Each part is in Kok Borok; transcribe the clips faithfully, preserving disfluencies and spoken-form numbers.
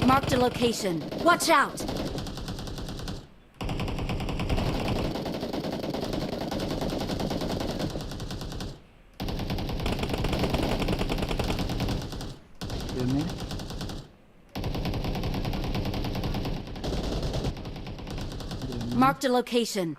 Marked a location. Watch out! Marked a location.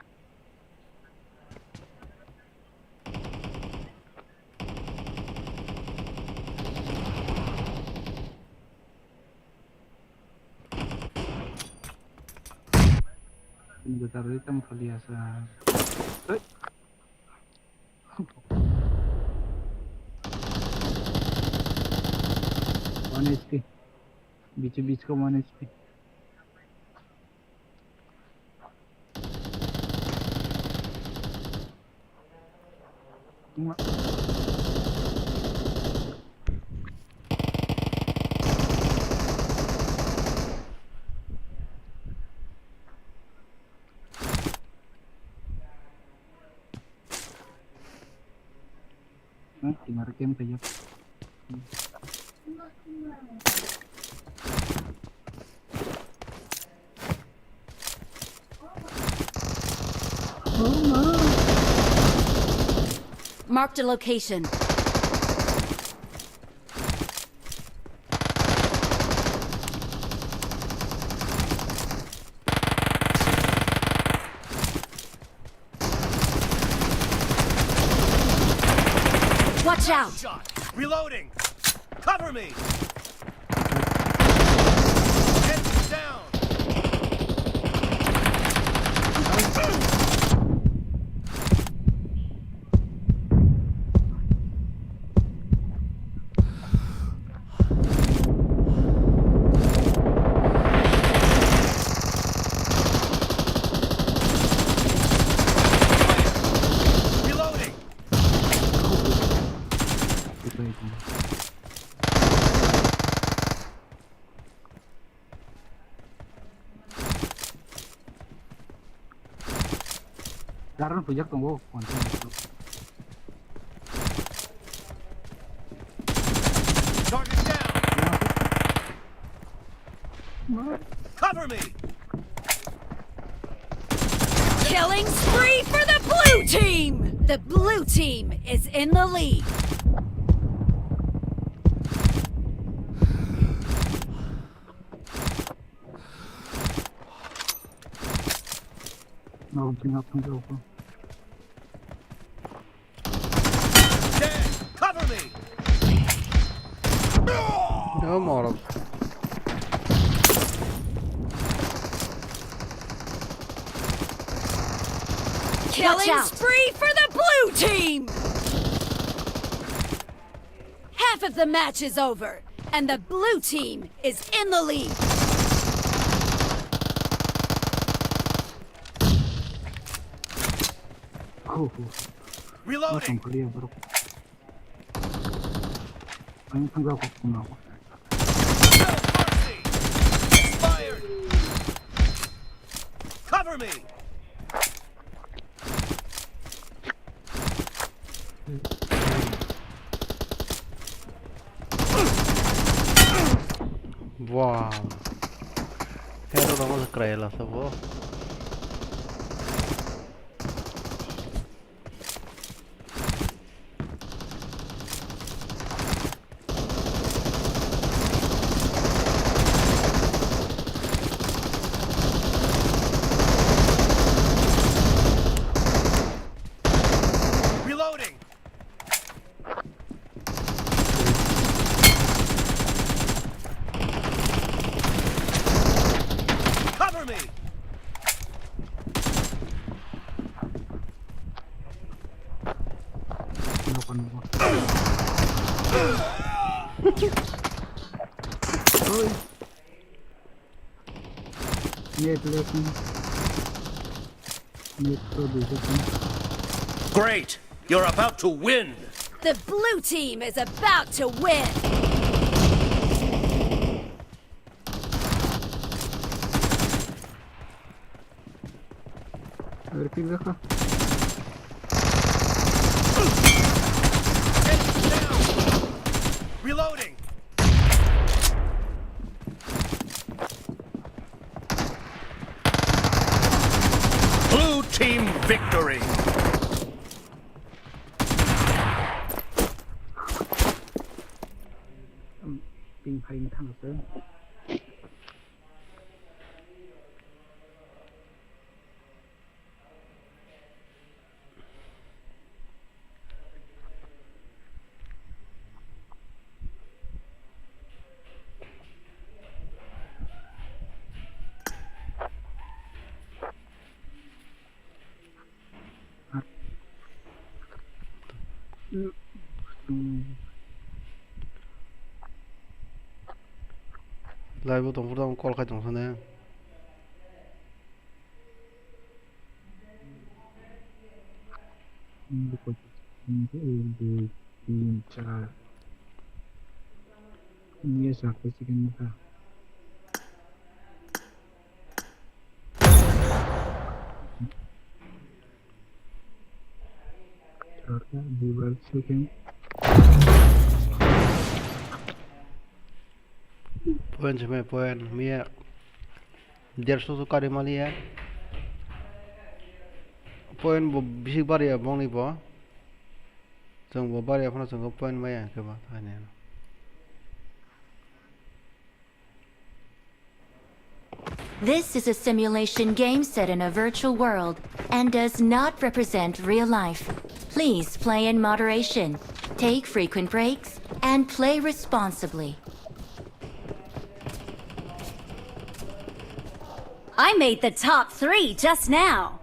Jota rwi tamo khali asa. Hei. One H P. Bichi bichi ko one H P. Hah, tinggal game kayaknya. Marked a location. Watch out! Shot. Reloading! Cover me! Enemy down! Reloading! Darang pujak tongo. Target down. Cover me. Killing spree for the blue team. The blue team is in the lead. Dead. Cover me. No more. Killing spree for the blue team. Half of the match is over, and the blue team is in the lead. Reloading. Ang thangjago, no. No mercy. Expired. Cover me. Wow. Hero ramo se kraila sabo. Reloading. Cover me. Oi. Net left. Net to do this. Great! You're about to win! The blue team is about to win! Repeat the call. Reloading. Victory! Ping phai wng thang se. Live o tongphuru tamo call khai tong sane. Dui, tin, char. Yes, sir. Point se mai point miya derso so kari maliya. Point bo bisi bariya bongni bo. Chwng bo bariya phano chwng point maya khe ba thani. This is a simulation game set in a virtual world and does not represent real life. Please play in moderation, take frequent breaks, and play responsibly. I made the top three just now.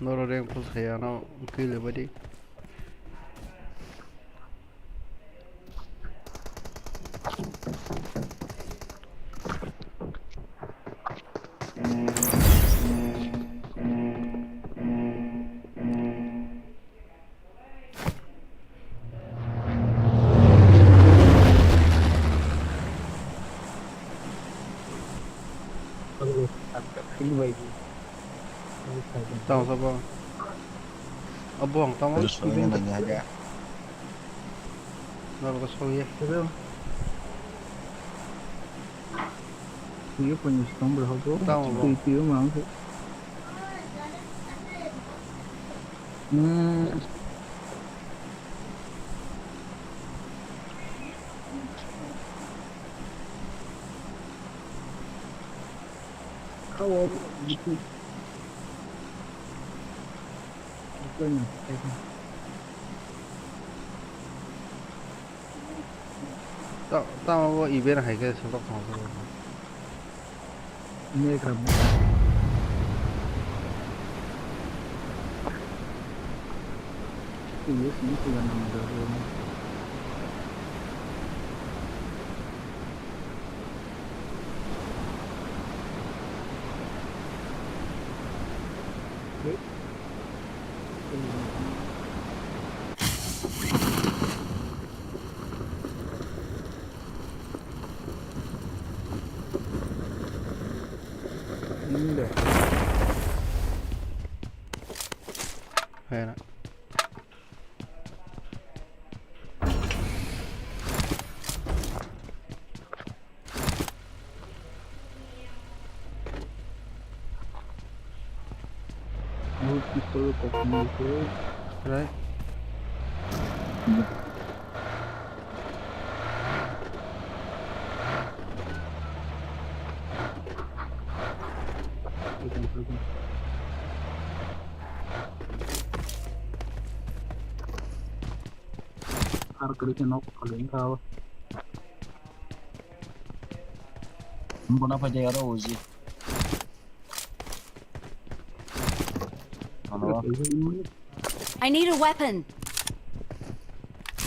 Noro rank push khaya no kill le badi. Tamo sabo. Abo ang tamo. Terus soalnya nanya aja. Nalo ko soye. Tuyo punya stomber hobo. Tamo bo. Tuyo mang. Hmm. Kawo gitu. Itu yang. Ta-, tamo bo event hai khe swrwk tong. Ini kram. Ini sini sudah nang jago. Hera. Pistol kok ni se. Right. Ar kiri ke nok paling kau. Bona pa jaya ro uji. Ano. I need a weapon.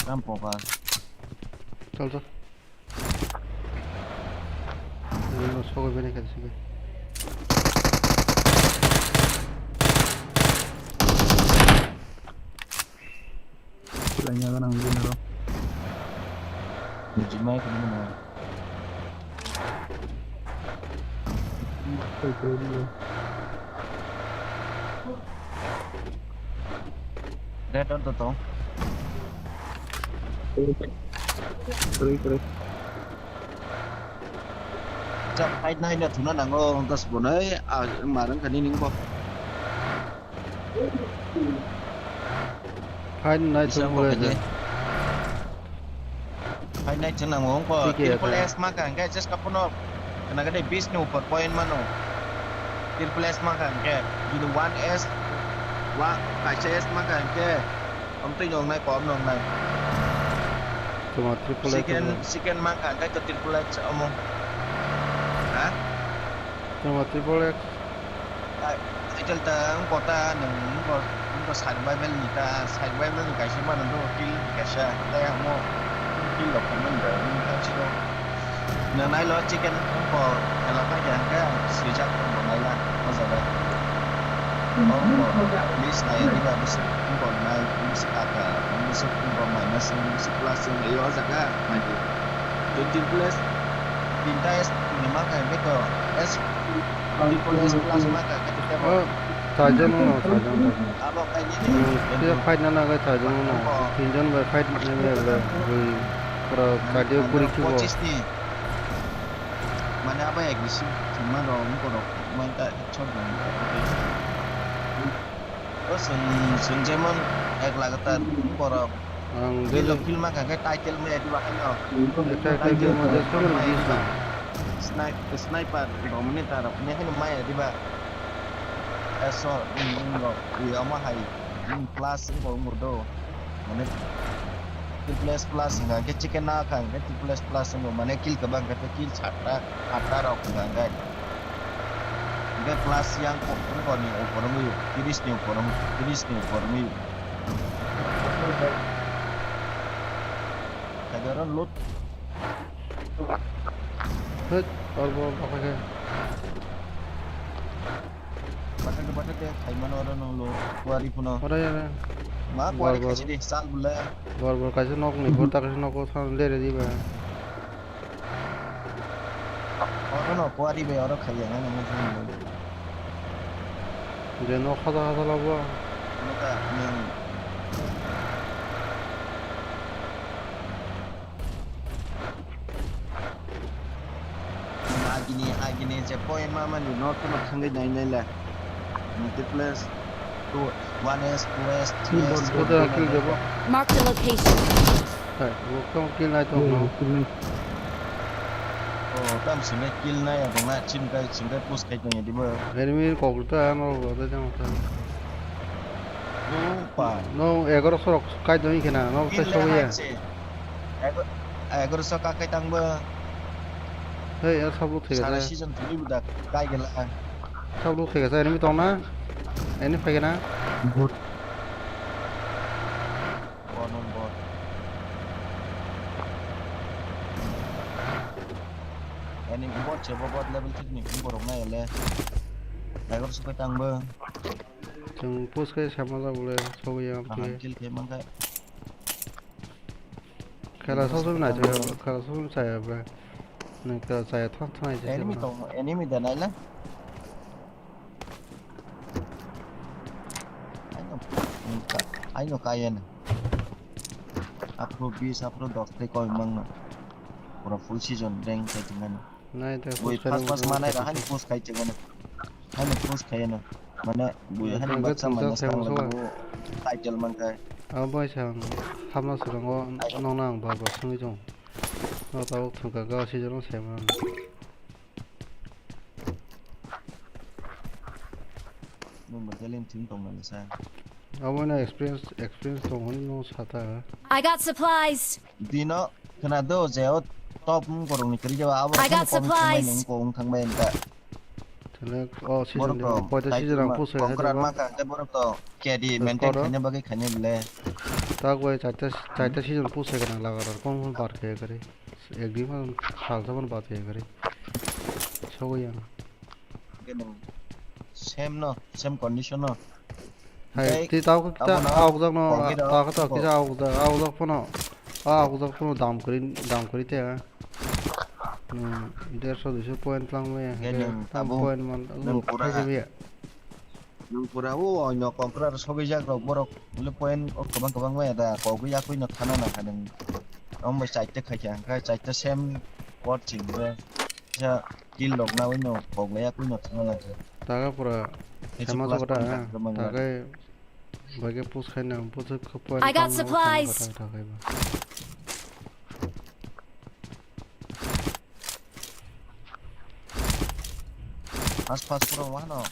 Kam poka. Chal, chal. Ini no sogo bene kan sih. Lainnya kan ang gini ro. Jimai kan mana? Oke, oke, oke. Red on to tong. Kri, kri. Chak fight nai na thuna nango, hwnkhe sibonai, ah, marang kani ningbo. Fight nai Bisa thung mo bole kaje. Fight nai thung nango, hwnkhe T K triple ya. S ma ka hwnkhe just kapono. Kana kade bis ni upor point mano. Triple S ma ka hwnkhe. Jodi one S, wa, kaisa S ma ka hwnkhe. Amtwi nongnai, kom nongnai. Tuma triple X Second, tuma. Second mangkha, hwnkhe to triple X omo. Ha? Tuma triple X. Ai, title ta wngkha ta, nwng wngkha, wngkha survival ni ta, survival ni kaisa mano do, kill ni kaisa, tai amo kill rok khaimani da, wngkha siro. Nwng nailo chicken wngkha, khela paikha hwnkhe ang swijak wngkha naila, o jaga. Wngkha, please nai diba, bisi wngkha nai, bisi kaka, bisi wngkha minus, bisi plus, wngkha o jaga, naidi. Twenty plus, tinta S ni ma kha hwnkhe to, S, twenty plus, plus ma kha hwnkhe to. Oh, chaijon no, chaijon, chaijon. Abo khaidi. Hmm, khe fight na nangkhe chaijon no. Wngkha. Tinjon bai fight na nangkhe, bui, pura cardio puri khibo. Pochis ni. Mane abo aggressive thwngma rok, wngkha rok, man ta headshot rok. O chwng, chwng jemon ek lagatar borok. Ang kill daily rok kill ma kha khe title maya diba haino. Ekta ekta title kill ma rok je sobo maya bis diba. Na. Sni-, sniper rok mane ta rok ne haino maya diba. Eso, mm, mm, rok, i omo hai, mm, plus wngkha wngkha do. Mane, triple S plus wngkha khe chicken na kha hwnkhe triple S plus wngkha, mane kill kwbang khe kill satta, atta rok wngkha hwnkhe. Hwnkhe plus yang ko-, wngkha ni upor wngwi, tris ni upor wng-, tris ni upor wngwi. Khaidoro loot. Hit, tor bo bakha khe. Bathakhe, bathakhe, khaimano oro nung lo, kuari phano. Oro ya, oro. Ma kuari bor, bor. Khaisi di, sal bole. Bor, bor, kaisa nok ni, bor, ta kaisa nok o thang, lere di ba. Oro no, kuari bai oro khaiya, nang nang nang. Je nok hada hada labo. Nokha, nung. Agini, agini je point ma mani no kuno thangwi nai nai le. Multiplayer two, one S, two S, three S, four S. Mark the location. Hai, bo kong kill nai tong no. Oh, tam sini kill nai ya dong na, chim kai, chim kai push kai tong ya di ba. Enemy kok ta ano bo ta jang ta. Oh, pa. No, egaro sorok kai tong kena, no ta so ya. Ego-, egaroso kakai tangbo. Hey, ya sabuk thega. Sara season three budak kai gela. Sabuk thega, enemy tong na? Enemy phai gena? Good. One on board. Enemy bot se, bot level three ni borok na ele. Egaroso kai tangbo. Chwng push khe sama jak bole, sogwi ya. Kill khe mankha. Khela sosok nai chaya, khela sosok chaya bre. Nang khela chaya thang thang nai chaya. Enemy tong, enemy da nai la. Aino, aino kayen. Aphro bis, aphro dos tei koi mangno. Pura full season rank tei tingano. Nai ta. Ui, first, first manai ra, haino push khai chengano. Haino push khai no. Mane, ui, haino baksa manai tang lagu. Title mankai. Abo bai sa ang hamna swrango nokna ang bar bar songwi tong. No tabuk thwngkha ga season o sai mano. Nwng bo talent thwng tong nai sa. Abo no experience, experience tong hwnwi no sata. I got supplies. Dino khna do je o top wng borok ni kwrwi jaba abo. I got supplies. Wng kong thang bai wngkha. Tele o season de poita season ang push khai. Kongkran ma kha te borok to K D maintain khaina bagwi khaina bile. Tak bai chaita, chaita season push khai kana lagatar kong bar khai kare. Ek din man salsa man bat khai kare. Sogwi ang. Same no, same condition no. Hai, tei tei tao khe kita abono aokjak no, kogwi rok tao khe tao kisa aokjak, aokjak phano, a aokjak phano dam kwrwi, dam kwrwi te, ah. Hmm, derso duiso point lang maya, hwnkhe nwng tam abo, point man, nwng pura khaisa maya. Nwng pura o oino compare sogwi jak rok borok le point o kwbang kwbang maya da kogwi yakwi no thana nang kha nwng. Omo bai chaita khai kha hwnkhe chaita same watching le. Kisa kill rok nawi no kok le yakwi no thana nang kha. Taga pura Kisa sama plus chogo ta, point ha? Tagai bagai push khai nang, push khe point I got tang nang, supplies. Tagai, tagai ba. Fast fast pro wano.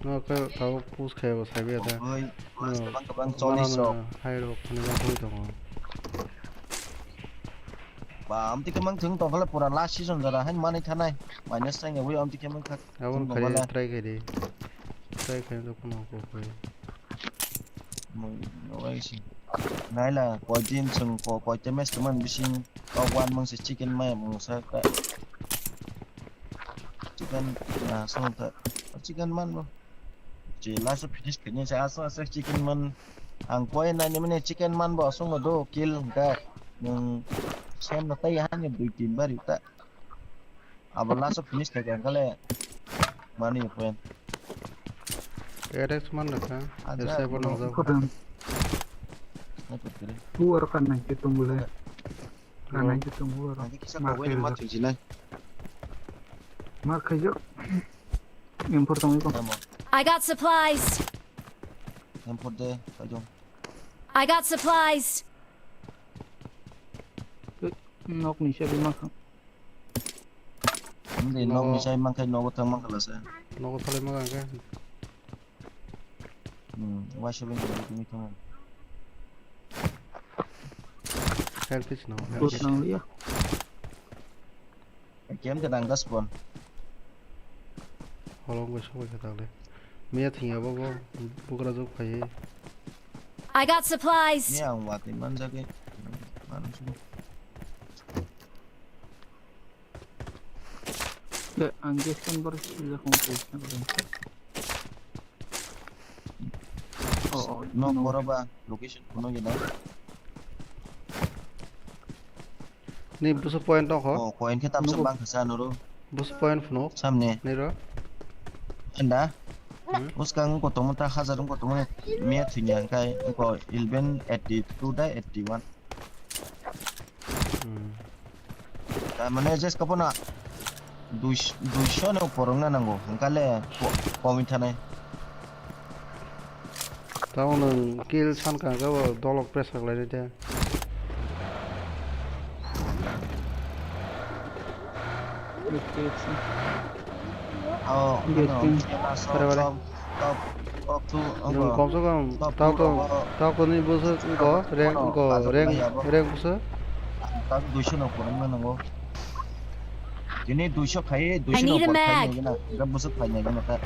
No, khe tao push khai bo sabi ada. Oi, fast No, bang bang mana cholish rok. Hai rok khani bang thoi tongo. Ba, amti khe mang thung tong khala pura last season jara hain mani thanai. Minus tang yawi amti khe mang thak. Abon thung tong khali khala. Try khai di. Try khai do kuno ko khai. Mui, no wai si. Naila, koi din chwng ko, koi te match tongmani bising, kok one mangse chicken maya mungsa ka. Chicken, na, song ta. Chicken man bo. Je, last finish kene sa, asa, asa chicken man. Ang koi na ni mane chicken man bo, song do, kill, ka. Nung, sem na tai hani dui tin bari ta. Abo last o finish khe khe kale mani point. Adex man rakha. Aja, S F no no, jao. Photo. Sniper kiri. Who are kan nai ke tum bole? Kan nai ke tum who are? Nanti kisa Mark kawai ni Kaiza. Mat thwi jinai. Mark Kaiza. M four tong ko. Namo. I got supplies. M four de, kajong. I got supplies. Nok ni sabi ma. Hindi, nok ni sai mangkai, nogo thang mangkala sa. Nogo thale mangka. Hmm, wai sabi ni tumi thang. Help is no. Good nang liya. Kem ke dang das pon. Holong bai sok bai khe tangle. Miya thing abo bo bugra jok phai. I got supplies. Miya ang watwi manjak e. Manjak. Ang gas chamber sijak kong khe. Oh, oh, nok no. Boro ba location kuno gina. Ni busu point tong kho. Oh, point khe tamsa bang khe sa nuru. Busu point phunuk. Samne. Niro. Anda. Hmm? Uskang ko tomo ta hajar ko tomo miya thinya kai ko eleven eighty two da eighty one. Hmm. Ta mane jes ko pona duish-, duisho no porong na nango. Hingkale ko-, komi thanai. Tamo nwng kill san ka hwnkhe bo dolok press khlainai de. Oh, Yes, ano, yes. Kera bare. Top, top, top two, Nwng ano, komso kom top tao two to, rogo. Tao to ni busu ko, top rank one ko, kajo rank, kaya bo. Rank busu. Tao duisho no porong na nango. Tini duisho khai, I duisho need a no por khai mag. Nai gana. Ga busu khai nai gana ta.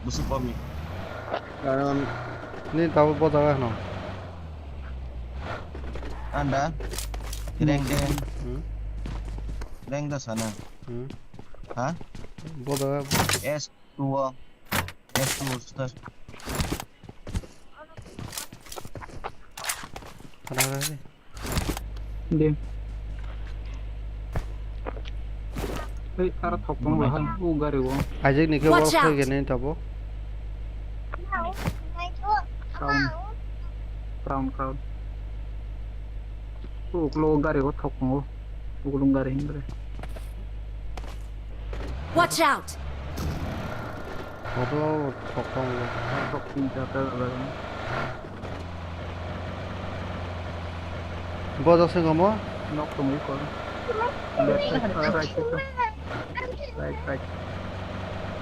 Busu komi. Karon ni tabo bo jaga hwno. Anda. Reng de. Hmm. Reng da sana. Hmm. Ha? Bo jaga. S two o. S two o star. Ada ada ni. De. Hei, aro thok tong Bumaitang. Bahan, o gari o. Ajak ni khe Watch out! Work khai gani tabo. Crown. Crown, crown. O ukulok gari o thok tongo. Ukulok gari hindre. Watch out! Auto thok tongo. Thok tin charta gari. Bodo se gomo? Nok tongwi kor. Left side, ah, right side. Right, right.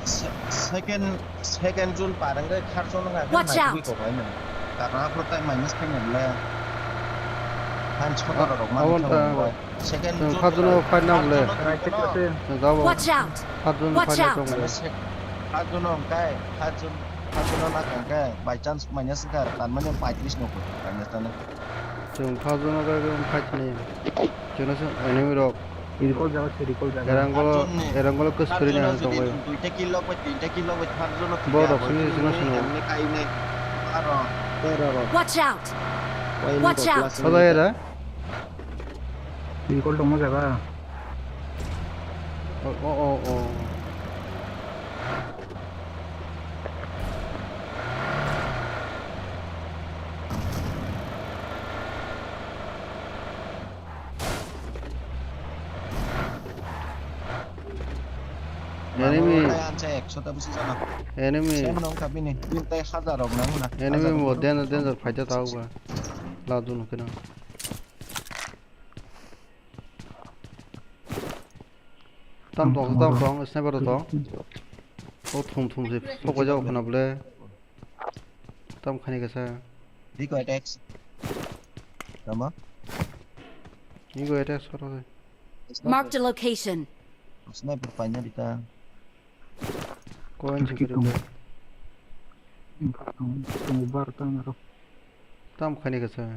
Se-, second, second zone parang kai third zone ngai. Watch out! Ko hai man. Karna pro tai minus kai man le. Han chota rok man. Second zone third zone fight na le. Right side. Watch out! Third zone fight na. Watch out! Third zone kai, third zone, third zone na kai. By chance minus ka tan mane paitris no ko. Minus tan. Chwng thajwkno bagwi wng kha chini. Chwngno chwng enemy rok. Recall jaga se, recall jaga. Erangolo, Erangolo kwswrwini ang tongbaio. Duita kill logbai, tinta kill logbai, thajwkno. Borok sini sini sini. Emni kainai. Aro, tera rok. Watch out! Watch out! Soda era. Recall tongma jaga. Oh, oh, oh, oh. Enemy. Mano tai ansa ekso ta bisi jana. Enemy. Sem nong kha bini. Bini tai hajar rok nang na. Enemy hajar mo rok. Danger, danger fight ta tao ba. La dun kena. Tam tong, tam tong, sniper tong. O thum thum se, pokok jao khana bole. Tam khani kasa. Iko attacks. Tama? Iko attacks koro se. Marked a location. Sniper paina dita. Koin sikiri. Tongo bar tang aro. Tam khani kasa.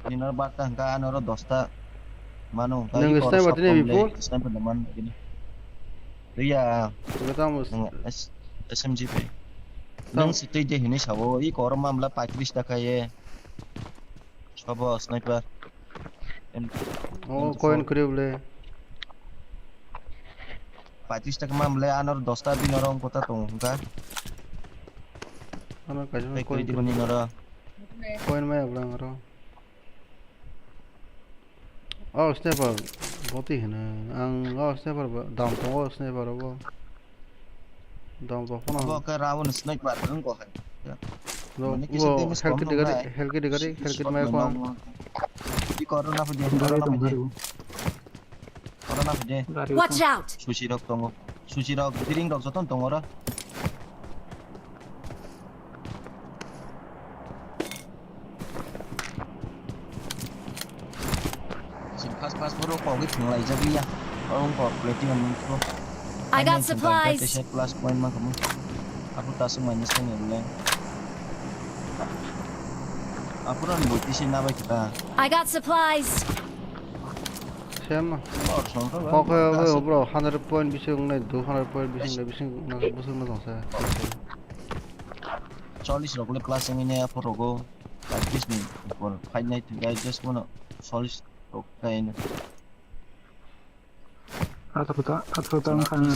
Nini oro barta hwnkha, ani oro dosta mano hwnkha. Nwng iko oro sniper tini before? Sniper no man gini. Iya. Nwng tam nwng S-, S M G pai. Tam. Nwng si twi de hinwi sabo, iko oro mamla paitris ta khaye. Sabo sniper. Oh, coin kwrwi bwle. Paitris ta khe mamle, anor dosta bini oro wngkota tongo hwnkha. Ano kaisa tei coin kwrwi di kwrwi. Bini oro. Coin maya bwle ang oro. Oh, sniper. Boti hino. Ang, oh, sniper bo. Dam tongo, sniper bo. Dam to phano. Bo khe Raun sniper wngkha hai. Bo, mane kisa bo, damage health kit gari, health kit gari, health kit maya kwan. Di corona pha di, corona pha di. Corona pha di. Watch out! Susi rok tongo. Susi rok, biring rok joto tongo ro. Sing fast fast boro kogwi thwng laijak ya. Oro wngkha platinum wngkha. I got supplies. Plus point ma kamo. Apo tasuk minus ten le. Apo ran boti se na bai kita. I got supplies. Sem. Or song to. Kok bro hundred point bising nai two hundred point bising nai bising na busuk na jongsa. Challis rok le plus wngwi ne aphuru rogo, paitris ni upor phainai thwngkha, just bono challis rok khaino. Atharo ta, atharo ta wngkha ang.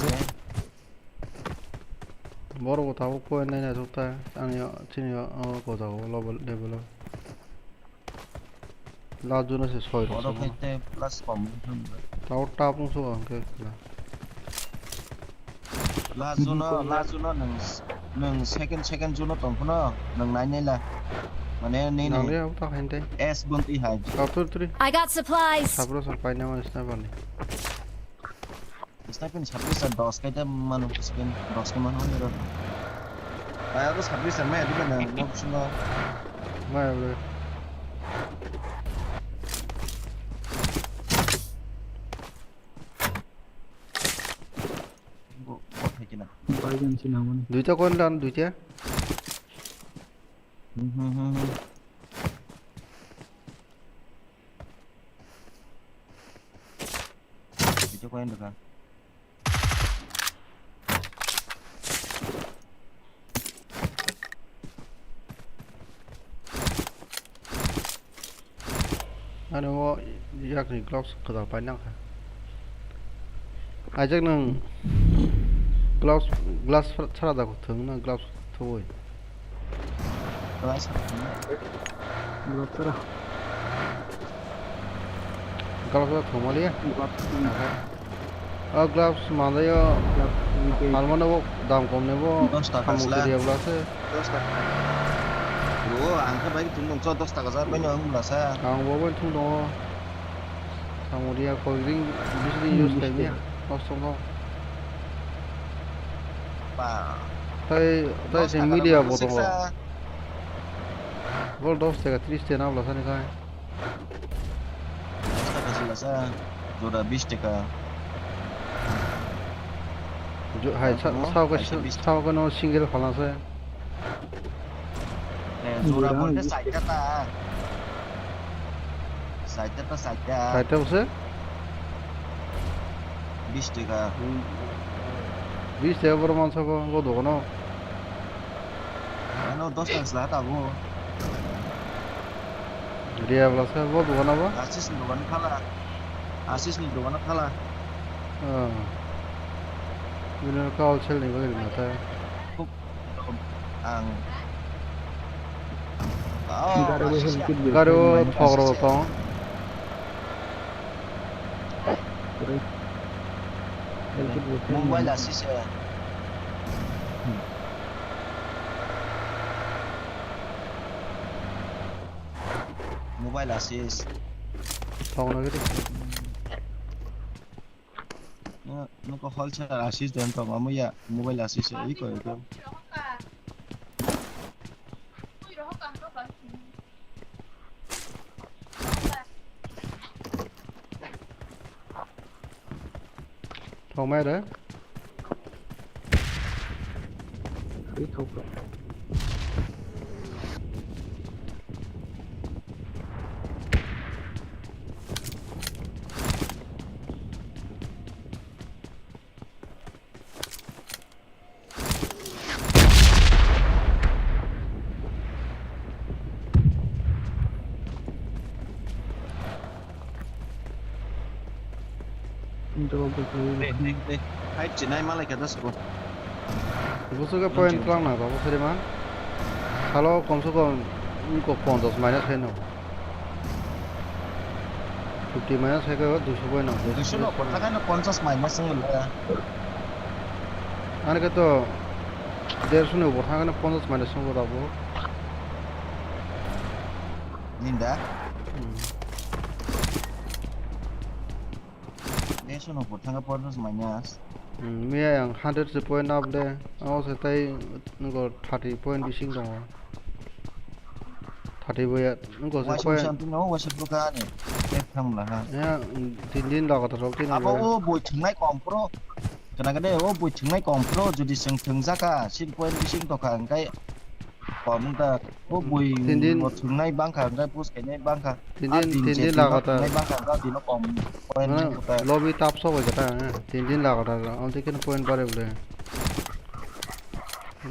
Borok bo tabuk point nai naithok ta, ani chini o gojao level, level o. Last zone se soi rok. Oro khe te plus kom wngkha. Tao tap wngsugo hwnkhe khwla. Last zone, last zone nwng, nwng second, second zone tong phano nwng nai nai la. Mane nini. Nang ya ta hain tei. S bunti hai. Tap tur turi. I got supplies. Sabro sa paina ma sniper ni. Sniper ni sabri sa dos kai ta manu skin dos kai manu ni ro. Aya ko sabri sa mai adi kana nok sino. Mai bre. Bo, bo thai kina. Bai jan sina mani. Duita kon dan duita. Hmm, hmm, hmm, hmm. Video ko end ka. Ano o yakni gloves kwtal painang kha. Ajak nang gloves, glass sara da thung na gloves thoi. Glass. Block kara. Gloves o thumaliya. Gloves. O gloves mandayo. Gloves ni ke. Palmano bo dam kom nebo. Dos taka sla. Samung kiriya blase. Dos taka. Yo, ang khe bai thung dong, dos taka jar bai no ang blasa. Ang bo bai thung dong. Samung riya cold drink, bisri use khai miya. Dos taka. Ba. Tai, tai se media bo tongo. Bol dos taka, tris taka na bwla sani khai. Dos taka sila sa, jora bis taka. Jo, hai, sa, sa ko, sa ko no single phala se. Eh, jora bolte sait ta ta. Sait ta ta, sait ta. Sait ta bose? Bis taka. Hmm. Bis taka boro mansa ko, bo dogono. Ano dos taka sila ta bo. Riya bwla se bo dogan abo? Ashish ni dogan phala. Ashish ni dogan phala. Oh. Bini kau sel ni bagwi rwma ta. Ang. Oh, gari bo Ashish helmet ya. Gari o thok rok tong. Correct. Mobile assist. Mobile assist. Thong na gidi. Nuko wholesale assist don tong amo ya mobile assist iko iko. Thongmai re. Twi thok rok. Hai chinai malai khe das ko. Busu ke point klang na babu seri man. Halo komse kom ko ponchas minus hai no. Fifty minus hai khe duiso bai no. Duiso no, kotha khe no ponchas minus wng le. Ani khe to derso ni upor thang khe no ponchas minus wng bo tabuk. Ninda? Hmm. Derso ni upor thang khe ponchas minus. Hmm, miya yang hundred se point up de. Abo se tai nokho thirty point bising tongo. Thati bo ya, wngkha se waisa point. Waisa tongno, waisa bwkha ni. Ek thang la ha. Ya, tin din lagatar rok tin. Abo o boi thwngnai kom pro. Kana kade o boi thwngnai kom pro, jodi chwng thwngjaka, sin point bising tokha, hwnkhe kom wngkha. O boi tin din bo thwngnai bangkha, hwnkhe push khainai bangkha. Tin din, tin din lagatar. Thwngnai bangkha, hwnkhe dino kom point wngkha. Lobby tap sok bai kata, tin din lagatar, amtwi khe point bare bole.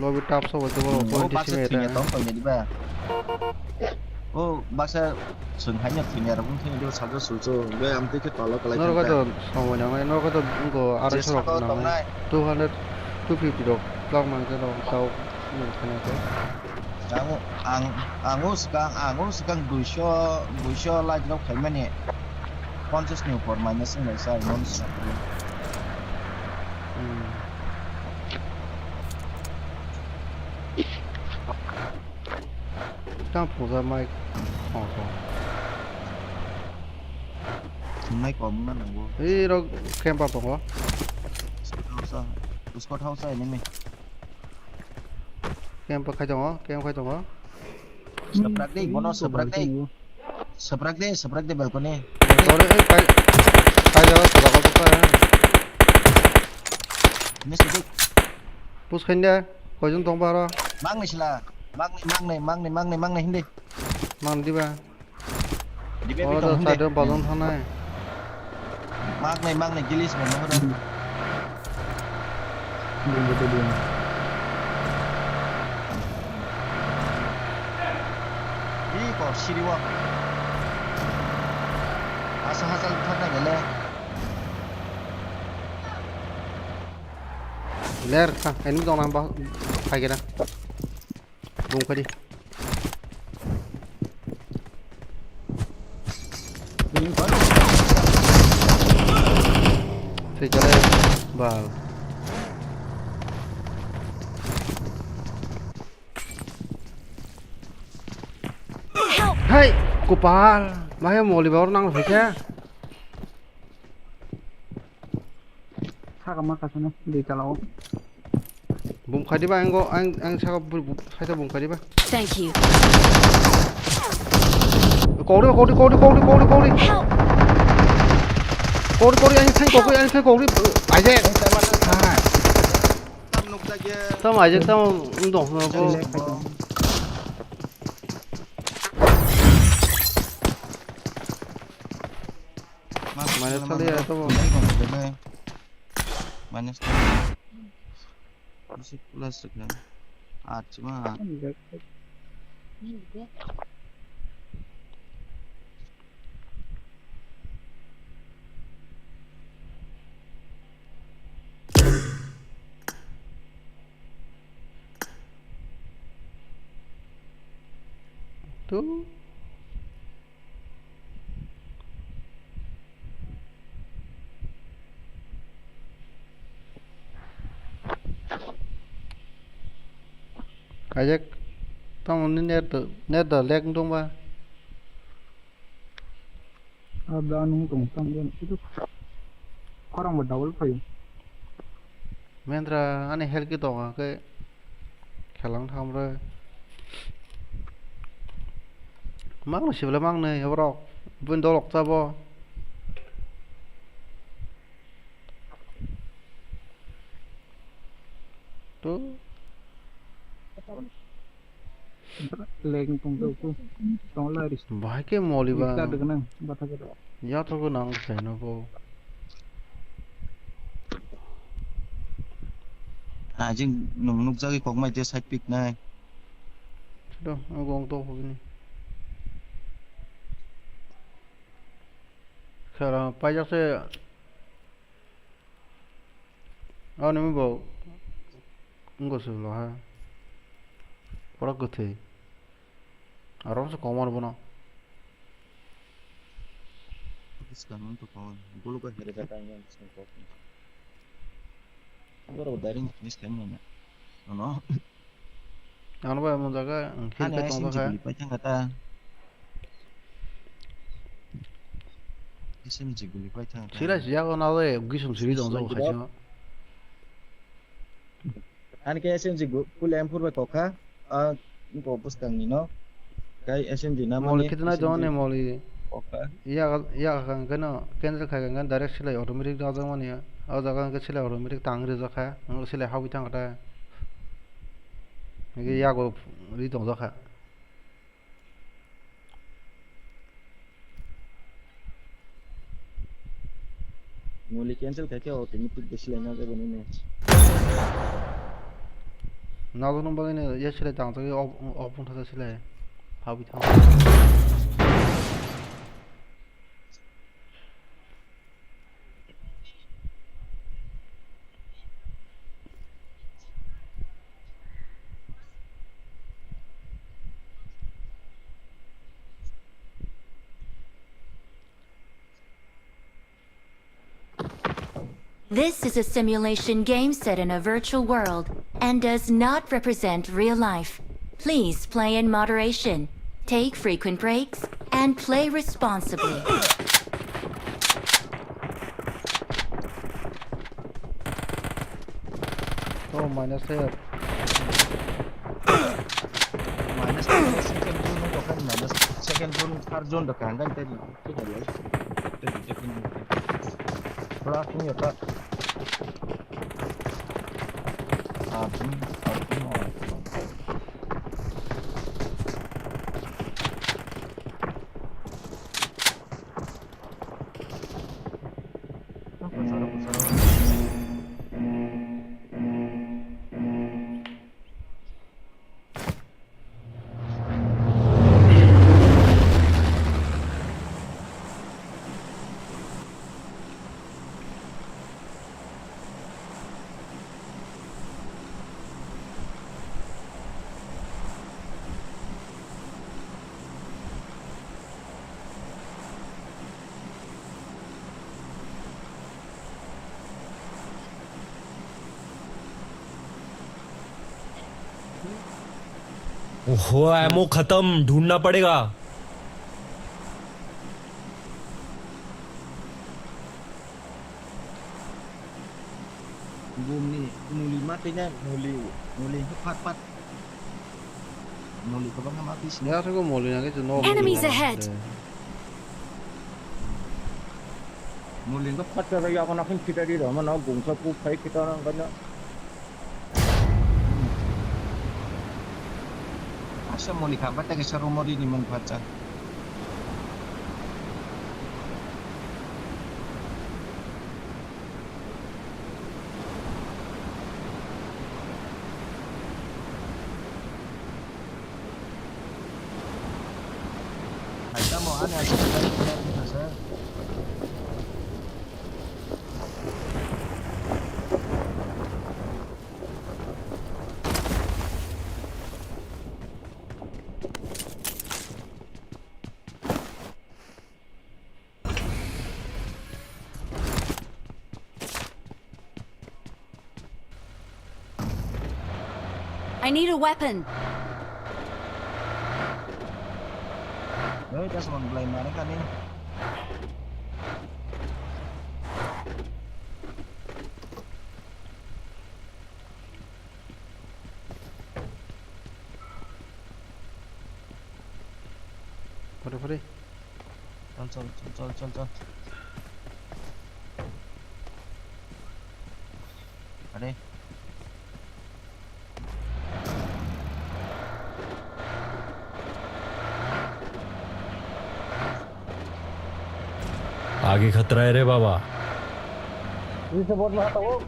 Lobby tap sok bai khe borok. Hmm, point o baksa simi thwini ta tong tong ni ba. O baksa chwng haino thwini rok wng thwini do sajak sujo be amtwi khe tolo kwlai norok thangkha. To somoi nangnai, norok to wngkho je arai saka rok o nangnai. Tongnai. Two hundred, two fifty rok plak nang khe rok tau nung thangkha. Ang, ang, ang o swkang, ang o swkang duiso, duiso light rok khaimani. Ponchas ni upor minus wng lai sa, non sa. Hmm. Tang pungsa mai khong khong. Mai kom na nangbo. Ei rok camp up tongo. Scout house, scout house enemy. Camp khai tongo, camp khai tongo. Sabrak dei, bono sabrak dei. Sabrak de, sabrak de balcony. Ore, ei, kai, kai jaga, jaga to kai. Ini sedih. Push khain de, koijon tong ba aro? Mang ni sila. Mang ni, mang ni, mang ni, mang ni, mang ni hindi. Mang di ba? Di ba oro bitong to hindi. Side balon thanai. Mang ni, mang ni, gilis mo, mo. Hmm. Bumbu tu dia. Ih, kok siri wak. Asa hasal bukan lagi le. Ler, ka, ini dong nambah, kayak gitu. Bung kadi. Sejale bal. Help! Hai, kopal. Mahe moli bawr nang phaikha. Saka ma kasano di talao. Bum khadi ba, ang go, ang, ang saka bu, bu, saita bum khadi ba. Thank you. Kori, kori, kori, kori, kori, kori. Help! Kori, kori, ang sai kori, ang sai kori. Aje. Hai. Tam aje tam dong na bo. Minus thali ya to bo. Minus thali. Bisi plus rwkha. Achma. Tu. Ajak, tamo ni net do, net do lag wng tong ba? Ada nung tong tang den itu. Khorang bo double phaio. Mendra ani health ki tonga ke khelang tham re. Mang no sibla mang nei borok. Bun dolok chabo. Tu. Leng tong tong ku. Tong la ris. Bahai ke moli ba. Ris ta dek nang, bata ke do. Ya to ko nang sai no bo. Ah, jing nung nuk jagi kok mai je side pick nai. Do, ang gong to ko ni. Khara pajak se. Ani bo wngkha se lo ha. Pura kwthwi. Aro se kongma bono. Bwskang wng tongkha, gulugo heredata yang sengkok. Borok direct miss khaimani. Nono. Ano bai mo jaga, ang khil Ani kai tong S M G kha. Guli pai thangkha ta. S M G guli pai thangkha ta. Sila siya ko na le, gisum siri tong jago khaisima. Ani ke S M G gu-, kule M four bai kokha, a, ko bwskang ni no. Kai S M G na moli mani khitna S M G jone moli. Kokha. Ya, ya kang kano cancel khai kang direct silai automatic da jang mani. A jaga ang silai automatic tang ri jakha. Ang silai hawi thang kata. Ngi ya go ri tong jakha. Muli cancel khaikhe automatic de silai na jago nini. Nago nung bagwi ya silai tang jagwi off, off wngkha silai. Habi thang. This is a simulation game set in a virtual world and does not represent real life. Please play in moderation, take frequent breaks, and play responsibly. Oh, minus here. Minus second zone, minus second zone, third zone, third zone. Pura sini ya, Kak. Ah, sini, ah, sini, oh. ओहो, एमओ खत्म, ढूंढना पड़ेगा। Bumni muli ma twi nai, muli, muli hwnkhe phat phat. Muli kwbangma ma twi sini. Ya, thangkhe muli nangkhe chwng nok Enemies ahead. Muli hwnkhe phat phat yago nokhin phitari rw mano, gungsa kuk phai phitaro wngkhe no. Asa muli kha, bata kisa room o rini mung phatsa. Hai, tamo ani asa kisa. I need a weapon. Oi, das man belai mana kani. Pore, pore. Chal, chal, chal, chal, chal, chal. Are. आगे खतरा है रे बाबा। Ini sebot mah tahu.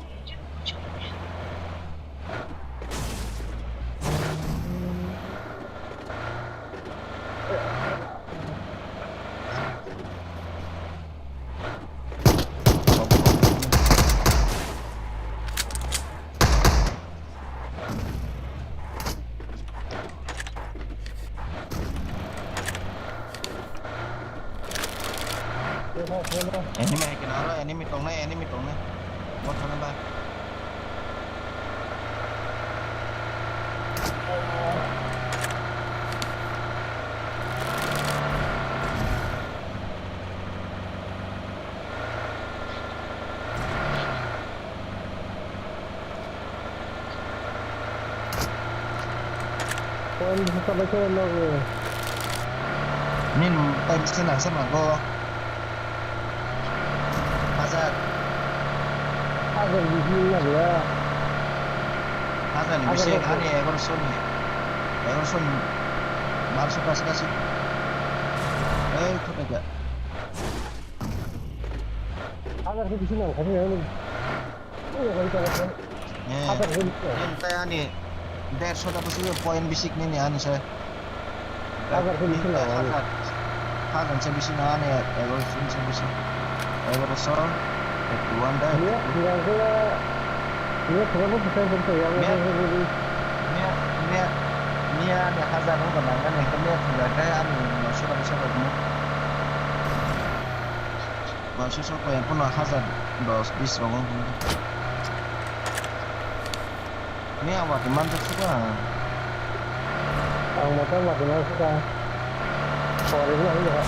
Enemy hai kena aro, enemy tongnai, enemy tongnai. Mo thana ba. Phone bisa sampai ke lo. Nin time sena sama go. Hazar. Hazar bisi na ya. Hazar ni bisi, hazar bisi. Ani egaroso ni. Egaroso ni. Barso kachi kachi. Ei, khotai ja. Hazar ke bisi na, khani ya ni. Hazar ke bisi. Nin tai ani derso ta bisi point bisi ni ni ani se. Hazar ke bisi na, ani. Hazar, hazar se bisi na ani, egaroso se bisi. Egaroso, eighty one da. Niya, niya ke, niya khana bo bisi bisi ya. Niya, niya, niya, niya ani hazar wng ko nang ani, niya khana da ani noso ta bisi ni. Ba, sosok kaya pono hazar dos bis rogo hwnwi. Ani ang watwi manjak suka. Ang motor watwi manjak suka. Sorry, no, no.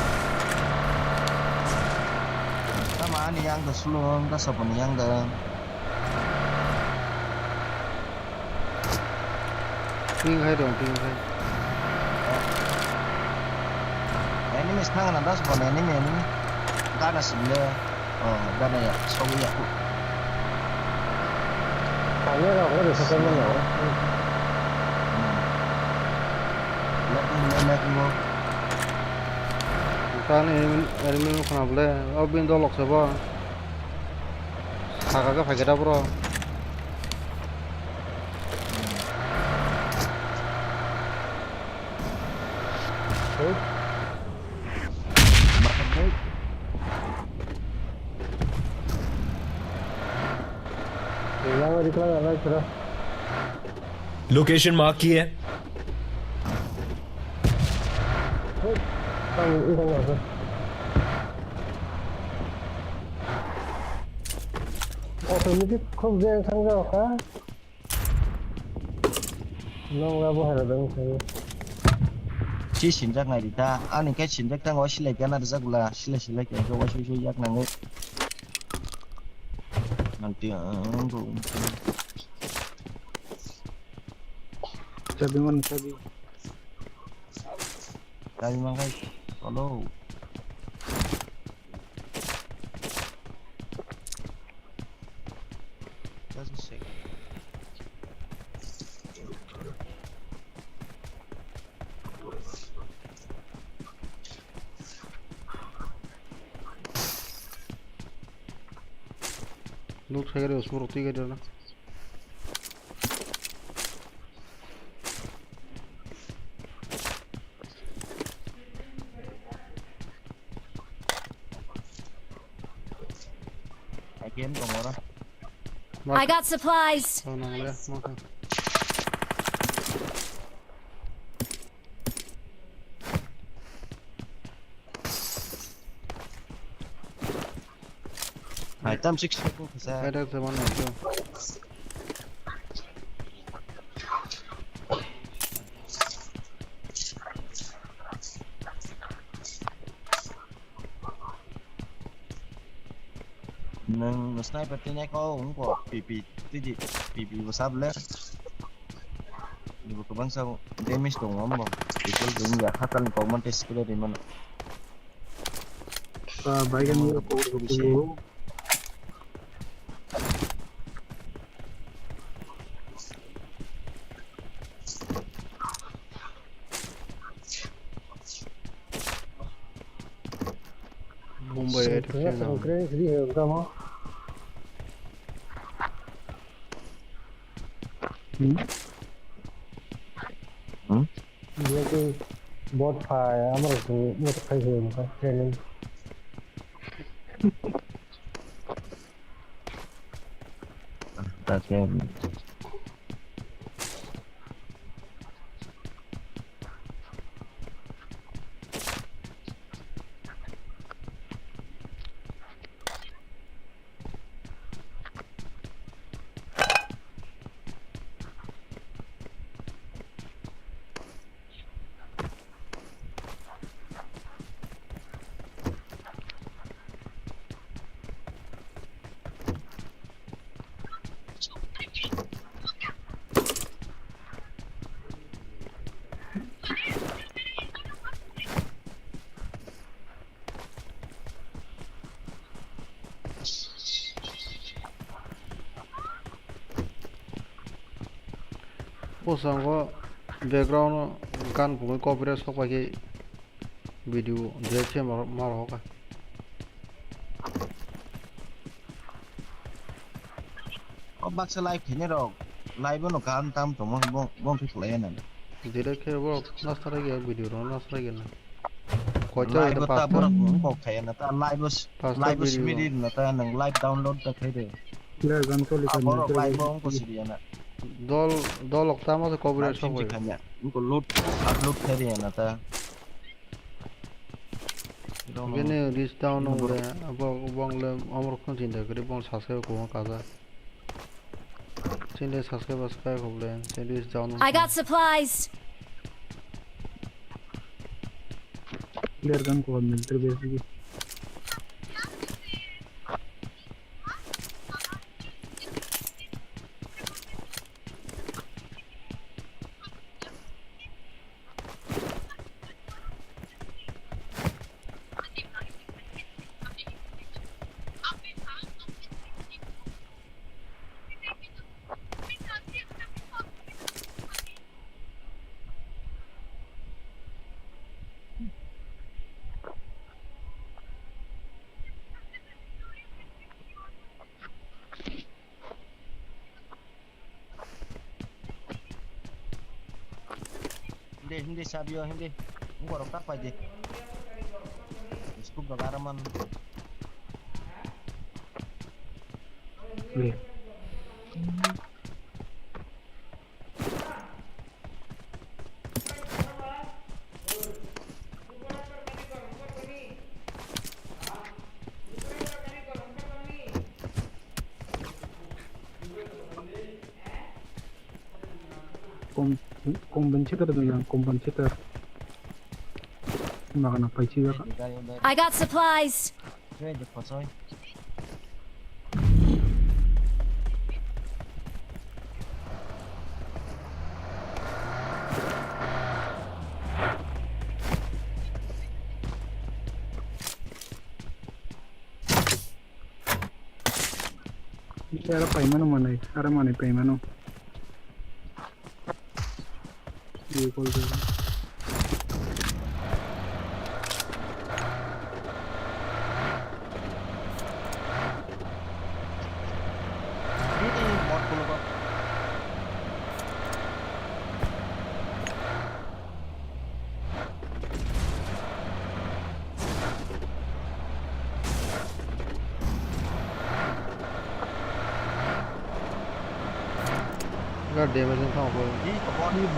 Tama ani yang da sulung, da sabuni yang da. Ping hai dong, ping hai. Enemy thang na das bon enemy, enemy. Gana sile. Oh, gana ya, sogu ya. Kanya rok le bisa kan mana? Hmm. Lagi, lagi, lagi. Tani enemy, enemy khana bole. O bin dolok sebo. Saka khe phaikhe da bro. Location mark की है। Automatic khok jeng thang jao kha. Nong la bo hara dong sai. Si sinjak nai rita, ani kai sinjak tang wa silai kana rijak bla, silai silai kai ko wa sui sui yak nang. Nanti ang go. Chabi man chabi. Chabi man kai. Hello. Just a second. Loot khai gari, usmo roti gari na. Again, tomorrow. I got supplies. Oh, no, no, no. Hai, tam six ko kasa. Ada teman itu. Nwng sniper tini ko wngkha P P tidi P P bo sable. Ibo kwbangsa damage tongo, omo. People bo wngya, hatalni kokma tei skill rimano. Ah, bai gani. Omo ko ko ko. Mumbai. Shit, airport ya, na. Kre, kre, kre, kre. Hmm? Hmm? Jadi bot phai, amar tu, itu kai sih, training. That's it. Bwskango background gan pungwi copyright sok pai khe video delete khe ma, ma rohor kha. O baksa live khainai rok, live no kaham tam tongma bong, bong khe khlaiya na. Delete khe borok nasara gaya video rok nasara gaya na. Koito live ta ta pastor. Borok kok khaina ta live s-, pastor live video. Simi di na ta nang live download ta khai de. Player gun ko likan. Borok live bo ko siri na. Dol, dol okta ma ko copyright sok bai. Khanya ko load, upload khai de na ta. Bini reach down nong le, abo bong le amor kon chinta kri bong subscribe ko kaza. Chini subscribe subscribe hoble, chini down. I got supplies. Player gun ko military base ki. Hindi, hindi, sabi o, hindi. Ang korok tak pa di. Scoop na karaman. Hindi. Kom-, compensator dong yang, compensator. Magana paisi ya. I got supplies. Ara paimano manai, ara manai paimano. Vehicle dei.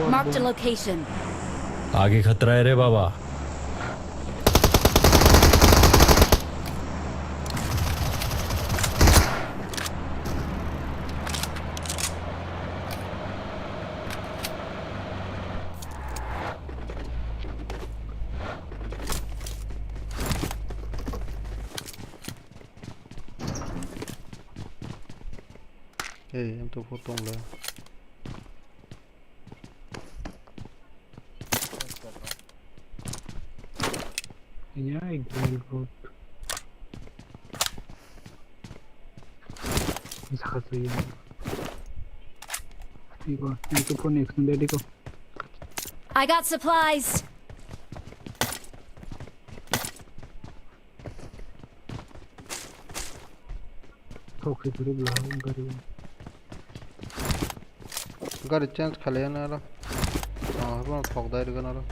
Marked a location. आगे खतरा है रे बाबा। Hey, M two four tong le. Ya, ek dal road. Sakha sui. Iko, M two four next, ready ko. I got supplies. Thok khe phuru bwla gari. Gari change khalai ya na aro. Ah, abo thok dai rwgano aro.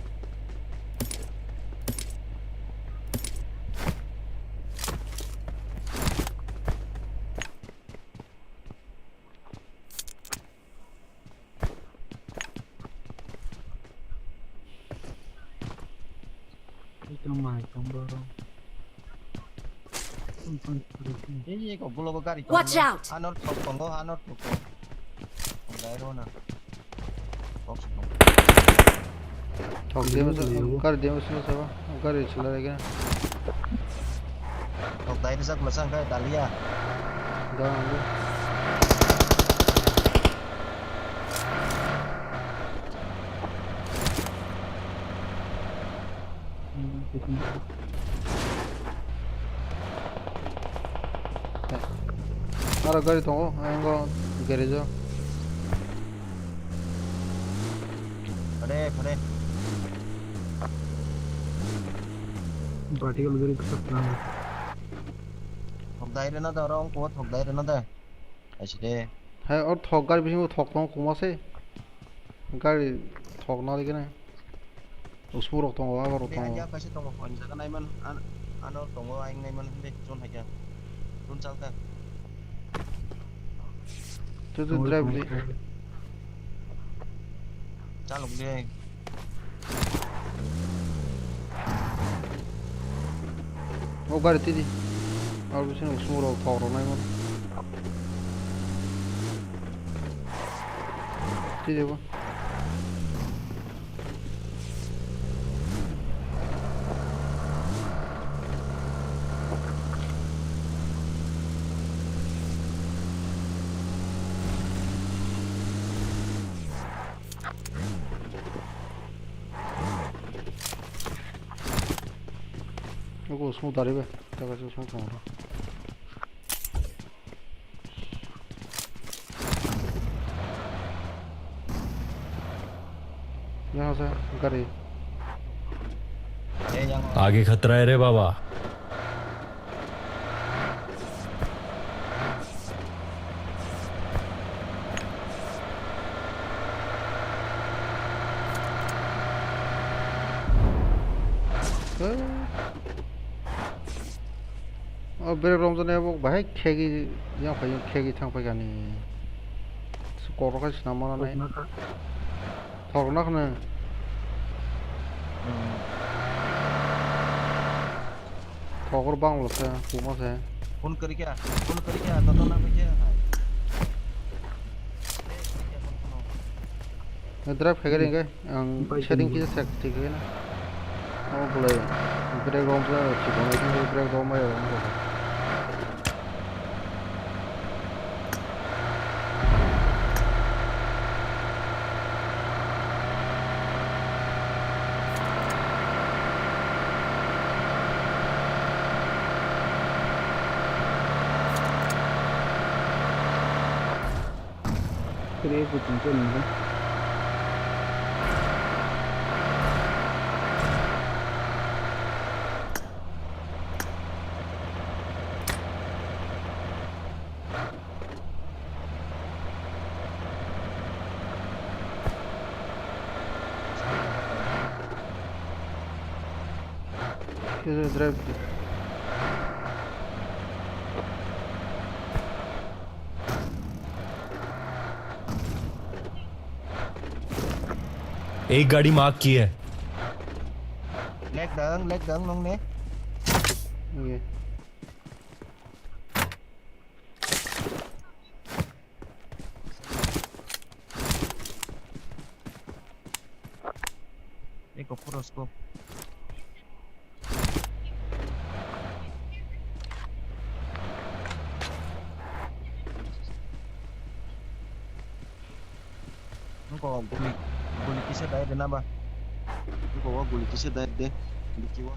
Tongmai tong borok. Ei, eko bulogo gari Watch tongo. Out! Anor thok tongo, anor thok tongo. Tongo, aro na. Box tongo. Thok demo sa, gari demo sa, sa, gari chula lagi na. Thok dai rijak masang kai dalia. Da, da. Aro gari tongo, ayang garage o. Phare, phare. Vertical gari kisa plan. Thok dai rena da, oro wng kuo thok dai rena da. Aiside. Hai, or thok gari bisingo thok tong kuma se. Gari thok na dikene. Usmurok tongo, aborok tongo. Ani kaisa tongo, ani jaga naiman, an-, ano tongo, ayang naiman, hende, chon haikha. Chon chalkha. Tu, tu, drive li. Chalok de. O gari tidi. Aro bising usmurok thok rok nai mano. Tidi bo. Nugo smoke dari be, jaga smoke tong ro. Yang asa gari. आगे खतरा है रे बाबा। O berek romjaknai bo bahai khegwi yang phai khegwi thang phai kani. Korok hai swnam mana nai. Thok na khna. Thok ro bang lo khe kuma se. Phone kari kya? Phone kari kya? Toto na kya? Drive khe gari hingke ang setting kisa check thik khe na. O bolai brake rok wngkha chikon wngkha brake rok mai rok wngkha. Kre kuchung khe nungkha. Kisa drive. एक गाड़ी मार्क की है। Lek dang, lek dang nong ne. Oke. Eko puro scope. Ko guli, guli kisa dai de naba. Ko guli kisa dai de. Biki wa.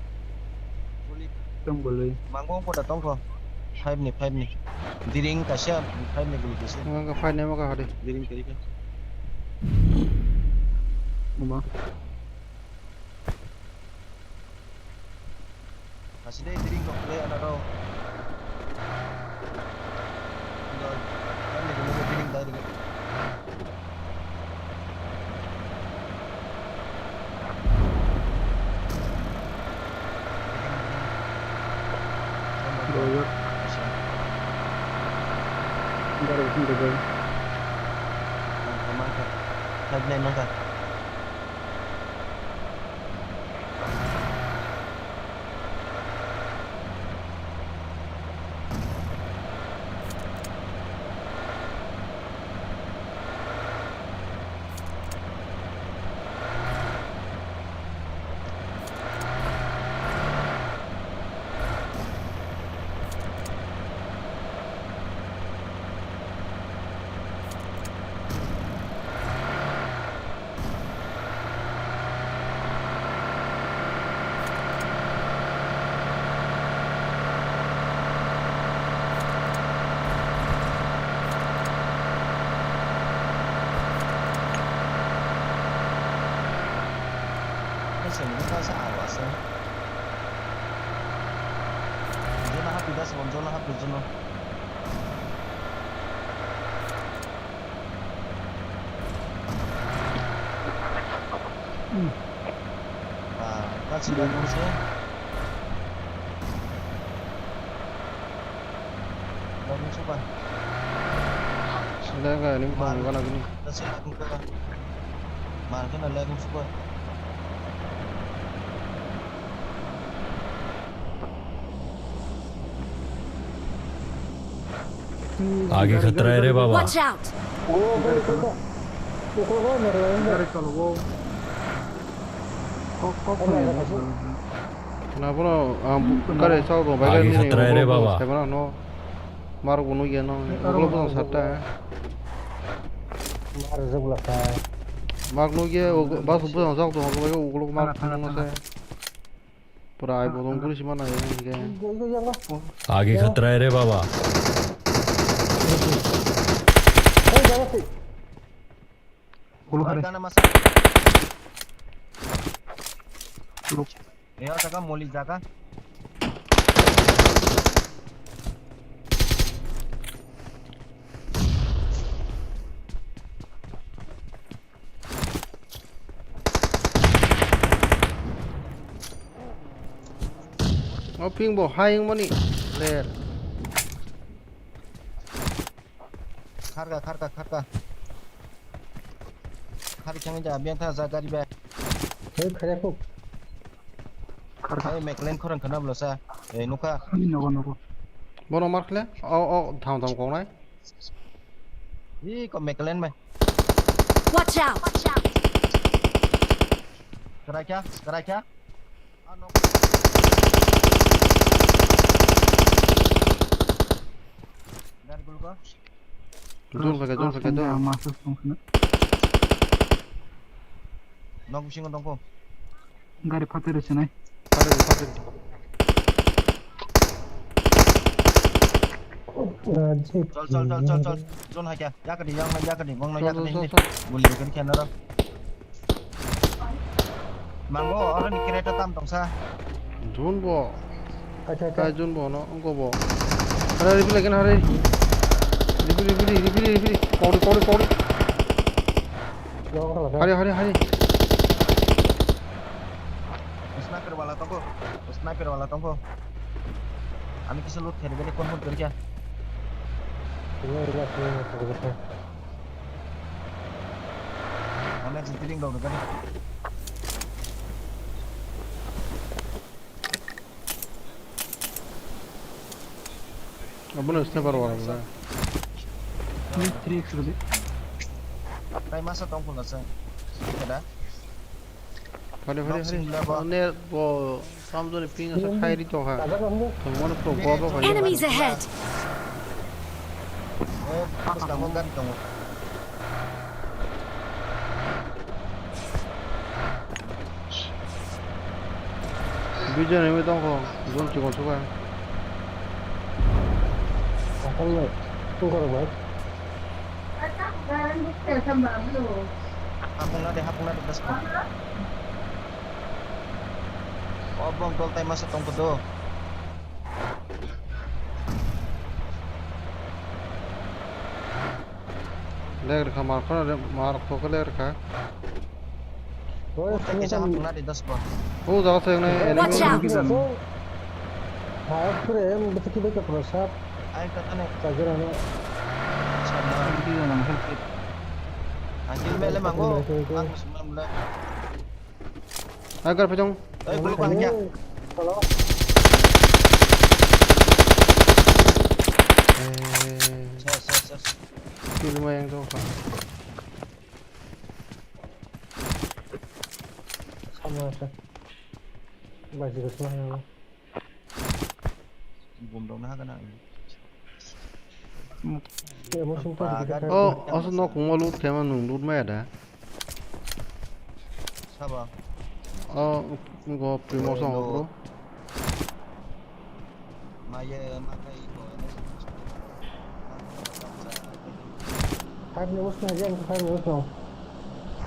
Guli. Tong guli. Mango ko da tong ko. Five ni, five ni. Diring kasia, five ni guli kisa. Mango five ni mo ka hadi. Diring kari ka. Uma. Aside diring kok le ana ro. Yo, ani gulu diring dai diring. Diring, diring. Doyok. Asya. Dari sini deh. Mangka, mangka. Five nine mangka. Ese, no pasa agua, ese. Yo no happy, das, yo no happy, yo no. Ah, casi la cruce. Lagi suka. Sudah enggak ini bukan Mal. Bukan lagi nih. Casi la cruce. Mal kan lagi suka. आगे खतरा है रे बाबा। Watch out! Gari chalo, wow. Kok, kok, kok, kok. Na bono, ah, bu-, gari chalo, bai gari. आगे खतरा है रे बाबा। Sai bono, no. Mar bono ya, no. Ulo bono satta. Mar jebla sa. Mar no ya, bas bono jak to, ulo mar no sa. Pura ai bodong puri sima nai hingke. आगे खतरा है रे बाबा। Kulo kare. Kana masa. Kulo. Eo jaga moli jaga. O ping bo hai wngmani ler. Kharka, kharka, kharka. Khari chang ja biang tha ja gari ba. Hei, khare khuk. Khare. Ei, McLaren khorang khana blo sa. Ei, nukha. Ani nogo, nogo. Bono mar khle? O, o, dham dham kongnai. Ih, ko McLaren bai. Watch out! Watch out! Kerai kya? Kerai kya? Ah, nok. Dari gulga. Jol khaikha, jol khaikha, jol. Ang masa song khna. Nok bisingo tongkho. Gari phatari sinai. Phatari, phatari. Chol, chol, chol, chol, chol. Zone haikha. Yakadi, yang na yakadi, bang na yakadi. Chol, chol, chol. Guli gari kena ro. Mango, oro ni crate tam tongsa. Jun bo. Acha, acha. Kai jun bo no, ongko bo. Hare, ribili again, hare. Ribili, ribili, ribili, ribili. Kori, kori, kori. Hari, hari, hari. Sniper wala tongko. Sniper wala tongko. Ami kisa loot khairi bele kon hon kori kya? Ini, ini, ini, ini, ini. Ane si tiring dong kan. Abono sniper wala wala. Ini three X lebih. Tai masa tong pun nasa. Kada. Hari, hari, hari. Nok sini lah, Pak. Ane bo. Samsung ni ping asa khai ri tongkha. Tongmani pro bo bo khai. Enemies ahead. Eh, bwskango gari tongo. Video ni tong kho, zone chikon suka. Asal le, tungkar bai. Hapung na de, hapung na de, das ko. O bom tol tai masa tong ko do. Leg rwkha, mar khoro, mar khoro leg rwkha. Oi, kaisa hapung na de, das ko. O jaga se wngnai enemy. Watch out! Ha, kure, em, betul kita ke prosap. Ai, kata ne. Kajir ano. Sama. Ang kill mele mango. Oke, oke, oke. Aku semua mulai. Agar pejong. Eh, guluk ang ya. Hello. Eh. Ses, ses, ses. Kill mo yang to ka. Sama sa. Baji ko sma ya. Bom dong na ka na. Emotion to. Bagan. Oh, aso nok mo loot kema nung loot maya da. Sabo? Oh, go primo song bro. Maya, makai ko. Five minutes na, five minutes no.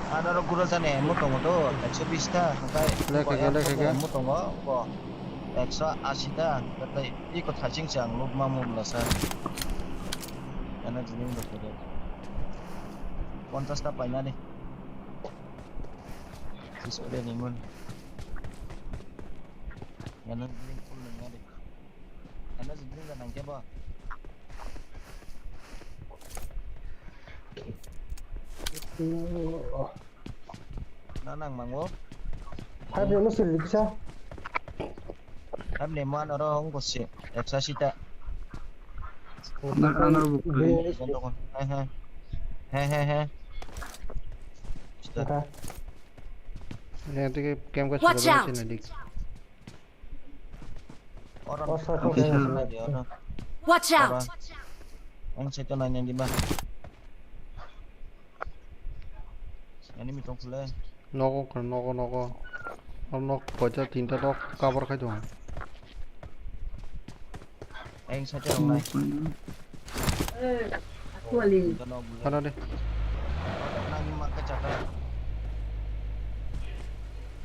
Ano ro guro jani emo tongo do, ekso bish ta, hwnkhe. Lekha khe, lekha khe. Emo tongo, bo ekso ashi ta, tei iko thaising se ang nukma mumla sa. Ano jining do khe. Ponchas ta paina di. Spray ni mun. Ano jining full nang di. Ano jining da nang khe ba. Na nang mango. Five minutes riksa. Five ni man oro hong bosi. Eksa sita. He he. He he he. Sita. Watch out! Watch out! Ang sito nai nai di ba. Enemy tong phule. Nogo, nogo, nogo. Oro nok koita tinta nok cover khai tongo. Ang site rok nai. Tinta nok bule. Hana de. Nang ma ka chata.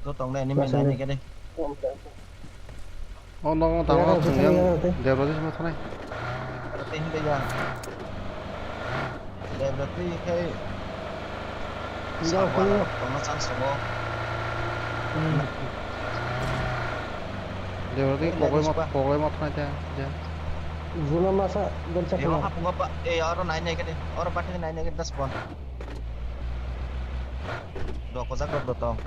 To tong de enemy nai nai ke de. O nogo tamo thwng yang. Debra de sima thanai. Tei hwnba ya. Debra twi khai. Tongna chance tongo. Debra twi koklai ma thanai ta. Juna masa. Ewa hapungo ba, e oro nai nai kene. Oro bati nai nai kene das bon. Doko jak dok dotong.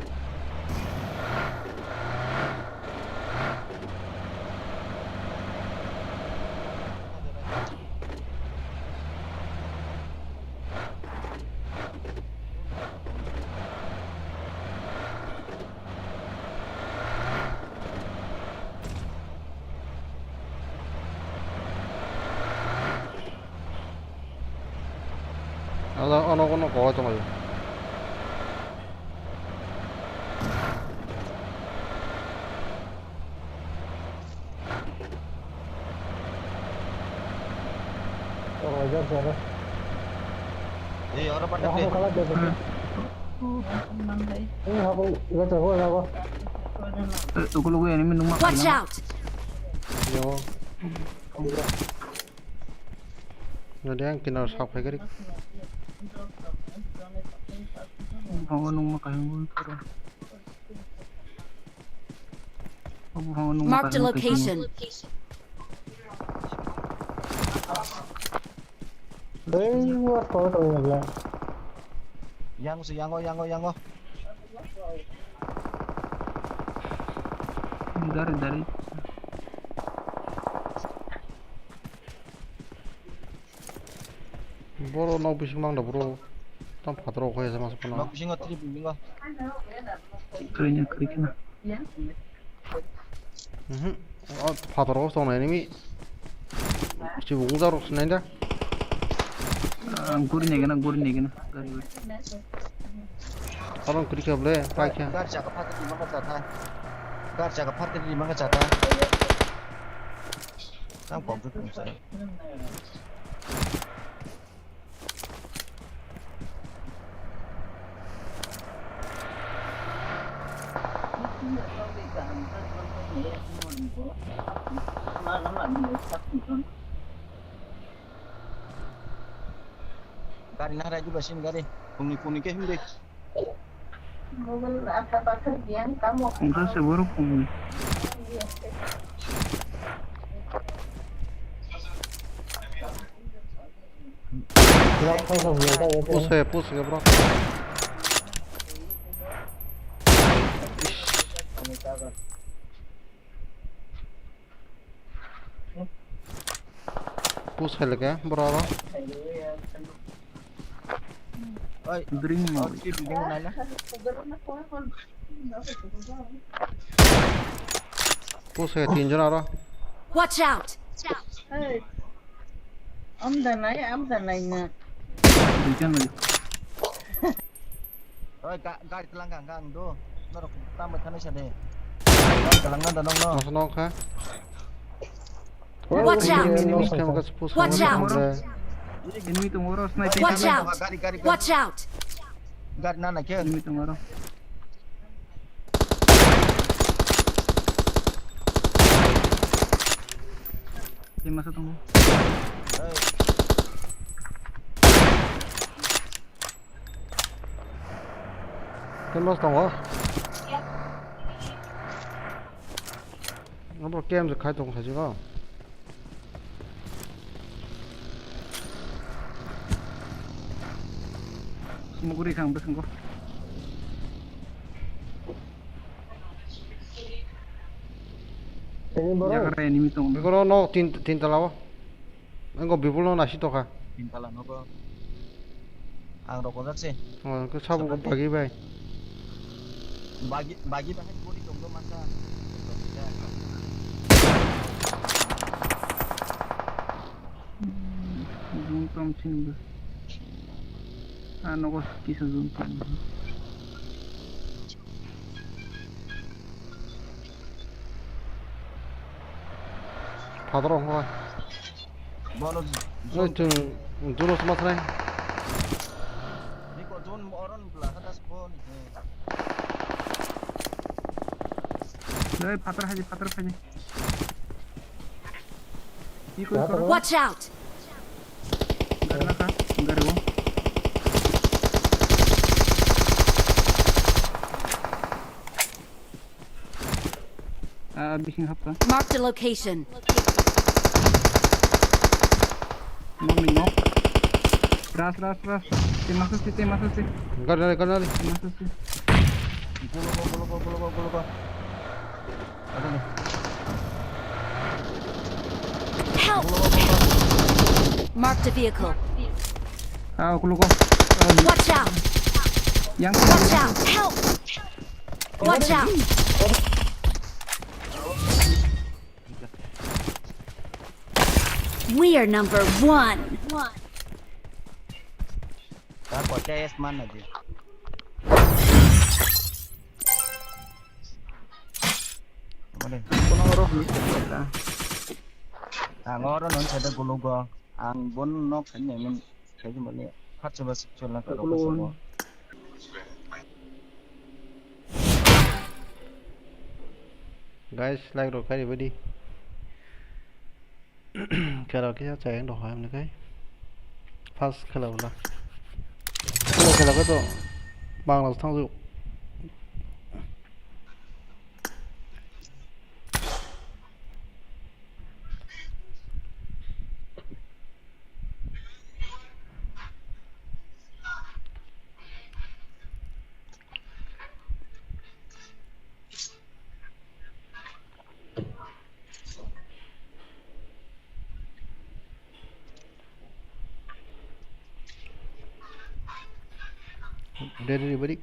Ala, ano kono kok tongo. Oh, ya, ya. Eh, oro pada. Ako kalat ya. Eh, ako, ya, ya, ya. Eh, ugo lugo enemy numa. Watch out! Yo. Nadi ang kinar sak phaikari. Hawa nung ma kaham gul karo. Hawa nung ma kaham gul karo. Marked a location. Dei, wa ko to ya. Yang si, yango, yango, yango. Dari, dari. Boro nok bising mang da bro. Tam phatro kho esa mas kono. Nok bisingo three building o. Kri na kri kena. Mhm. O phatro kho song nai nimi. Si bung da rok sinai da. Guri ne kena, guri ne kena. Gari. Orang kri kable, paikha. Gar jaga phatro ni maka jatha. Kar jaga park di manga jata. Tam kok tu tum sa. Gari na rai juga sin gari. Kuni kuni ke himde. Mobile apa pakai dia kamu? Enggak sih, baru kuni. Push hai, push hai, bro. Push hai leke, bro, aro. Oi, Green mode. Oi, building nai na. Push hai, tinjon aro. Watch out! Hey. Am da nai, am da nai na. Duijon nai. Oi, ga-, gari telang kha, hwnkhe ang do. Norok tamo thani sa de. Gari telang na da nong no. Masa nong kha. Watch out! Enemy khe maka push. Watch out! Enemy tongo oro, sniper. Watch out! Gari, gari, gari. Watch out! Gari na na khe. Enemy tongo oro. Tei masa tongo. Hey. Tei mas tongo. Abo K M se khai tong khaji ko. Sumuguri khang bwskango. Tini borok. Yagra enemy tong. Bikoro no tin, tin tala o. Engo bibul no nasi tokha. Tin tala nogo. Ang rok ojak se. Oh, ke sabo ko bagi bai. Bagi, bagi bahai gori tonggo masa. Zone tong sini. Ah, nogo kisa zone tong. Phator wngkha. Bono. Oi, chwng duno sma khnai. Riko zone oron bla kha das boni. Oi, phator haji, phator haji. Iko, iko. Watch out! Gari naka, gari o. Ah, bising hapka. Marked a location. Nok ni nok. Ras, ras, ras. Te masa si, te masa si. Gari, gari, gari. Te masa si. Golo, golo, golo, golo, golo, golo. Ada nih. Help! Marked a vehicle. Ah, golo, golo. Watch out! Yang. Watch out! Help! Watch out! We are number one. Ka kocha es man na di. Mane. Kono oro hini sekta. Ang oro non sada gulugo. Ang bon nok sani men. Kaji mane. Phatsa bas chol na karo. Guys, like rok khai ribadi. Khela kisa chayang rok ham ni kai. First khela bula. Khela khela ko to Bangladesh thang ju. Deri beri.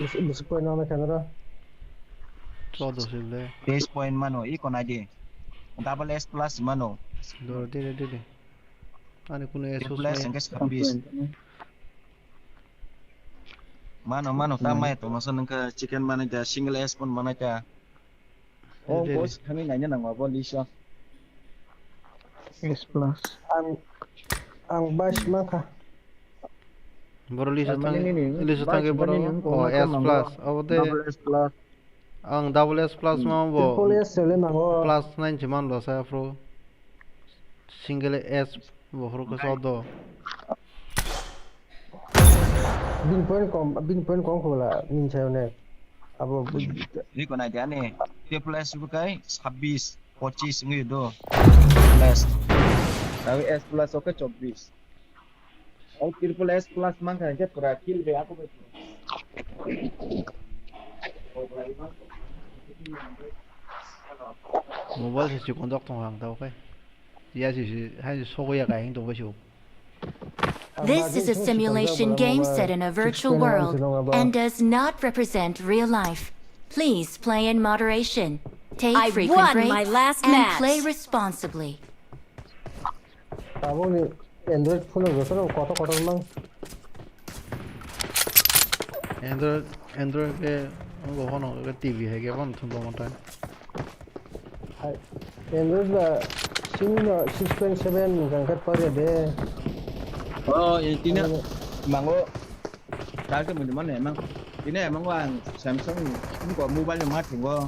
Bisi, bisi point nama kamera. Chaudo sih le. Base point mano, iko nai di. Double S plus mano. Dor, dere, dere. Ani kuno S plus plus. Engage habis. Mano, mano, ta Hmm. mai tongmasa nungkha chicken manai ta, single S pon manai ta. Oh, Ready. Boss, kami naina nang abo list o. S plus. Ang, ang bais Hmm. mangkha. Boro list o Ang thang, mani nini, list o bais thang ke mani boro, nini, oh, koma S kama plus, boro. Abo de. Double S plus. Ang double S plus Hmm. ma bo. Triple S sele nango. Plus nine se man lo sa pro. Single S bo horo ko so do. Bini point kom, bini point kom khola, nini sayo ne. Abo bu- Ri ko nai dia ne. Triple S bu kai sabbish, pochis ngi do. Plus. Tawi S plus oke chobbish. O triple S plus mangkha hingke pura kill be ako be. Mobile se chikon dok tong hang tau kai. Ya si si hai sogo ya kai hing tong bai si. This is a simulation game set in a virtual world and does not represent real life. Please play in moderation. Take I frequent won my breaks last and match. Play responsibly. Tabukni Android phone rok jotono kotor kotor mang. Android, Android ke wngkha phone ke T V hai ke phone thumba mata. Hai, Android ba sini no six point seven ni jangkat pare de. Oh, ini tina Ano mango. Dal ke mudi mana emang. Ini emang ang Samsung ni ko mobile ni mati go.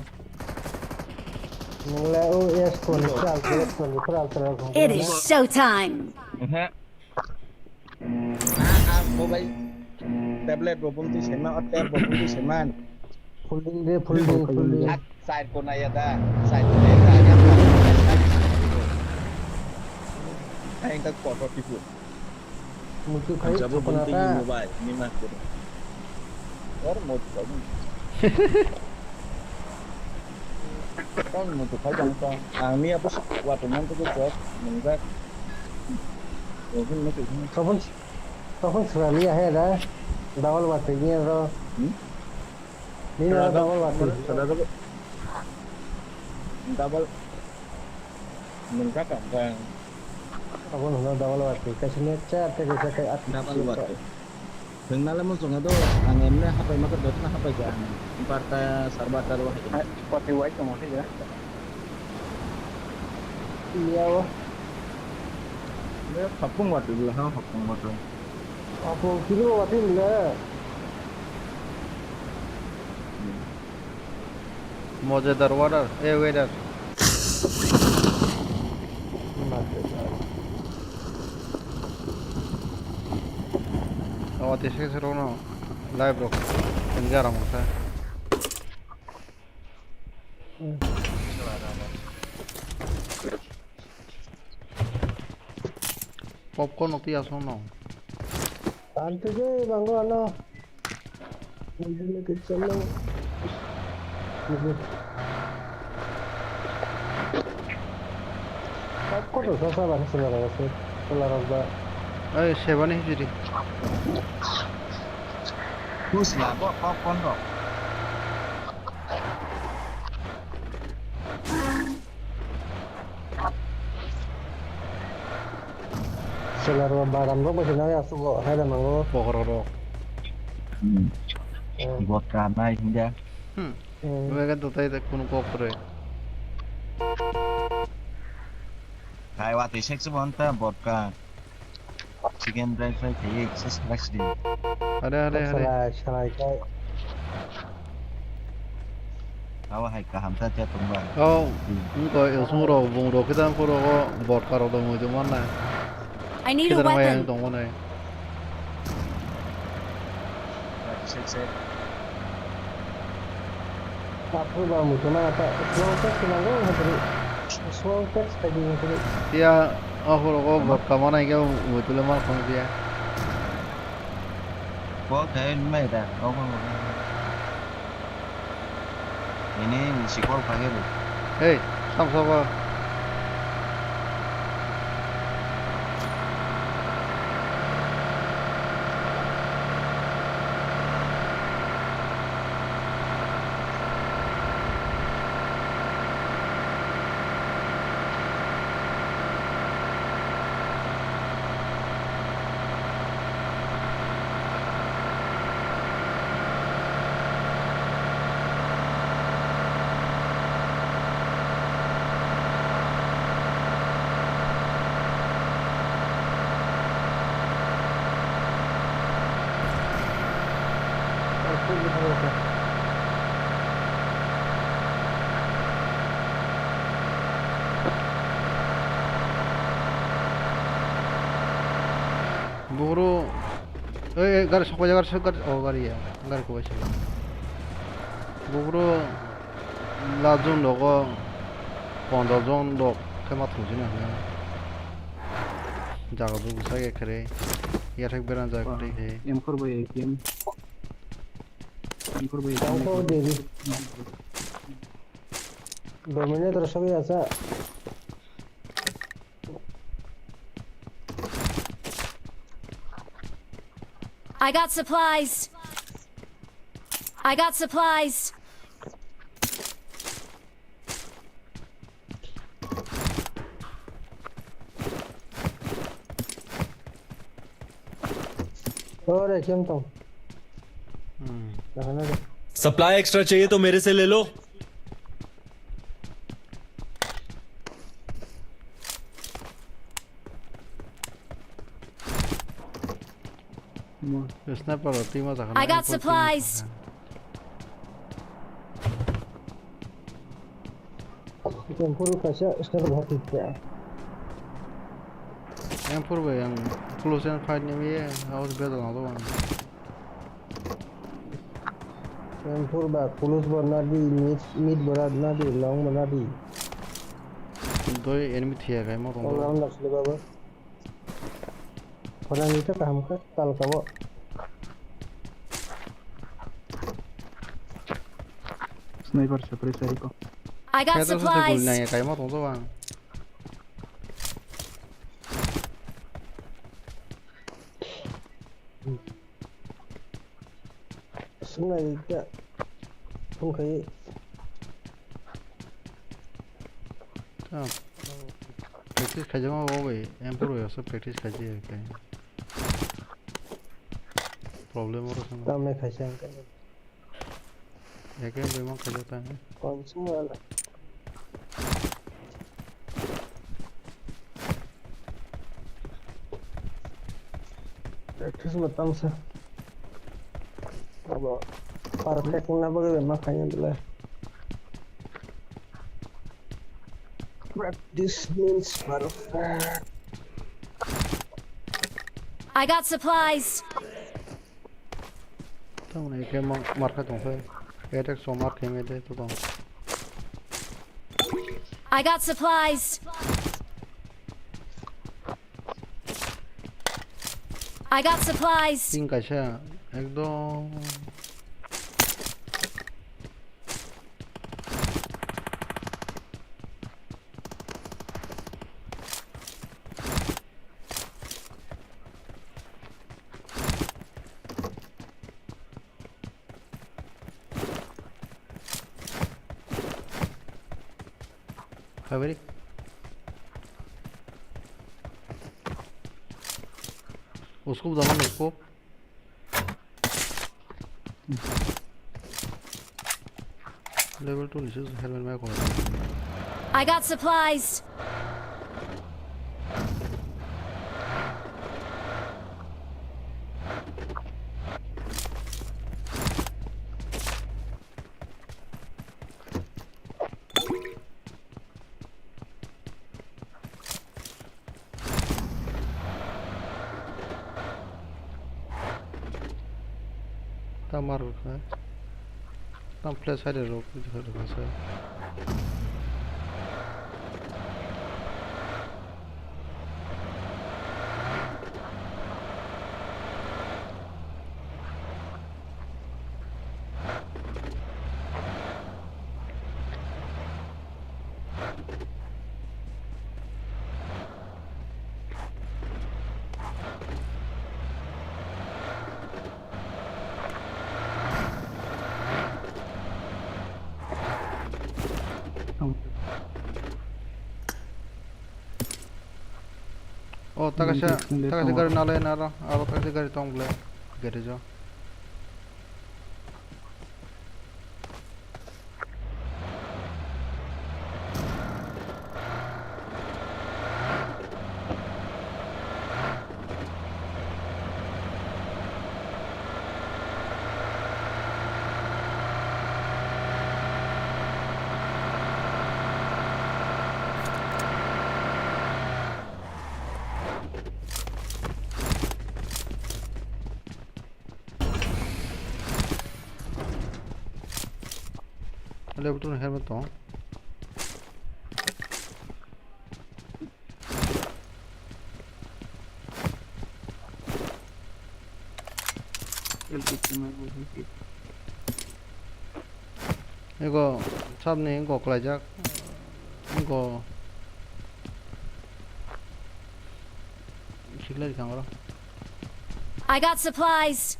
Nang le O S twenty-three Ultra, S twenty-four Ultra ko. It is showtime. Ehe. Ah, ah, mobile, tablet bo bumti sema, o tab bo bumti sema. Folding de, folding, folding. At side ko na ya da, side ko na ya da, ya da. Ai, engka kotor tipu. Mutu khai Jabo chapana bumti ka. Mobile, ni ma ko. Or mo ko. Kan mo to khai jang ta. Ang ni apo wato man to ko jok, mung jak. Tokon, tokon sura liya hai da. Double bati niya ro. Hmm? Ni na double bati. Sura double. Double. Nung ka tong ka. Abo nung double bati. Kasi niya cha te kisa kai at. Double bati. Thwng nalai muchung do, ang emne hapai maka dotna hapai ka ang. Barta, sar barta ro hai. Pati wai tong hai ya. Iya, wo. Ne, hapung wati bula, ha, hapung wati. Hapung kilo wati bula. Mojedar weather, eh, weather. Awa te se se rono live rok enjoy rang sa. Popcorn oti aso no. Tante je bango ano. Nandini kecil lo. Popcorn rok sasa bang sila rok se. Sila rok ba. Ai, sebani hijiri. Who's la bo popcorn rok? Solar ba bagan bo bwswk nai aswk bo hai da mango. Bokhorok rok. Hmm. Hmm. Vodka nai hinja. Hmm. Hmm. Bebek do tai kunu kok kwrwi. Hai watwi sek se bo anta vodka. Chicken dry fry khaiwi se salai sidi. Are, are, are. Salai, salai khai. Abo hai kaham ta te tongba. Oh, hmm. Wngkha, isung rok, bung rok, kita phuru o vodka rok tongwi tongmani. I need a weapon. Kita rok tongmani. Sek, sek. Tapur ba muchung nai ta, small text nanggo hwnkhe, small text khai di hwnkhe. Tia, o horo go vodka manai khe muitule ma khong dia. Bo khai mai da, o khong. Ini sikol khai ri. Hey, sam sabo. Boro, ei, ei, gari sok paijak, gari sok, gari, oh, gari ya, gari kubai sok. Boro, la jon rogo, pondro jon rok khe ma thungjini hwnwi. Jaga bo bwsa khe kwrwi, yathek beran jaga kwrwi khe. M four bai A K M. M four bai A K M. Tang kho debi. Dominator sogwi asa. I got supplies. I got supplies. Ore, kem tong. Hmm. Soply extra chahiye to mere se le lo. Sniper rok twi ma jakha na, I got M four twi ma supplies. Jakha. M four kaisa sniper rok twi kha. M four bai ang close and fight ni ye, house bed ang do ang. M four ba close ba nadi, mid, mid ba nadi, long ba nadi. Doi enemy thiya kai mo tong. All round asle baba. Khorang ni ta kaham kha, tal kabo. Sniper suppressor ko. I got supplies. Nang ya kai mo tong bang. Swngnairikya. Phone khai. Ah, practice khaijama bo bai, M four bai also practice khaijai khe. Problem oro swngo. Tamne khaisa hwnkhe. Eke bai man khaijak ta. Konsum wala. Practice matang sa. Abo perfect na bagwi ma khaina dile. Practice means perfect. I got supplies. Tamoni khe ma-, markha tongkhe. Attack so markhe mede to tong. I got supplies. I got supplies. Ping kaisa ekdom. Haberi. Usko dama usko. Level two ni se helmet mai ko. I got supplies. Ta mar rwkha. Tam flash hai rwkha sa. Oh, ta kaisa, ta kaisa gari nalai naro, aro ta kaisa gari tong bwle, garage o. Level two ni helmet tong. Ego sabni ego kwlaijak. Ego siklai rikha oro. I got supplies.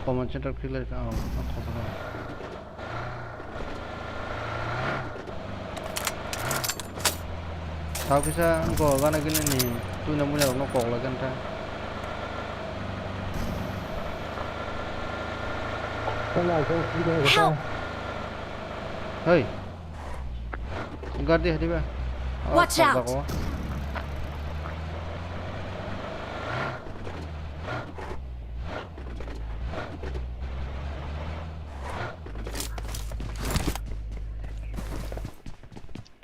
Command center clear ka, oh, oh, oh, oh. Tao kisa go gana gini ni tui na mui na rok no kok lai ganta. Help! Hey. Guard di hadi ba. Oh, watch out. Jago.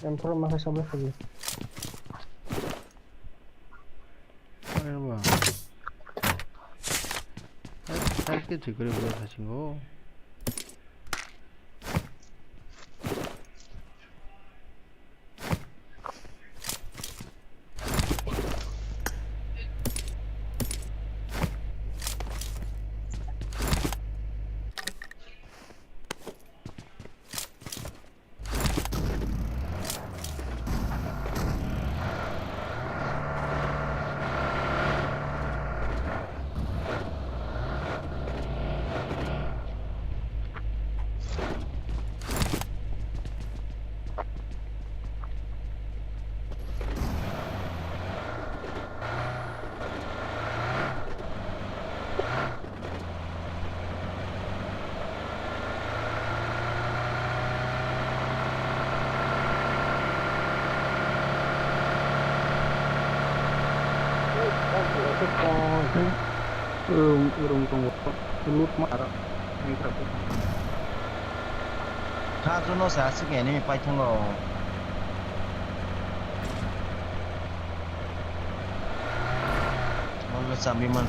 M four ma khe sabla khaji. Ayo ba. Hai, hai ke thik kore bo thasingo. Rung, rung tongo, loot ma aro. Tha, jono se aswk enemy paithango. Wala chambi man.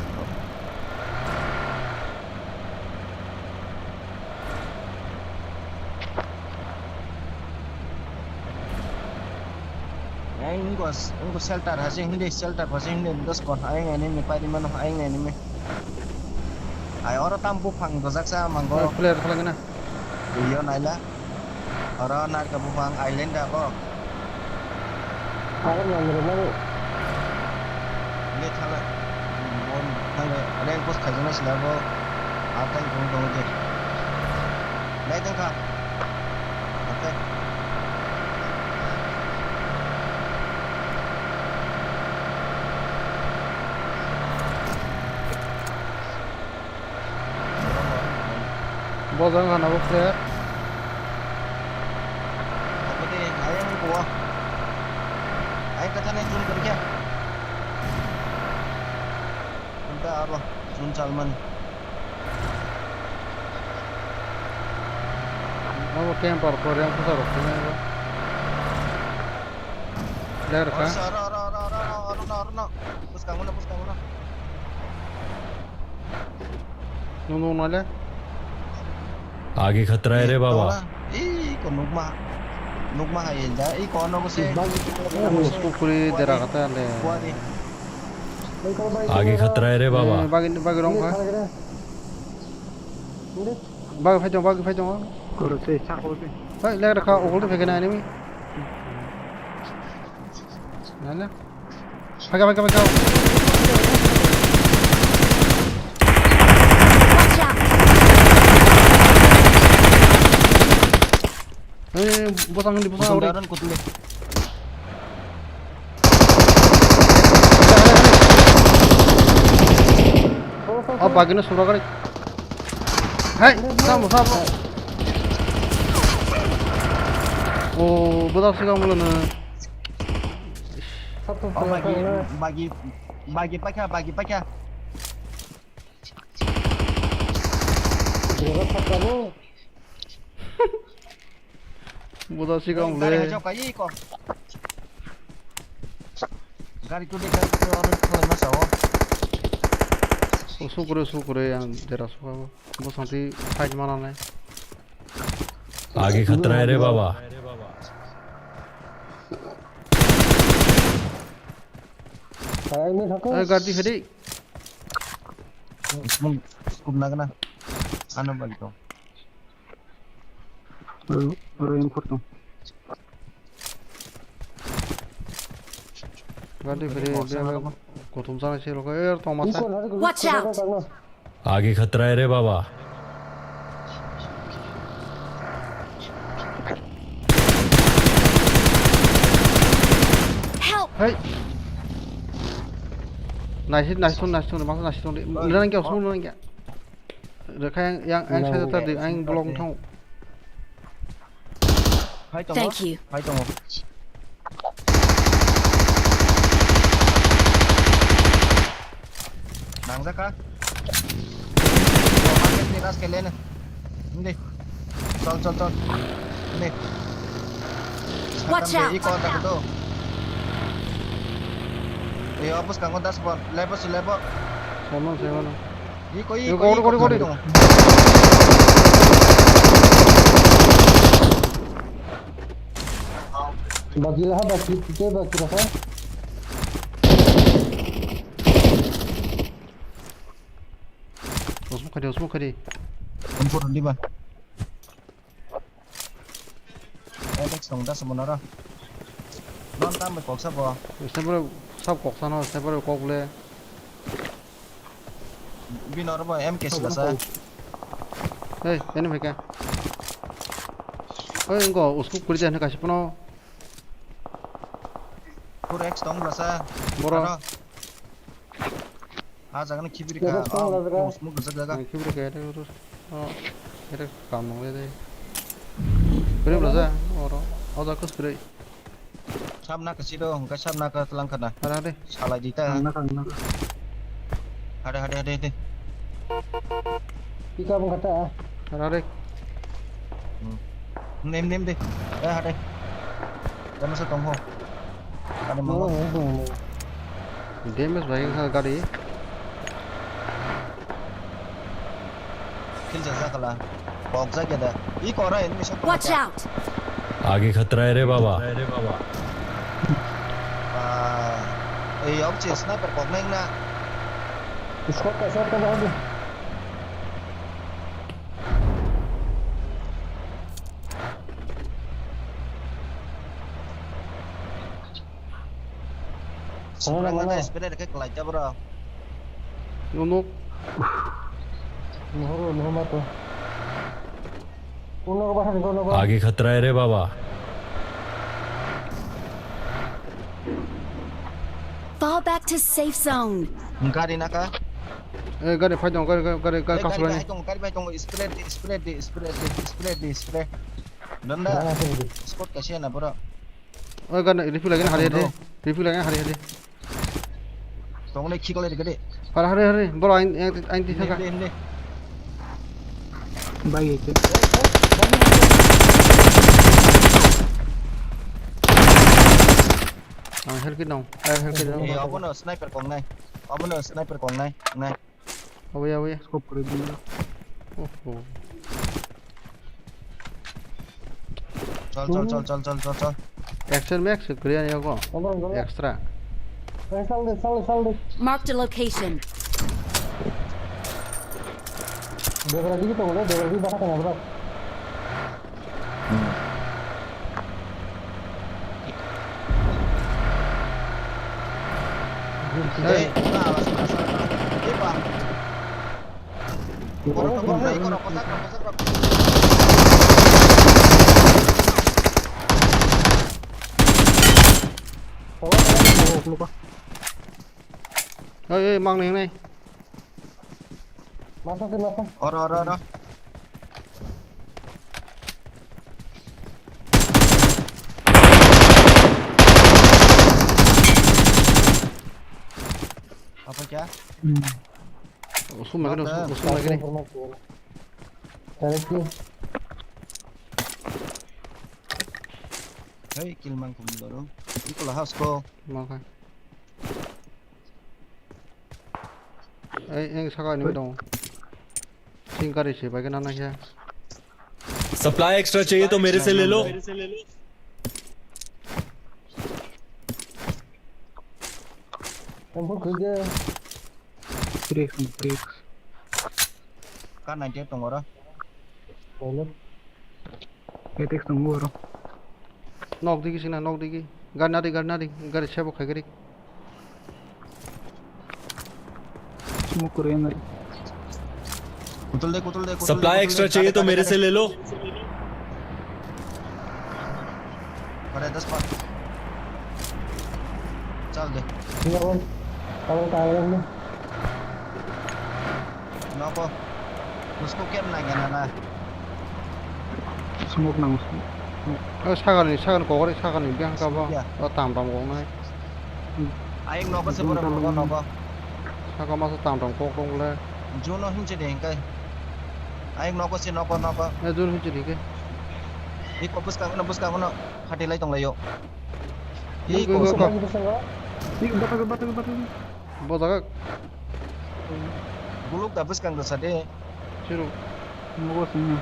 Ai, wngkha, wngkha shelter, hase hindi shelter, hase hindi dos kon, ai, enemy paidi mano, ai, enemy. Ai, oro tam buphang dojak sa mango. Oh, player khalangna. Iyo naila. Oro narka buphang island da bo. Agam yang rumah ni. Ini thala. Bon, thala, ada yang post khaijana sila bo. Atai bung bung de. Lai tengka. Oke. Bojang hana bo player. Oke, ayang kuwa. Ayang kata na jun kerja. Unta abo jun chalman. Abo camper ko yang pusa rok sini abo. Player ka? Oro, oro, oro, oro, oro, oro, oro, oro, no. Puskang mana, puskang mana. Nung nung nale. आगे खतरा है रे बाबा। Ih, ko nukma. Nukma hai da. Ih, ko no ko se. Bagi. Puskuri dera kata le. Kuari. आगे खतरा है रे बाबा। Eh, bagi, bagi rong ka. Bagi phai tong, bagi phai tong. Koro se, sa ko se. Hai, le rakha, ogol to phekena enemy. Nale. Phaka, phaka, phaka. Watch out! Eh, bosang di, bosang. Bosang ori. Daran kutli. Oh, bagino sura kari. Hai, samo, samo. Oh, bosang sih kamu lana. Oh, bagi, bagi, bagi pakai, bagi pakai. Buda sikang le. Gari hajok kai ko. Gari tu de gari tu orang kalau masa oh. Usuk kore, usuk kore, ang jera suka bo. Bo santi fight mana nai. आगे खतरा है रे बाबा। Hai, ini satu. Eh, ganti hedi. Smoke, smoke na kena. Ano balik dong. Oro, oro yang foto. Ganti hedi, dia kothom sana sih lo. Eh, tong masa. Watch out! आगे खतरा है रे बाबा। Help! Hey. Nice, nice one, nice one, nice one. Nang kya, nang kya. Rekha yang, yang, yang saya tadi, yang blok thong. Hai tongo. Thank you. Hai tongo. Nangjak ka? Market ni ras kele na. Hindi. Chol, chol, chol. Hindi. Watch out. Iko ta to. Eh, opus kango das bon. Lepo si lepo. Sama, sama. Iko, iko, iko, iko, iko. Bagi lah, bagi, kita bagi lah. Osmo kadi, osmo kadi. Ampun di ba. Etex tong das monara. Non tam bai koksa bo. Sniper sab koksa no, sniper kok le. Bino ro bo M K sila sa. Hey, enemy ka. Hey, ingo usku kuri jana kasi pono. Four X tong bla sa. Boro. Aro. Ah, jaga ni khibiri ka. Smoke, smoke gajak jaga. Khibiri ka, ete uru. Oh, ete kam nong le de. Beri bla sa. Oro. Oh, jaga kus beri. Sab na kasi do, hingke sab na ka telang kana. Hara de. Salai di ta. Hade, hade, hade, hade. Pika bung kata. Hara de. Hmm. Nem, nem de. Eh, hade. Tama sa tong ho. Hade mango. Damage bai kha gari. Kill jasa kala. Pok jagya da. I kora enemy shot. Watch out! आगे खतरा है रे बाबा। Ah, ei, ob che sniper kok neng na. Scope ka shot ka bahagi. Mana, mana? Spray reke kelai jabra. Nunuk. Nuhuru, nuhuma to. Uno ko bahar ko, uno ko. आगे खतरा है रे बाबा। Fall back to safe zone. Gari naka? Eh, gari phai dong, gari, gari, gari, gari kasulai. Gari bai tong, gari bai tong, spray di, spray di, spray di, spray di, spray. Donda. Mana sih di? Spot kasi na, bro. Oh, gana, refill lagi na, hari, hari. Refill lagi na, hari, hari. Tong le, khikole, hari, hari. Hari, hari, hari. Bro, ain, ain, ain, di saka. Hindi, hindi. Bai, ito. Ang helki dong. Ay, helki dong. Eh, abono sniper kong nai. Abono sniper kong nai. Nai. Away, away. Scope kore dilo. Oho. Chal, chal, chal, chal, chal, chal, chal. Action max, Korean yago. Hold on, hold on. Extra. Eh, sal de, sal de, sal de. Marked a location. Degra digi to, degra digi baka tengah, bro. Hey. Hey, hey, mang neng nai. Masa sih, masa? Oro, oro, oro. Apa kya? Hmm. Usum lagi, usum, usum lagi nih. Correctly. Hey, kill mang kum doro. Iko lahas ko. Makan. Ei, eng saka ni dong. Sing kari se bai kana na kya? Supply extra चाहिए तो मेरे से ले लो। Ang kok khuja. Freak, freak. Ka ninety-eight tong oro. Hello. Atex tong oro. Nok digi sina, nok digi. Gari nadi, gari nadi. Gari sebo khai gari. Smoke kore na. Kutul de, kutul de, kutul de, supply kutul de. Extra चाहिए तो मेरे से ले लो। Kare das pat. Chal de. Abang, abang tangan ni. Noko. Usko kem na gana na. Smoke nang. O sagarni, sagarni kokori, sagarni bihang kabo. Ya. O tam tam kok nai. Ayek noko se borok noko, noko. Saka masa tam tam kok rong le. Juno hinche de hingkai. Ayek noko se noko, noko. E jun hinche de ke. Iko buskang no, buskang no. Hati lai tong layo. Iko, iko, iko. Iko, batak, batak, batak. Bo jaga. Buluk da buskang da sade. Siru. Nogo sini.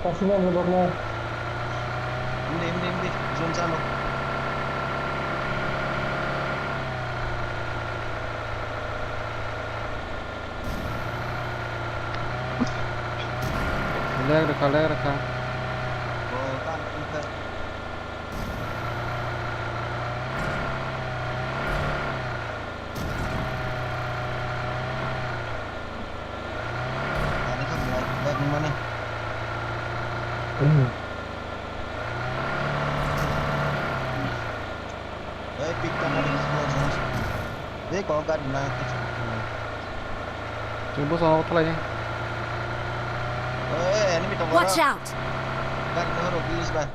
Kasih nang, nang. Hindi, hindi, hindi. Zone sano. Lag rwkha, lag rwkha. Oh, tan, tan, tan. Ani kha belai belai wngmani. Hmm. Ei, pick tongmani. Ei, kok gari na. Chwng bwskango thalai ni. Ei, enemy tongo. Watch out! Gari no horo, please bai.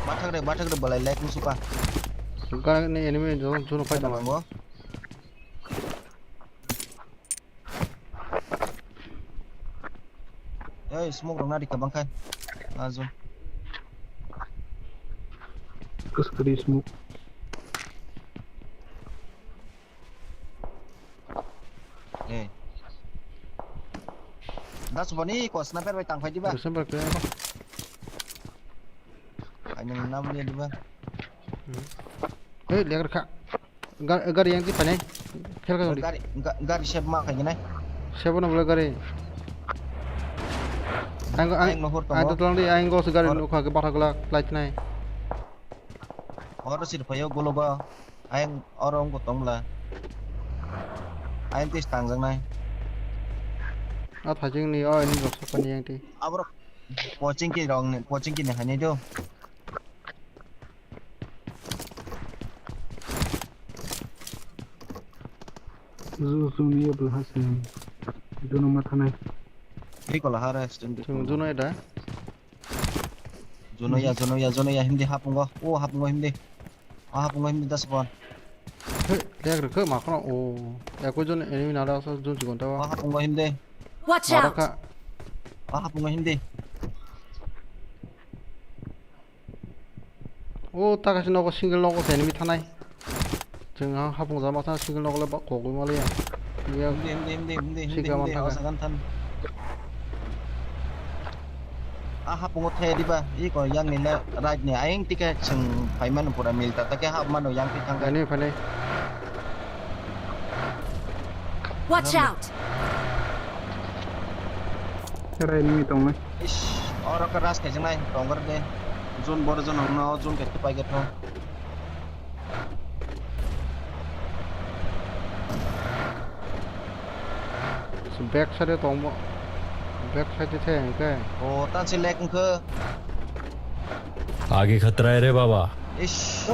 Bathak re, bathak re, balai light musuka. Gari ni enemy jong, jong phai tongo. Tongo. Ei, smoke rok nari kabang khai. Ajo. Kus kari smoke. Eh. Das bani ko sniper bai tang phai diba? Sniper khe. Ai nang nam ni diba? Hmm. Hei, liak rwkha. Ga-, gari yang di panai. Khel ka di. Gari, ga-, gari sep ma khai nai. Sep no bole gari. Ang, ang, Ayang no hor ang tongo. To tlang di, ang go gari Hor. Nukha ke bathak lak, light nai. Hor sir phayo golo ba. Ayang oro wngkha tongmla. Ayang twi tangjak nai. A thajing ni o ini rok sakani yang ti. Aborok poching ki rong ni, poching ki ni haini do. Zu zu ni bla hasen. Duno matha nai. Hei kola hara stand. Chung duno eda. Jono ya, jono ya, jono ya, hindi hapungo. O hapungo hindi. O hapungo hindi das bon. He, liak rwkhe ma kheno. O, ekoi jon enemy nada sa jon chigon ta. O hapungo hindi. Watch out! Ka. O hapungo hindi. O ta kaisa nogo single nogo sa enemy thanai. Chwng ang hapung jama thang single nok le ba kogwi maliya. Iya. Hindi, hindi, hindi, hindi, hindi, Sika hindi, mantha awas ka. Akan than. Ah, hapungo thaya diba? Iko yang ni le right ni. Ayang tika chwng paimano pura mil ta. Take hap mano yang pi thang. Ani phane. Watch out! Rai ni tong nai. Ish, oro ka ras kaijaknai, tongor de. Jun bor jun hongno, jun kaitu pai kaitu. Back side tongmo. Back side the hingke. O, ta si lek hingke. आगे खतरा है रे बाबा। Ish.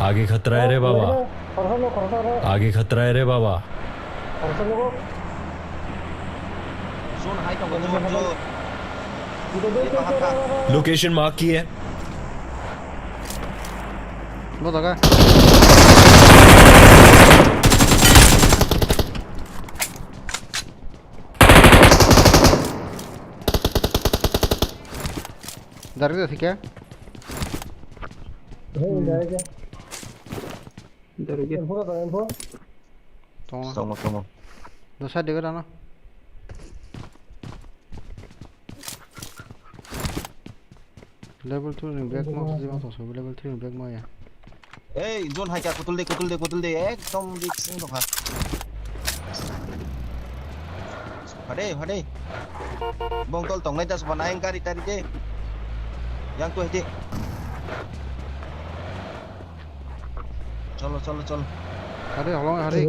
आगे खतरा है रे बाबा। आगे खतरा है रे बाबा। Location mark की है। Bo jaga. Dari da thike. Hey, hmm. Dari ke. Dari ke. Info kata info. Tongo. Tongo, tongo. Dosa dega dana. Level two ni bag ma khasi ma tong level three ni bag ma ya. Ei, zone hai ka kutul de, kutul de, kutul de, ekdom risk sing tong kha. Hade, hade. Bong tol tong nai das banai gari tari de. Yang tu hede. Cholo, cholo, cholo. Hade, holong hade.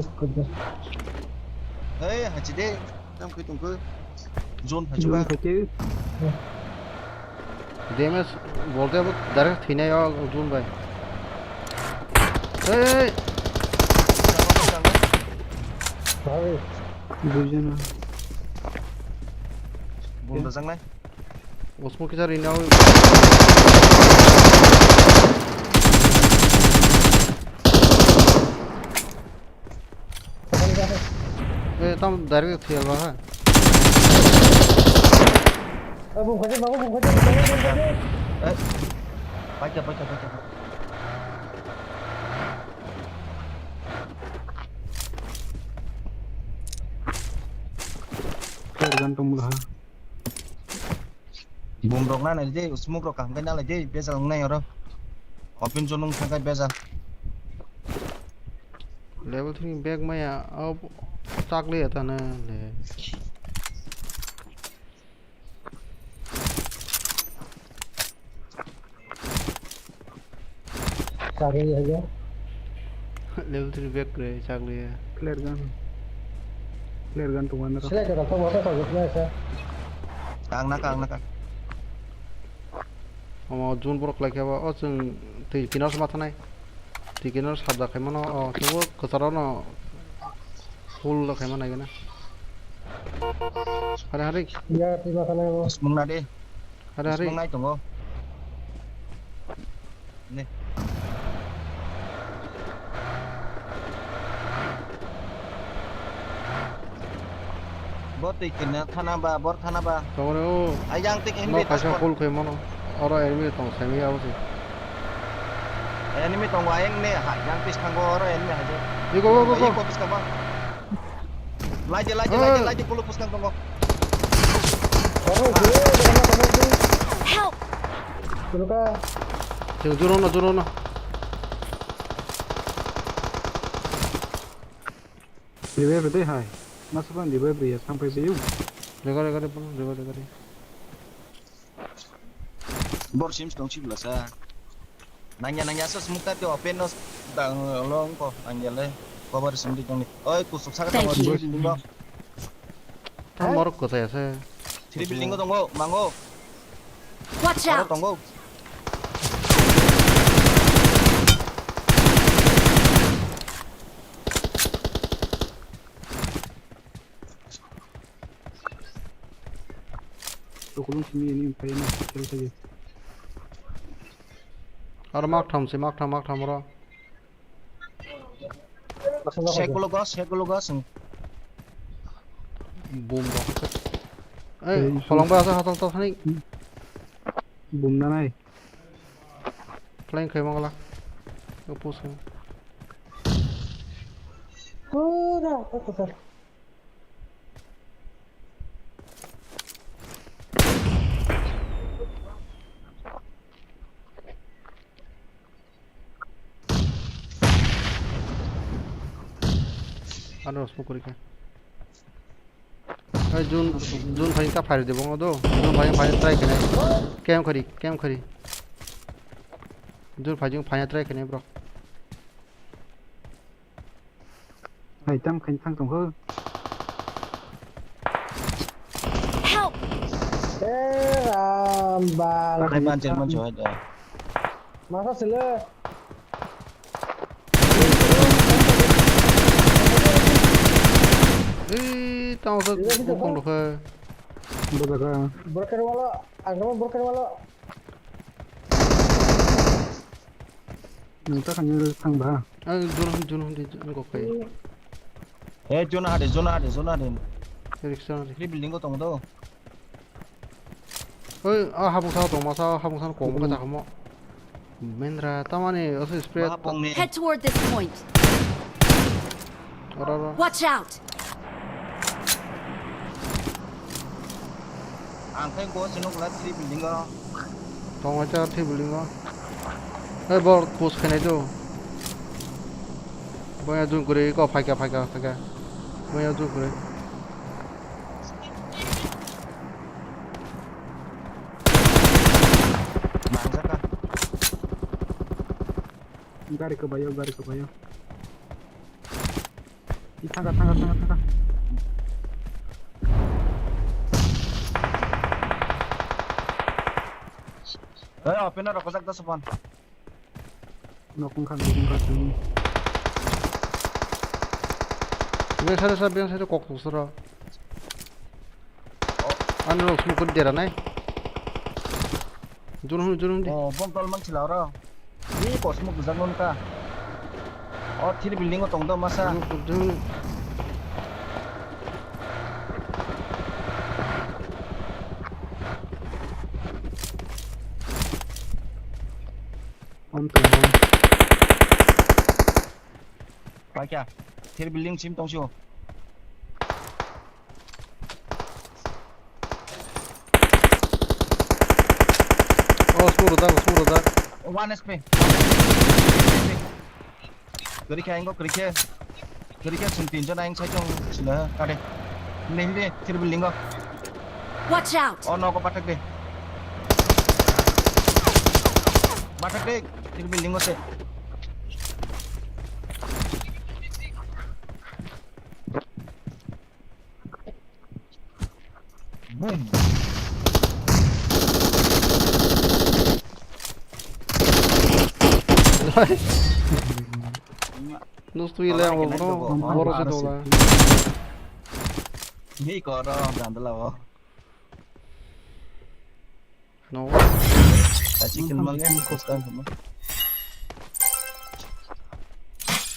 Ei, hachi de. Tam khe tongkhe. Zone phachuba. Zone phachu. Damage bolte abo direct thwinai o zone bai. Ei, ei, ei. Hai. Buijo na. Bom da jangnai. Osmo kisa rina o. Eh, tam direct thiyal ba ha. Eh, bung khaje, bung khaje, bung khaje. Eh, baca, baca, baca. Flare gun tong mula ha. Bum rok na nai de, smoke rok kaham khe na lai de, bejal wngnai oro. Open zone wng thangkhe bejal. Level three bag maya, oh, chakli ya tana le. Chakli ya. Level three bag kre chakli ya. Flare gun. Flare gun tong anro. Select da to wata to gutna sa. Kang na, kang na, kang. Omo zone borok lai khe ba, o chwng twi kinar se ma thanai. Twi kinar sabda khai mano, o tebo kwcharo no full khai ma nai gana. Hari hari. Ya, twi ma thanai bo. Smung na de. Hari hari. Smung nai tongo. Ne. Bo twi kina thana ba, bor thana ba. Tongore o. Ai yang tik no enemy kaisa passport. Full khai mano. Oro enemy tong semi abo se. Enemy tongo ayang ne ha, yang pis thango oro enemy haje. Iko, iko, iko. Iko pis thango. Laje, laje, laje, laje, pulu pus thango. Help! Chwng juro no, juro no. Revive de hai. Masa pan revive ya sampai sih. Revive, revive, revive, revive. Bor sim tong sibla sa. Nangya nangya sa smukta te open no dang long ko nangya le. Cover sim di tong ni. Oi kusuk saka tong. Thank you. Building bo. Tam morok ko saya sa. Three building ko tongo mango. Watch out. Tongo. Tukulung simi ini paina kel saja. Aro mak tham se, mak tham, mak tham ro. Sek ulo gas, sek ulo gas. Bom ba. Eh, eh, holong ba asa hotel to thani. Bom na nai. Flying khai mangala. Opus khai. Pura, apa, apa. Ano smoke kori kha. Ai, Jun, Jun phai ta phari de bongo do. Jun phai phai try kene. Kem kori, kem kori. Jun phai jung phai try kene bro. Hai, tam khain thang tong ho. Help! Eh, ram bang. Hai, man chen man choi da. Masa sele. Eh, tang sa bukong dokha. Bujaka. Broken wala, agama broken wala. Nang ta khanyo thang ba? Ah, Jun, Jun, Jun, Jun, kok kai. Eh, Jun ade, Jun ade, Jun ade. Rickshaw ade. Three building ko tong do. Oi, ah, habung sa tong masa, habung sa kong ka jakmo. Mendra, tamani oso spray. Baha pongni. Head toward this point. Oro, oro. Watch out! Ang khai go sino kula three building o. Tong acha three building o. Hey, bor push khainai do. Boya jun kuri ko phaika, phaika, phaika. Boya jun kuri. Nangjakha. Gari kwbaio, gari kwbaio. Thanga, thanga, thanga, thanga. Hey, opener rok kajak da sapan. Nok wngkha, nok wngkha, chwng. Beng side, side, beng side kok kusura. Ani rok smoke kuri dera nai. Jurung, jurung di. Oh, bom tol mansila oro. Ni ko smoke bujak nonka. Oh, thir building o tong do masa. Jurung, jurung. Home to home. Paikha, thir building sim tongsi o. Oh, smoke rwjak, smoke rwjak. One H P. Kwrwi khe, ang bo kwrwi khe. Kwrwi khe, chwng tinjon ayang side o sila kade. Hindi, hindi, thir building o. Watch out! Oh, nogo bathak de. Bathak de, thir building o se. Boom. Nus tu ile ang boro, boro se dola. Ni ko ro dandala wo. No. Achi kin mang ya, kos kan sama.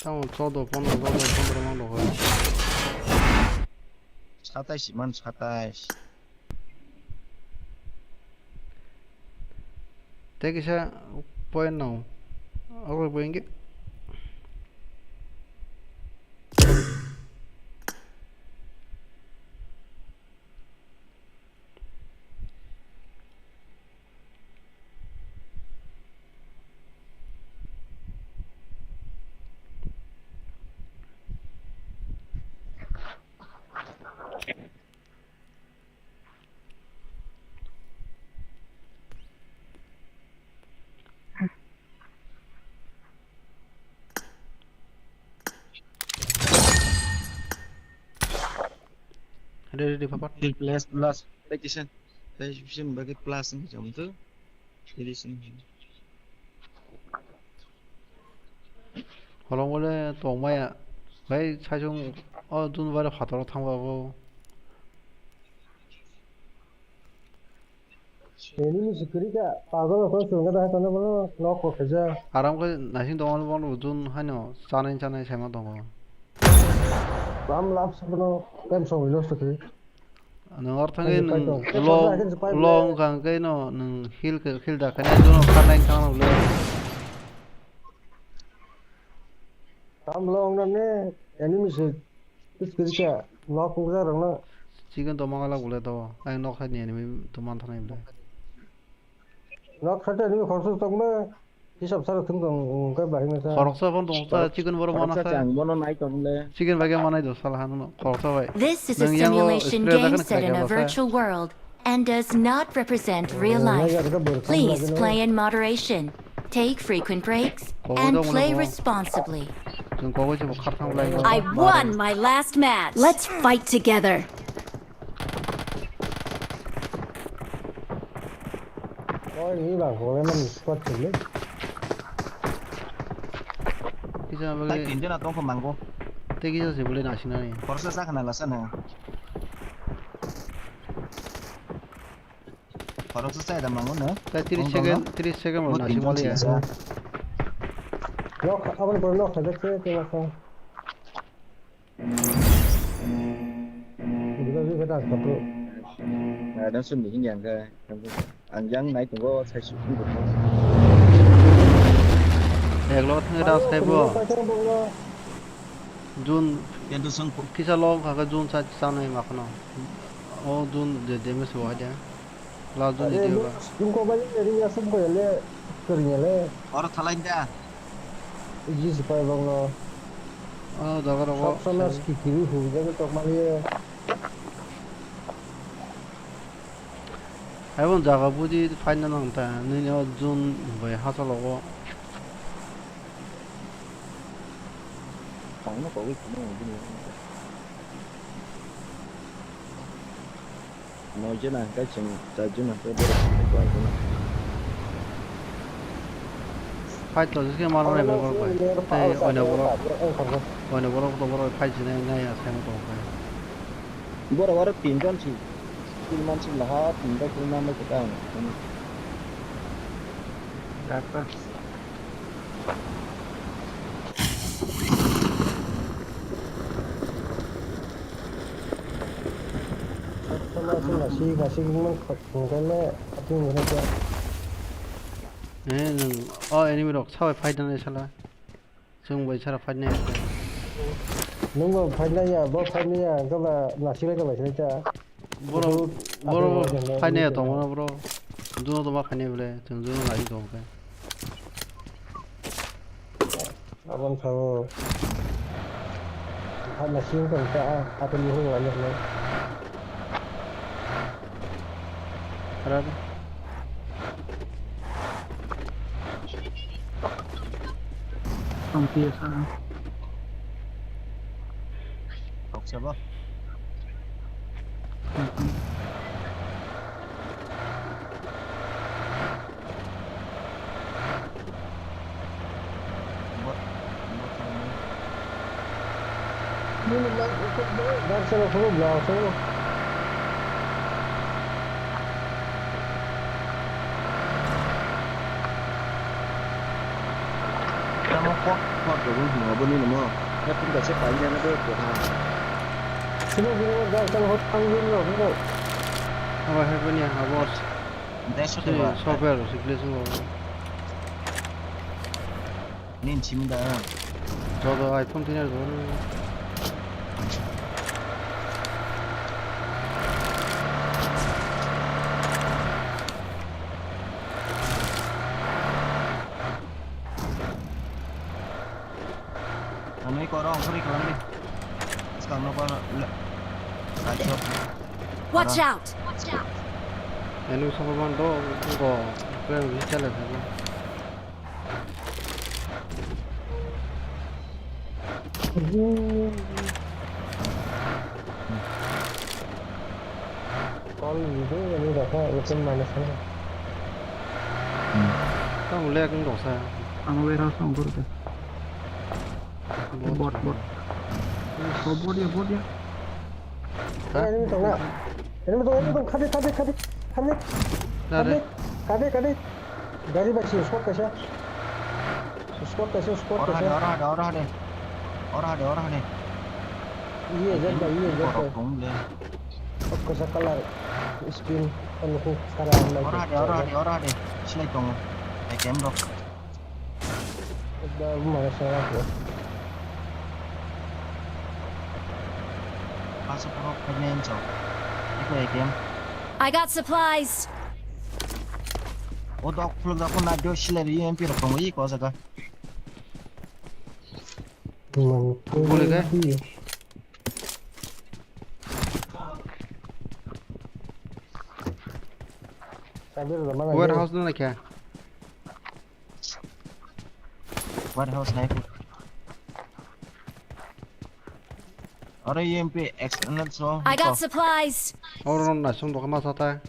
Tamo chodo, pondro, chodo, pondro mang dogo. Satais man, satais. Tei kisa point no. Abo point ge. Ready, ready, papa. Plus, plus. Tei kisa, tei kisa bagwi plus wngwi tong tu. Tiri sini. Holong bole tongmaya. Bai, saisung, o, dun bare phataro thangba bo. Enemy security ka, pagol ko sunga da tano bono, knock ko khaja. Aram khe naising tongo bono dun haino, chanai chanai saima tongo. Ram lap sa bono, tem song lost khe. Nwng or thangwi nwng long, long wngkha hwnkhe no nwng heal khe, heal da khaina jono kharnai wngkha no le. Tam long na ne enemy se pis kiri kha nok wngkha rok no. Chicken to mangala bole to, ai nok hai ni enemy to man thanai bole. Nok hai to enemy khoroksa tongma. Hisab sara thung tong, tong, tong, bahai masa. Khoroksa phone tong sa, chicken borok mana sa. Ang bono nai tong le. Chicken bagwi manai do sala hanu no, khoroksa bai. This is a simulation game set in a virtual world and does not represent real life. Please play in moderation. Take frequent breaks and play responsibly. Chwng kogwi se bo kharthang lai. I won my last match. Let's fight together. Oi, ni bang, kole man squad chili. Kisa bagwi. Tai tinjon atong ko mango. Tei kisa se bole nasinani. Khoroksa sa khana lasa na. Khoroksa sa da mango na. Tai tris second, tris second bo nasing wali ya. Nok, aboni pore nok sajak se, te lasa. Gila gila kata satu. Ada sun ni hinjang ka. Ang yang nai tunggu saya sih. Eklo thang da sai bo. Jun kisa lo kha khe jun sa chanai ma khano. O jun de de me so ha de. La jun de de ba. Jun ko ba le ri ya sum ko le kri ya le. Oro thalai da. Ji sipai bangno. O jaga rogo. Sab sama ski kiri hu jaga tok mali. Hai bon jaga buji phaina nang ta nini o jun bai hachalogo. Tangno kogwi phano bini. Noi jena hwnkhe chwng char jona hwnkhe borok hwnkhe kwlai jona. Fight to jese mano level borok bai. Tei oino borok, oino borok to borok fight jene nai ya sai mo to bai. Borok oro tin jon si. Tin man si laha tin jon tin man bai kwtal. Doctor. Sima sima si kasi man khokle ating rega. Eh, nwng o enemy rok sabai fight nai sala. Chwng bai sara fight nai. Nwng bo fight nai ya, bo fight nai ya, gaba nasi lai gaba sila cha. Boro, boro fight nai ya tong mano boro. Juno to ma fight nai bole, chwng juno nai tong khe. Abang sao. Hana sing kan ka, apa ni hung lanya ni. Ada. Ang tiya sa. Kok siapa? Tamo kok kok dogong hingo boni nimo. Hepung kaisa painani bo keha. Sini sini mo gas kan hot ang dulu mo. Abo hai boni abo. Deso. Software replace mo. Nin chimda. Jodo iPhone tini jodo. Anui koro ang khuri kalam di. Skang no koro le. Kaisok. Watch out! Watch out! Anu sabo man do go. Kaya bisa le sabo. Call ini ini rasa itu mana sana? Kamu lihat kan dosa. Ang warehouse ang guru deh. Bot, bot. Oh, bot ya, bot ya. Enemy tong na. Enemy tong, enemy tong. Kade, kade, kade. Kade. Kade, kade, kade. Gari bai si, squad kaisa. Squad kaisa, squad kaisa. Ora hade, ora hade, ora hade. Ora hade, ora hade. Iye, jat bai, iye, jat bai. Kok kaisa color skin, anu kuk kara. Ora hade, ora hade, ora hade. Silai tongo. Ekem rok. Ekdom mana sara ko. Paso puro kanya encho. Iko ekem. I got supplies. O dok phuluk dok na dio silai ri M P rok tongo iko jaga. Bole ke? Warehouse no naikha. Warehouse nai. Aro M P external so. I got supplies. Oro na sung dokma sata.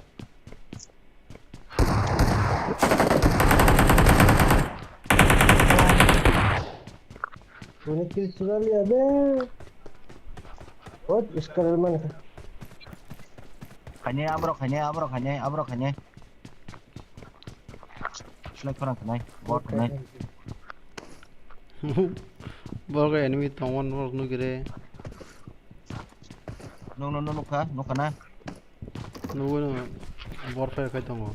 Ini kill sudah lihat deh. Oh, sekarang mana? Kanya abro, kanya abro, kanya abro, kanya. Select orang kanya, bot kanya. Bot kanya enemy tongon, bot nugire. No, no, no, nukha, nukha na. Nugwi no bor fire khai tongo.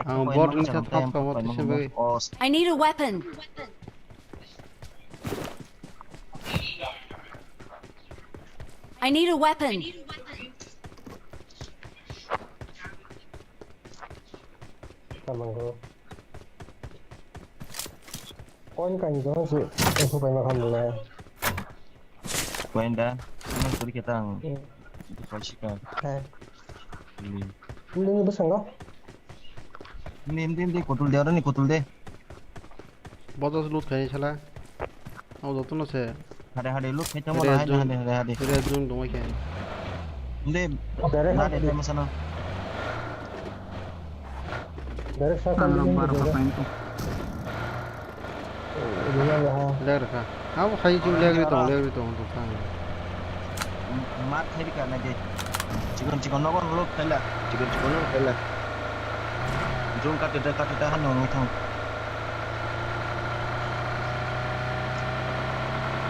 Ang bot wngkha thap ka bot sini bagwi. I need a weapon. I need a weapon. Tamang ko. Coin kain ko si, aku paima khan le. Coin da, ini kuri kita ang. Iya. Di kau sih kan. Hai. Ini. Ini, ini besang kau? Ini, ini, ini kotul deh, orang ini kotul deh. Bodos loot khai sala. Au jotono se. Hade hade loot khai tamo na hade hade hade hade. Red zone dong khe. Inde. Direct na de tamo sana. Direct sa kan. Ang bar pa pain ko. Leg rakha. Abo khai chu leg ri tong leg ri tong tong. Mat khai ka na de. Chikon chikon no kon loot khaila. Chikon chikon no khaila. Zone kate da kate da hano ngi thang.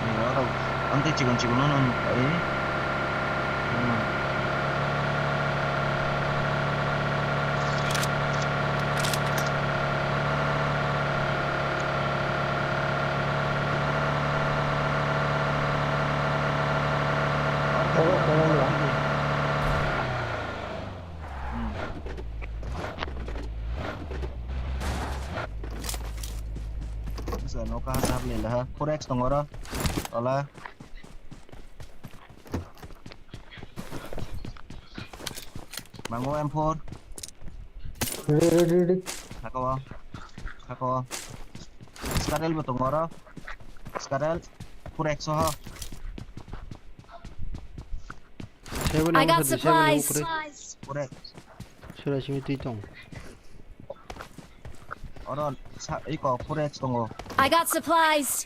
Ni oro, ang tei chikon chikon no nang ai. Hmm. Oro, oro, oro. Hmm. Sa no ka sa le la. Four X tong oro. Ola. Mango M four. Ready, ready, ready. Thako. Thako. Skarel bo tong oro. Skarel. Four X ho. Seven I got supplies. Pura simi twi tong. Oro sa iko four X tongo. I got supplies.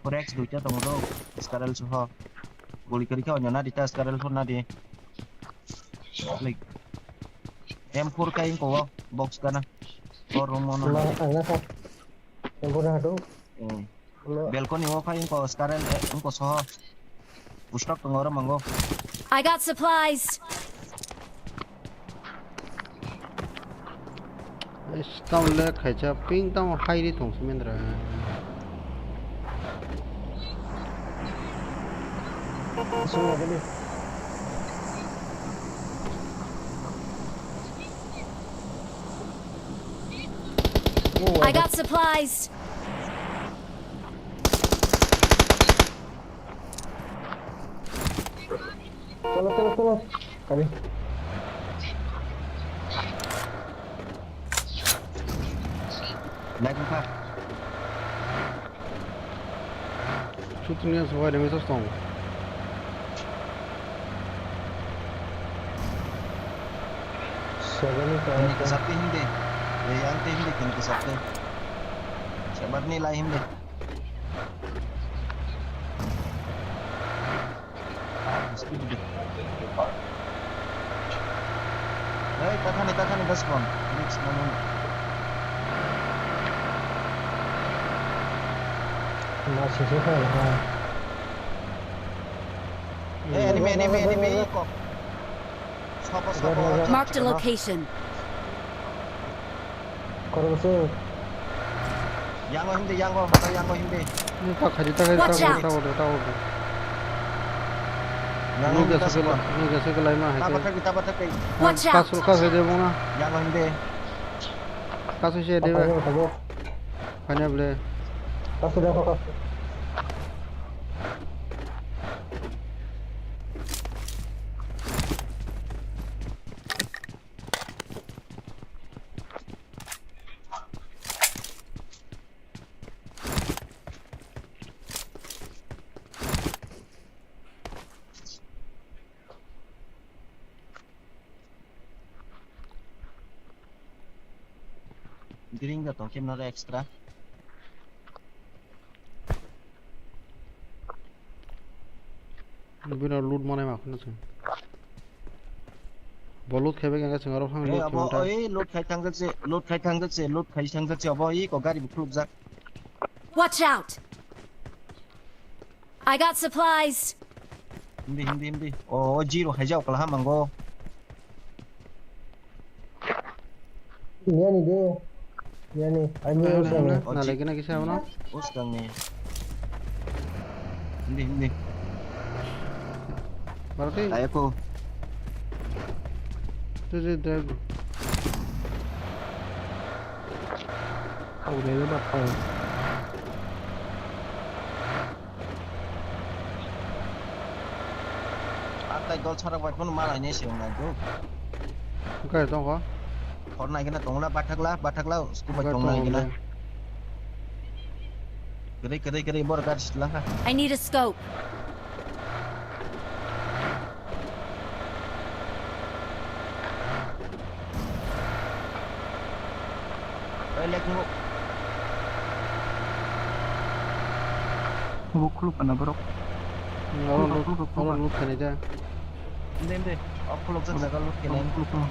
Four X duita tongo do. Skarel soho. Goli kari kha onyo nadi ta skarel phone nadi. Like M four kai ko box kana. Or room ono. Ma, ana sa. M four hadu. Hmm. Balcony o phai wngkha skarel, eh, wngkha soho. Bustok tongo oro mango. I got supplies. Eish, tamo le khaisa ping tamo hai ri thong sumendra. I got supplies. Chalo, chalo, chalo. Kami. Naik muka. Shooting yang sesuai dengan sosong. Kini kesakti hindi. Ya, yang ti hindi kini kesakti. Sabar ni lai hindi. Speed di. Hei, tathani, tathani, gaskon. Risk mano. Ma sisi kha na. Hei, enemy, enemy, enemy, iko. Sapa, sapa. Marked a location. Korokse. Yango hindi, yango, mata yango hindi. Ni ta khaji, ta khaji, ta khaji, ta khaji, ta khaji. Yango hindi, ta khaji. Ni gasa ke lai ma hai. Tabathak, tabathak. Watch out. Kasul ka hai de bona. Yango hindi. Kasul se de ba. Khanya ble. Kasul de ka. Green ga tong kemna extra. Bino loot manai ma khna chwng. Bo loot khaibai khe chwng aro phang loot khaibai ta. Oi loot khai thangjak se, loot khai thangjak se, loot khai thangjak se, obo iko gari bukhuluk jak. Watch out! I got supplies. Hindi, hindi, hindi. O, o zero hai jak kala hamango. Niyani de. Niyani. Ani Nalai, nalai, nalai. Nalai kena kisa abono. Uskang ni. Hindi, hindi. Berarti. Ayo ko. Itu dia, dia. Kau dia dapat kau. Atai gol sarak bai phano malai ne se wngnai do. Oke, tongo. Hor nai gana tongla, bathakla, bathakla, scope bai tongnai gana. Kere, kere, kere, bor gari sila ha. I need a scope. Oi, lek nunggu. Obo khuluk kana borok? Oro khuluk, loot, khuluk, oro khuluk. Loot khainai da. Inde, inde. O khuluk jak jaga loot khainai. Khuluk, khuluk.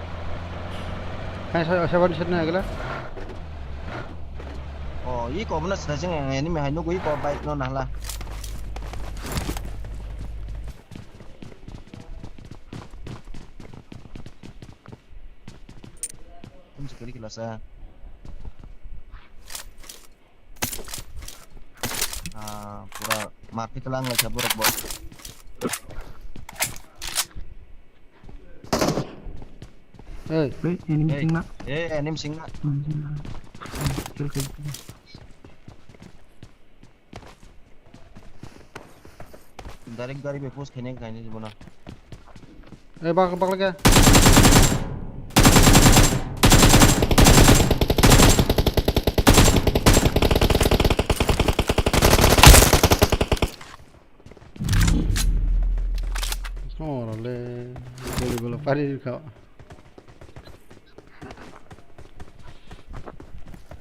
Hai, sa, sa, ban set na agla. O, i ko bana sa jeng enemy hai nugo i ko bike no nahla. Kum sekali kila sa. Ah, pura mati telang lai sa borok bo. Hey. Hey, enemy singna. Hey, enemy singna. Hmm, singna. Hmm, kill, kill, kill. Direct gari be push khaina khaina jibona. Eh, bak, bak lagi. Ora le, goli bola pari kau.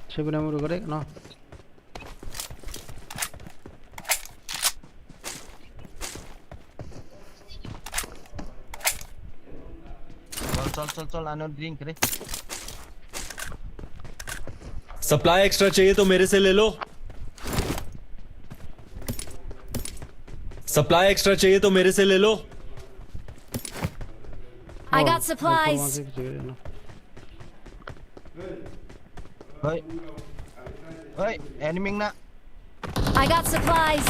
Sebenarnya mau gede, no? Chal, chal, chal, chal, ano drink re. Supply extra चाहिए तो मेरे से ले लो। Supply extra चाहिए तो मेरे से ले लो। I got supplies. Hoi. Hoi, enemy na. I got supplies.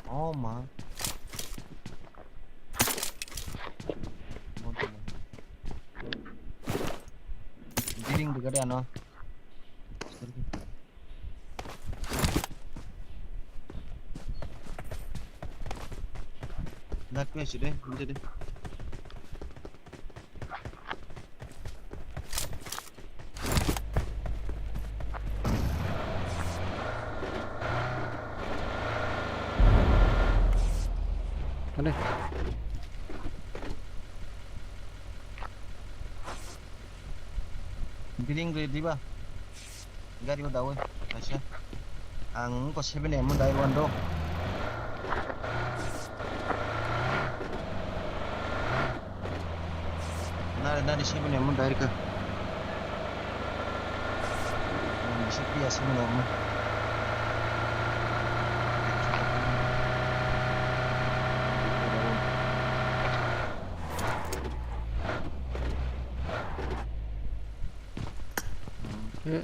Oh ma. Diring degade ano. Dak pe side, side. Ane. Biring re diba? Gari o dawi, kaisa. Ang ko seven M dai wan do. Nari, nari, seven M dai ka. Ang sepi ya seven M. Eh,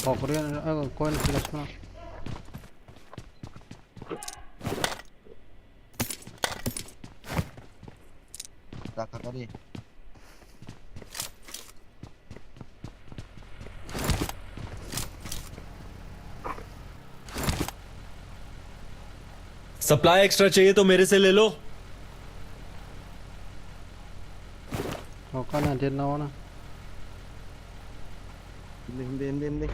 pokori, eh, coin flash na. Dakatari. Supply extra चाहिए तो मेरे से ले लो। Hokana, dia nawa na. Hindi, hindi, hindi, hindi.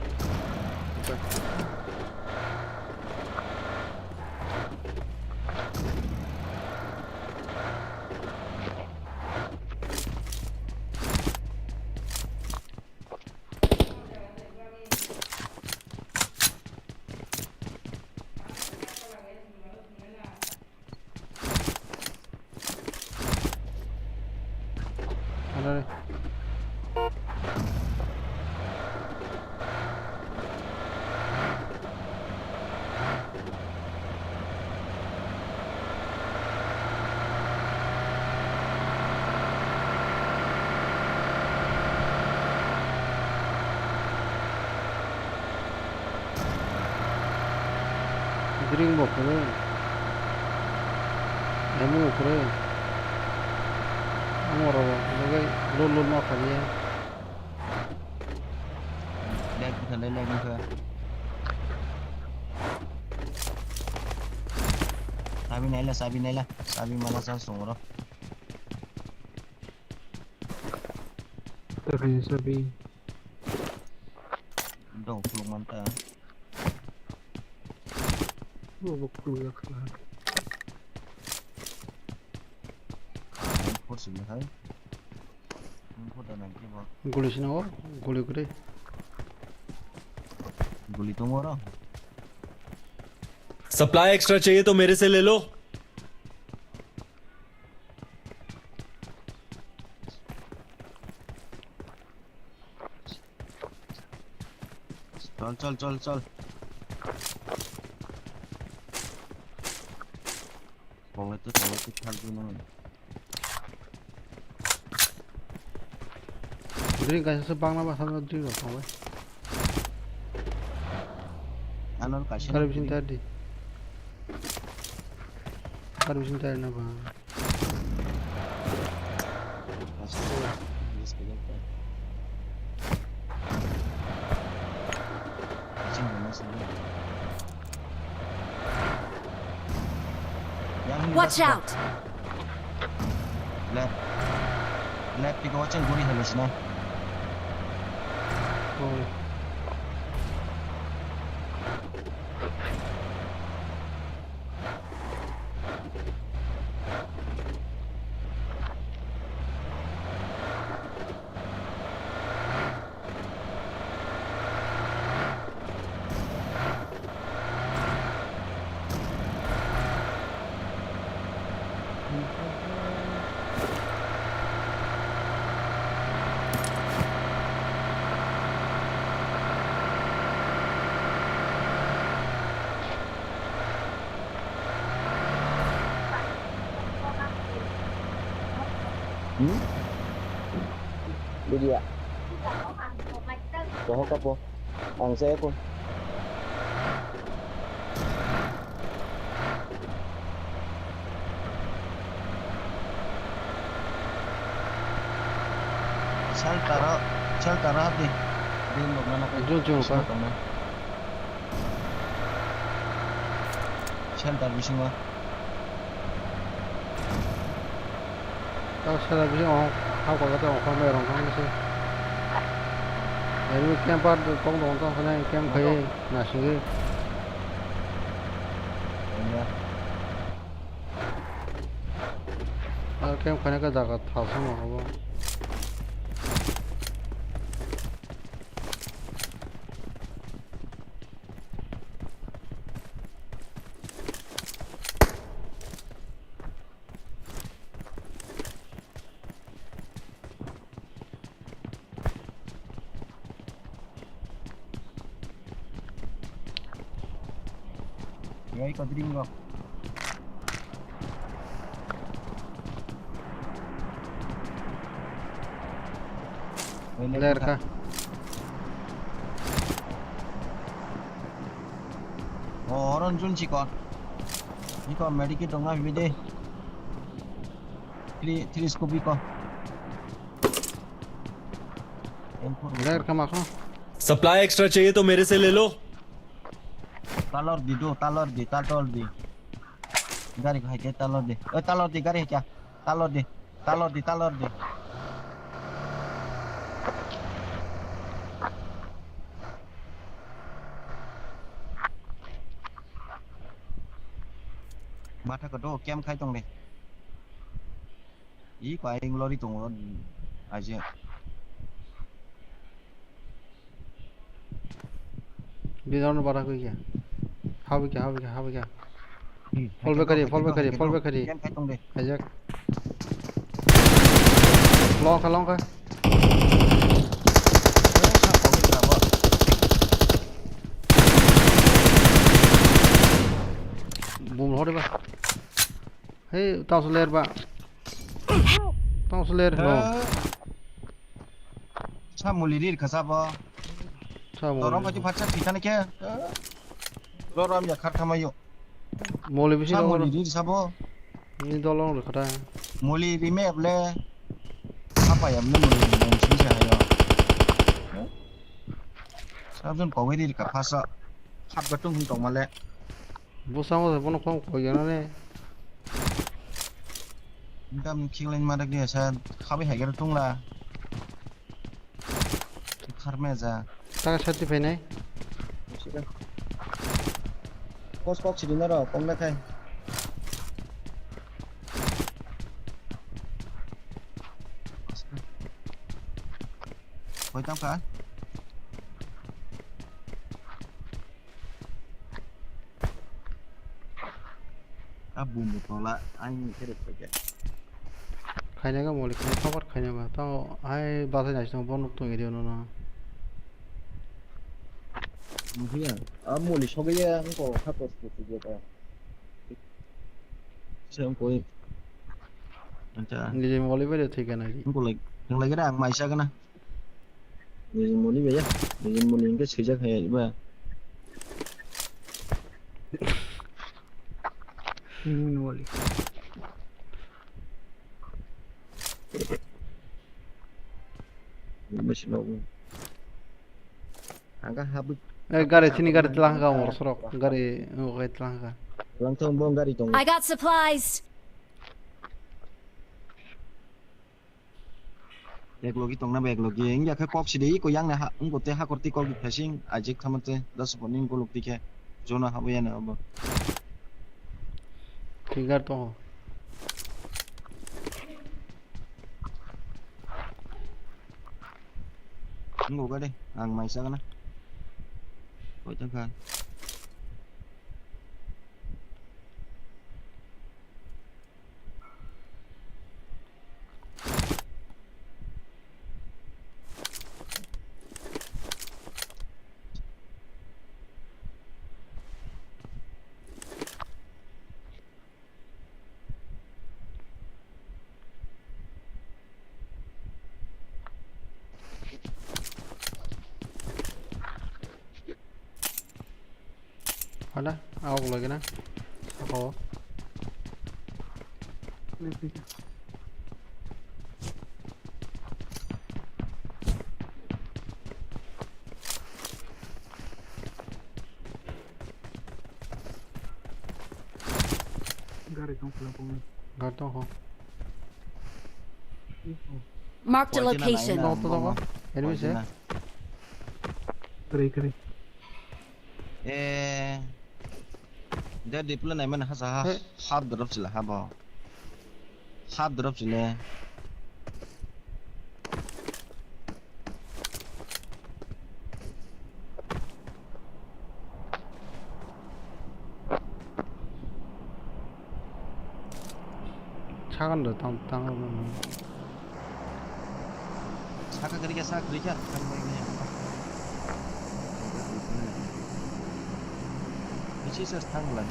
Drink bo kwrwi. Emo bo kwrwi. Amo rok bo bagwi lul lul ma phalia. Lag bwkha le lag wngkha. Sabi naila, sabi naila, sabi mala sa songro. Takani sabi. Dong khuluk manta. Bo bo khuluk ya khala. Force ni hai. Guli sino, guli guli. Guli tongo oro. Supply extra चाहिए तो मेरे से ले लो। Chol, chol, chol, chol. Tonglai tu, tonglai tu, thang tu nang. Drink kaisa se bangla basa drink rok tonglai. Ano kaisa. Kari bising tadi. Kari bising tadi na ba. Watch out! Left. Left, pika watch out, guri helo sina. Oh. Hmm? Bujiya. Poho kapo. Ang saya pun. Shelter o, shelter o hapdi. Din rok mana kai. Jun jun ka. Shelter bisingo. Tao sara bisi ong, ha kok ta ong khormai rong thang se. Enemy camper tong tong tong khana camp khai na singi. Aro camp khaina khe jaga thal song rok bo. Yai kodring go. Player kha. O, oron jun chikon. Iko medikit dong na bide. Three, three scope iko. M four. Player kha makho. Supply extra चाहिए तो मेरे से ले लो। Talor di do, talor di, talor di. Gari ko hai ke talor di. Oi, talor di, gari hai kya? Talor di. Talor di, talor di. Matha ko do, kem khai tong de. I ko aying lori tongo, aje. Bidon bara koi kya? Habi kya, habi kya, habi kya? Fall back kari, fall back kari, fall back kari. Kem khai tong de. Ajak. Long kha, long kha. Bum hore ba. Hey, tao su ler ba. Tao su ler no. Sa muli rir khasa bo. Sa muli. Torong kati phatsa thikani khe. Lorom ya khar thamayo. Moli bisi Sa rok moli oro. Ri sabo. Ni dolong rwkha ta. Moli rime ble. Apa ya mne moli rime sing sa hayo. Sabjun kogwi ri ka phasa. Hap ga tung hung tong male. Bwskango se bono kok koi gana ne. Dam khiklai ma dak dia sa khabai hai gana tungla. Kharme ja. Taka sati phainai. Kos kok sidi naro kok na khai. Koi tam ka? A bumbu tola, ang kere pake. Khaina ga moli khaina, khapar khaina ba. Tao hai basa nai song bon nuk tong iri ono no. Mukhya, a moli sogya, ang ko khatos ko tu jota. Sa ang koi. Acha. Niji moli bai de thik na ji. Ang ko lagi, ang lagi ra, ang mai sa kana. Niji moli bai ya. Niji moli hingke swijak hai ba. Niji moli. Machine ogo. Ang ka habwi. Eh, gari sini gari telang ka mor sorok. Gari, oh, gari telang ka. Lang thong bong gari tong. I got supplies. Ek logi tongna ba ek logi. Wngya khe kok sidi, ko yang na ha, wngko te hakor ti kok di phasing, ajik thamo te, das bo ning golok ti khe, jono habo ya na abo. Finger to. Wngko ga de, ang mai sa gana. Koi tang kha. Hala, awak lagi na. Saka o. Gari tong phela tong. Gari tong ho. Marked a location. Tong, tong, tong. Enemy se. Kari, kari. Eh. Dia dipla nai mana hasa ha. Hap drop sila ha bo. Hap drop sila. Sagan do tang tang. Saka kiri ka, saka kiri ka. Isi sa thang la.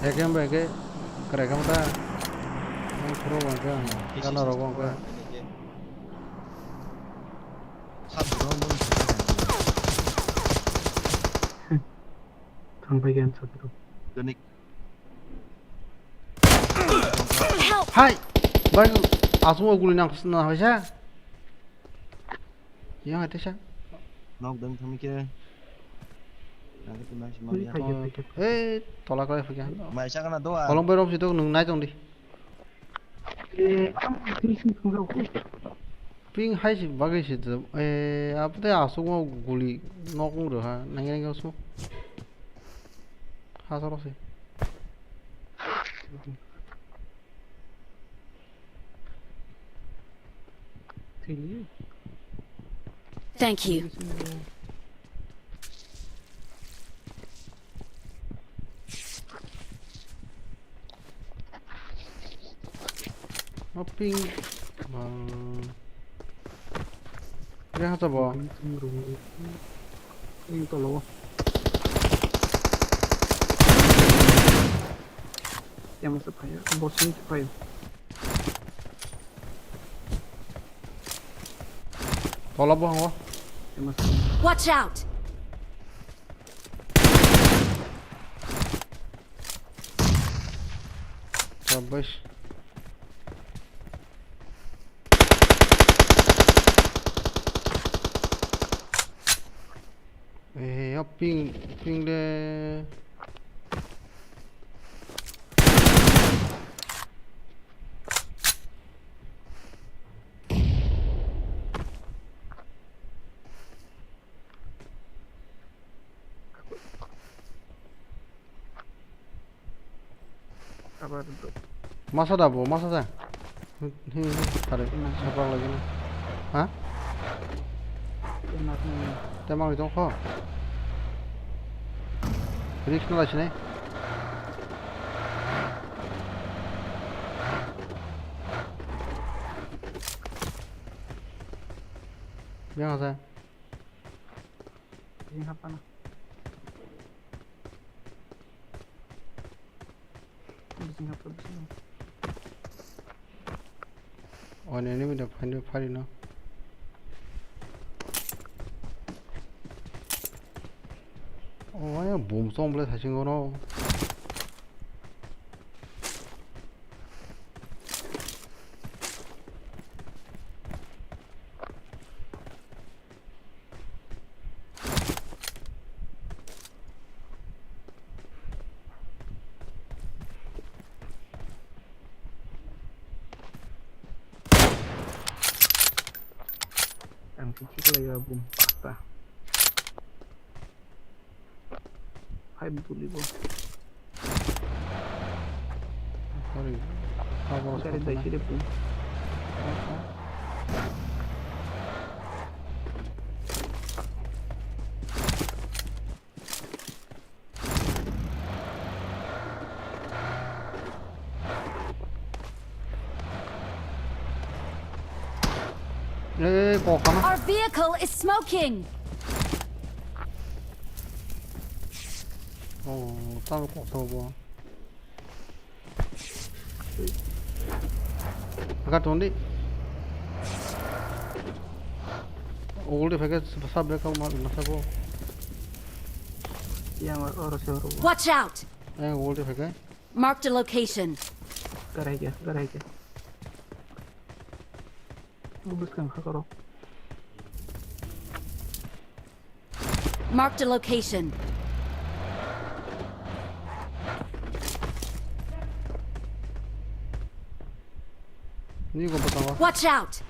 Ekem ba ke, kere kam ta. Ang pro ba ke, kana ro ba ke. Thang pai gan sa pro. Help! Hai! Bai, asung guli nang na hoisa. Yang ate sa. Nok dang thami ke. Yang itu nang semua ya. Hai, hai, hai. Eh, tolak lagi. Mai sa kana doa. Kolong berok situ nung nai tong di. Ping hai si bagwi si, eh, apte asuk ma guli nok wng rw ha, nang yang asuk. Ha soro si. Thank you. Maping bang. Re hata bo. Ini tolo. Yang masuk kayo. Bos ini kayo. Tolo bo hango. Yang masuk. Watch out! Shabash. Eh, yo ping, ping de. Abar do. Masa da bo, masa da. Hi, hi, hi, thare, hmm, saprak lagi na. Ha? Tei ma tong kho? Risk no lachine. Yang asa. Ini apa na? Bising apa, bising? Oh, ini, ini udah pandai pari no. Oh, ya, boom song boleh sasing kono. Ang sisi ko lagi album pasta. Hai buli bo. Sorry. Apa dari sini pun. Eh, kok kana? Our vehicle is smoking. Oh, tang kok to bo. Aga tondi. Uguldi phege sab beka ma nasa bo. Yang oro se oro. Watch out! Eh, uguldi phege. Marked a location. Garai ge, garai ge. Bwskang kha karo. Marked a location. Ni go bwskango. Watch out!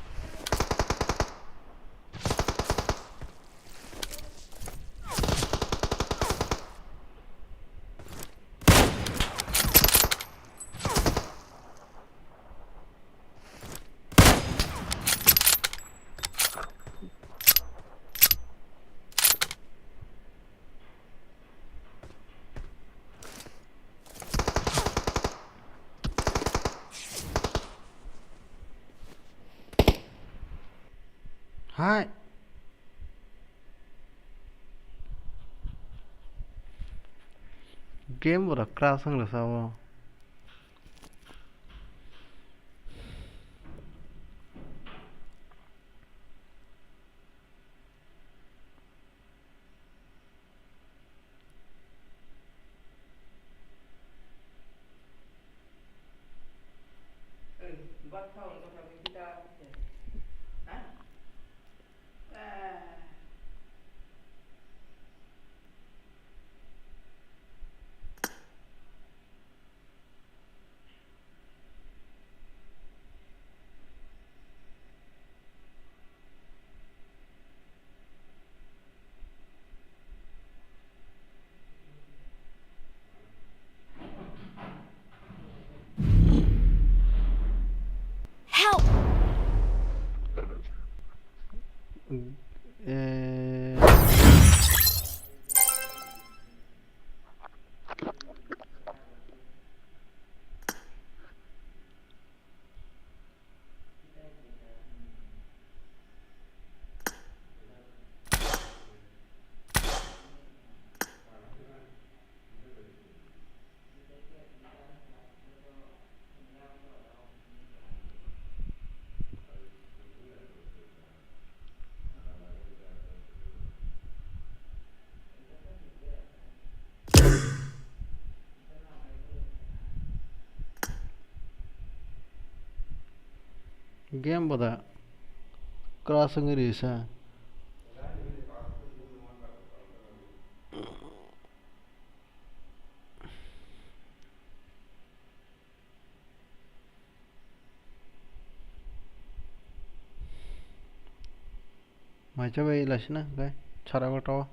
Hai. Game ora crash wng rwsa o. Help! Game bo da crash wngwi risa. Maisa bai lasina, gai, chara gota o.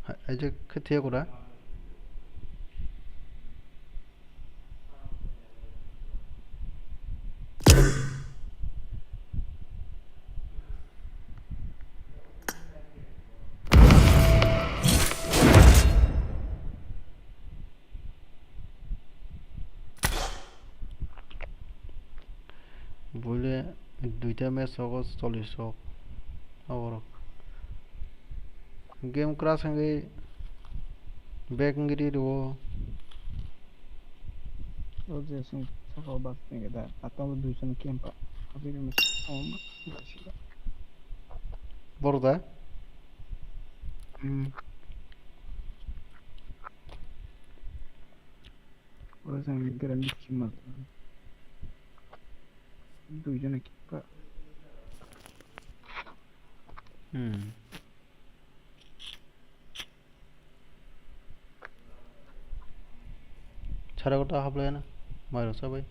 Ha, aje khe thiya kura. Buile duita match rogo chollish rok. Aborok game crash wngwi back wngwi ri rwo. O je song saka o bak tenge da, ata o duijon camp a. Abini mo song ma. Borok da? Hmm. Oro jang ni berai ni kima. Duijon kipa. Hmm. Chara gota hablai na. Mairo sabai.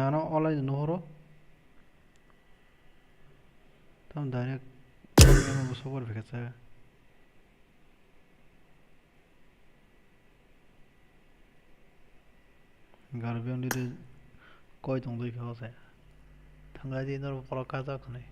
Ano online no horo. Tam direct. Super fika sa. Garbion di de koi tong dui kha se. Thangai di nor poro kaja khani.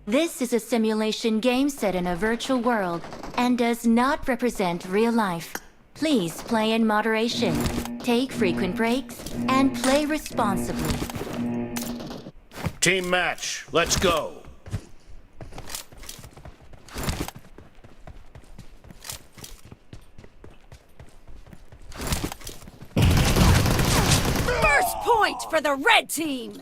This is a simulation game set in a virtual world and does not represent real life. Please play in moderation, take frequent breaks, and play responsibly. Team match, let's go! First point for the red team!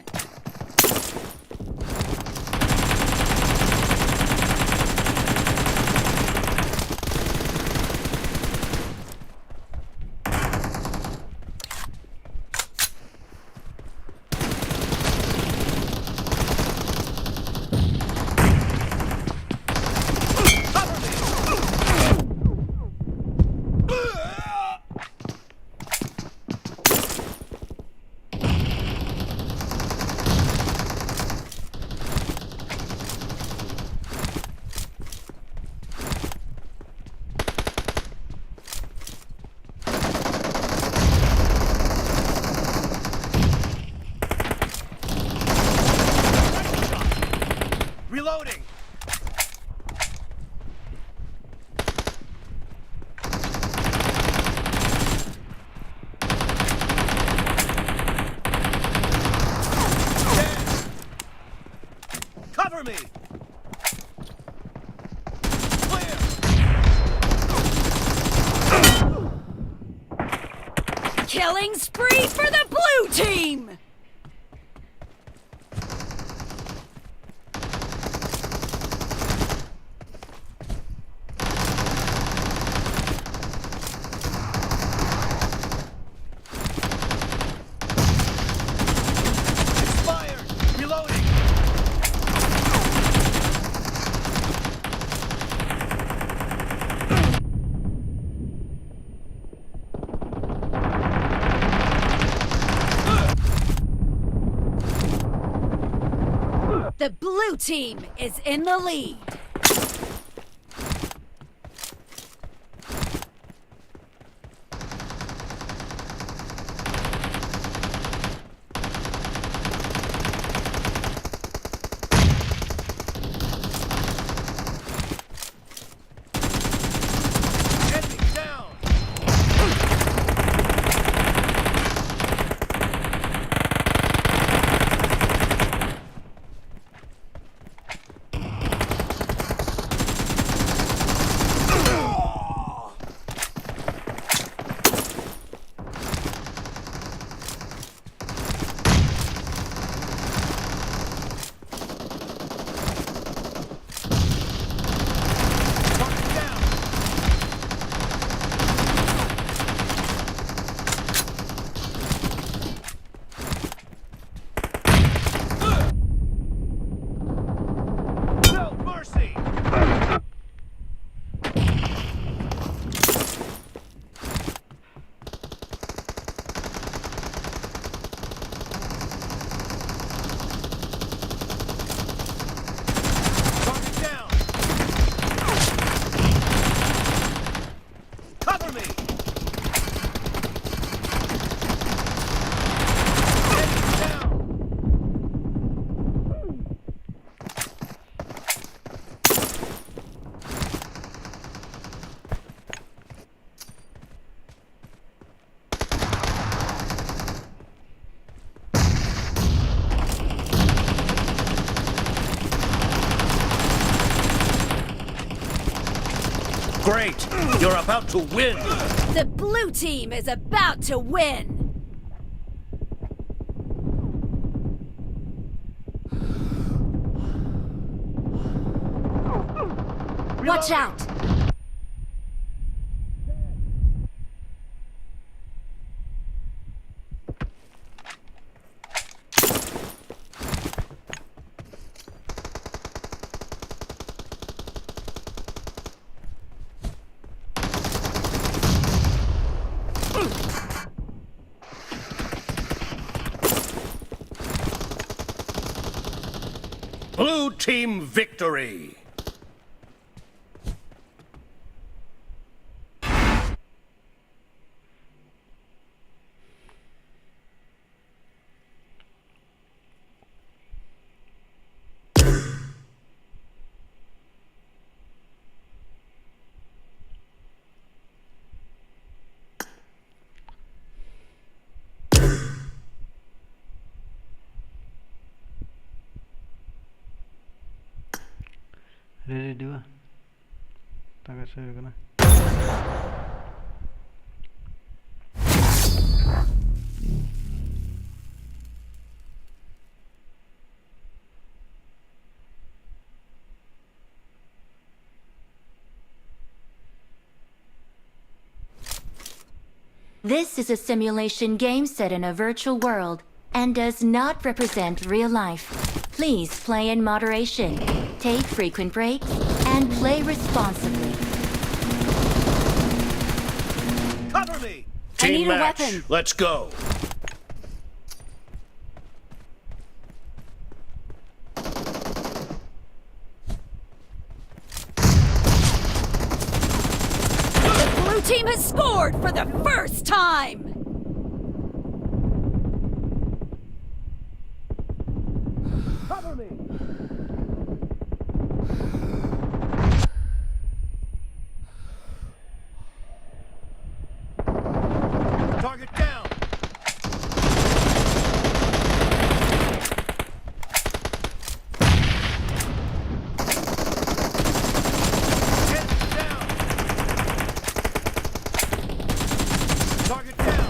Reloading. Cover me! Clear! Killing spree for the blue team! Expired! Reloading! The blue team is in the lead. Enemy down! Great! You're about to win! The blue team is about to win! Watch out! Blue team victory! Ready diba? Taka soi rwgwna. This is a simulation game set in a virtual world and does not represent real life. Please play in moderation, take frequent breaks, and play responsibly. Cover me! I need a weapon. Team match, let's go! The blue team has scored for the first time! Cover me! Target down! Get down! Target down!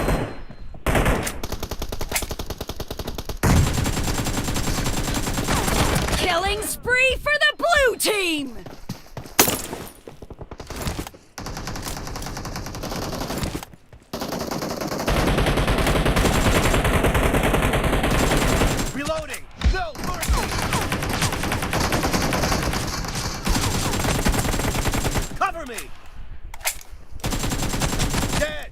Killing spree for the blue team! Reloading! No mercy! Cover me! Dead!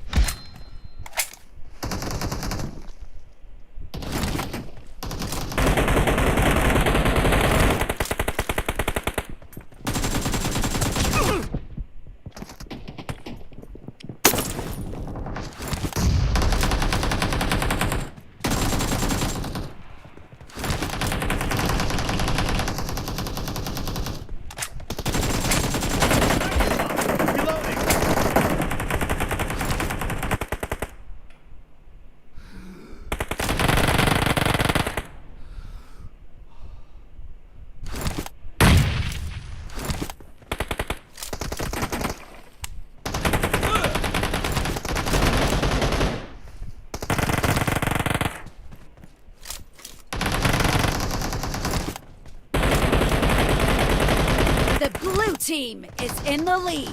The blue team is in the lead.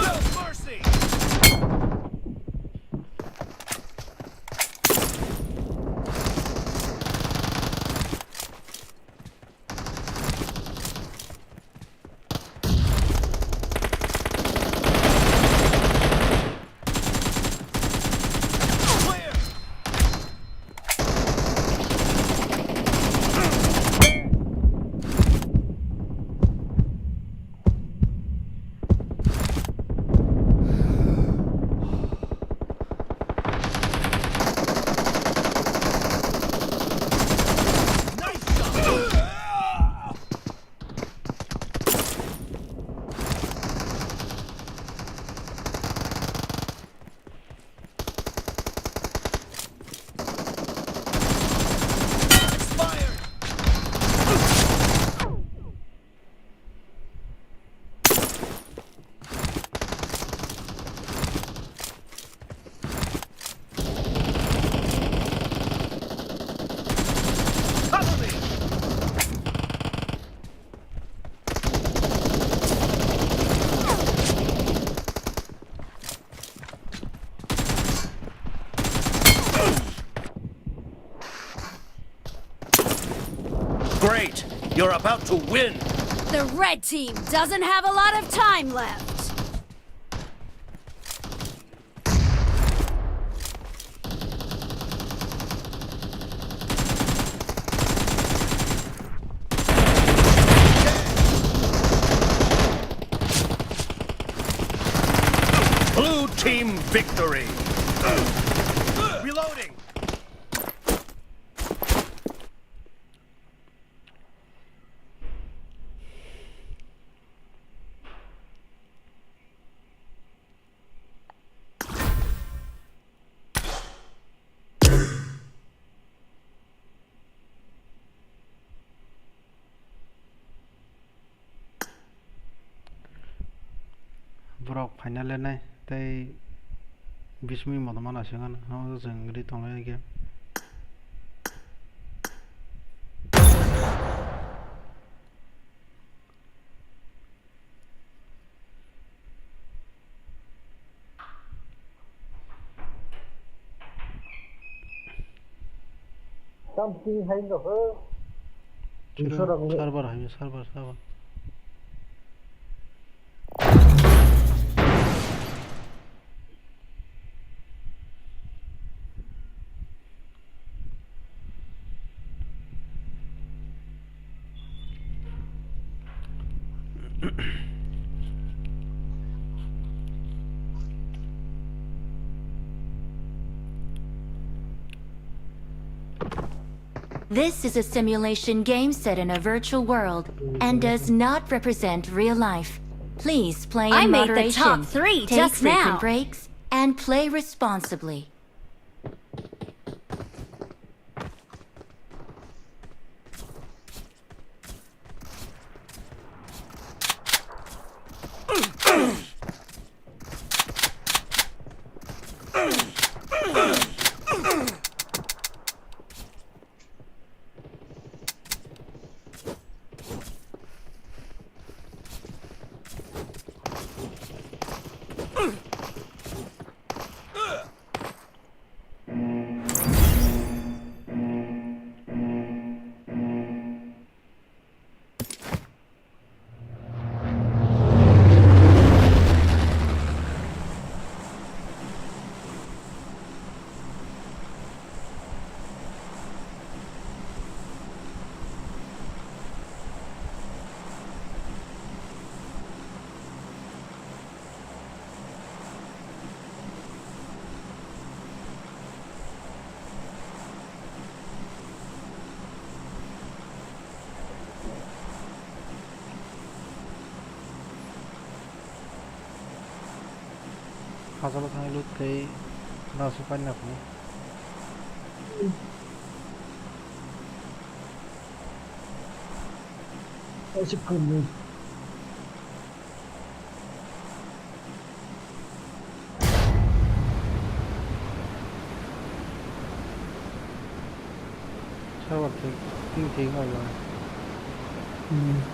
No mercy! Great! You're about to win! The red team doesn't have a lot of time left. Blue team victory! Reloading! Borok final le nai tei bismui motom mana se wngkha na, hwnba chwng ri tonglai game. Something hai no ho. Server, server hai, server, server. This is a simulation game set in a virtual world and does not represent real life. Please play in moderation. I made the top three just now. Take frequent breaks and play responsibly. Hajalo thangwi loot khai nasu paina phunuk. Kaisa phunuk. Server thik, ping thik wng ba. Hmm.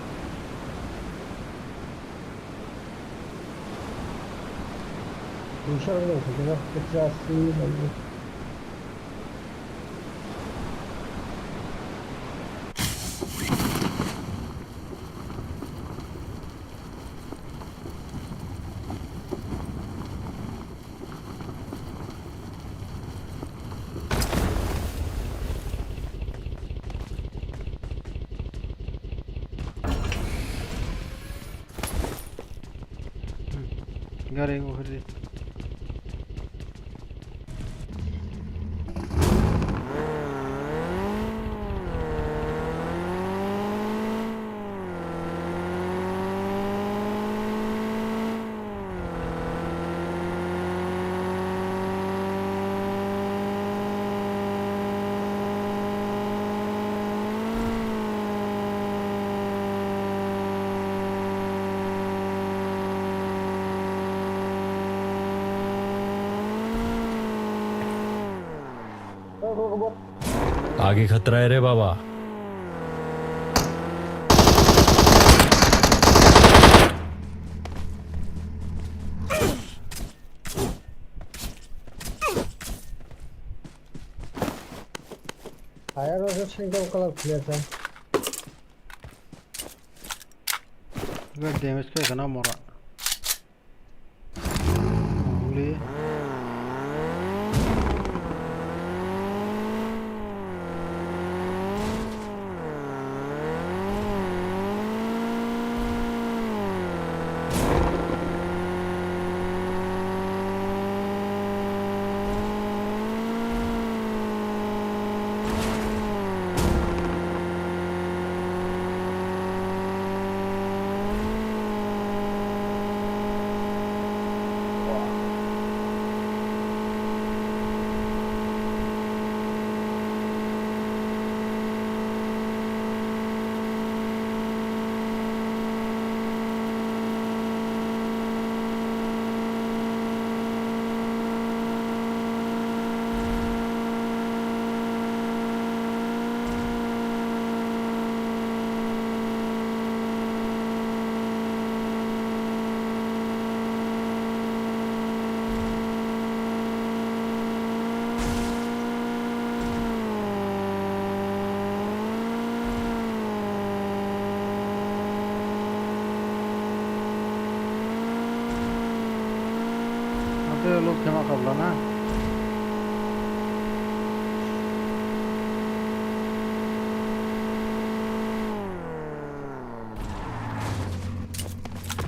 Server no thik na, pachas si lagi. Gari o hori. आगे खतरा है रे बाबा। Fire o single color player ta. Ga damage khe kana mora. Uli. Ate loot khe ma kabla na.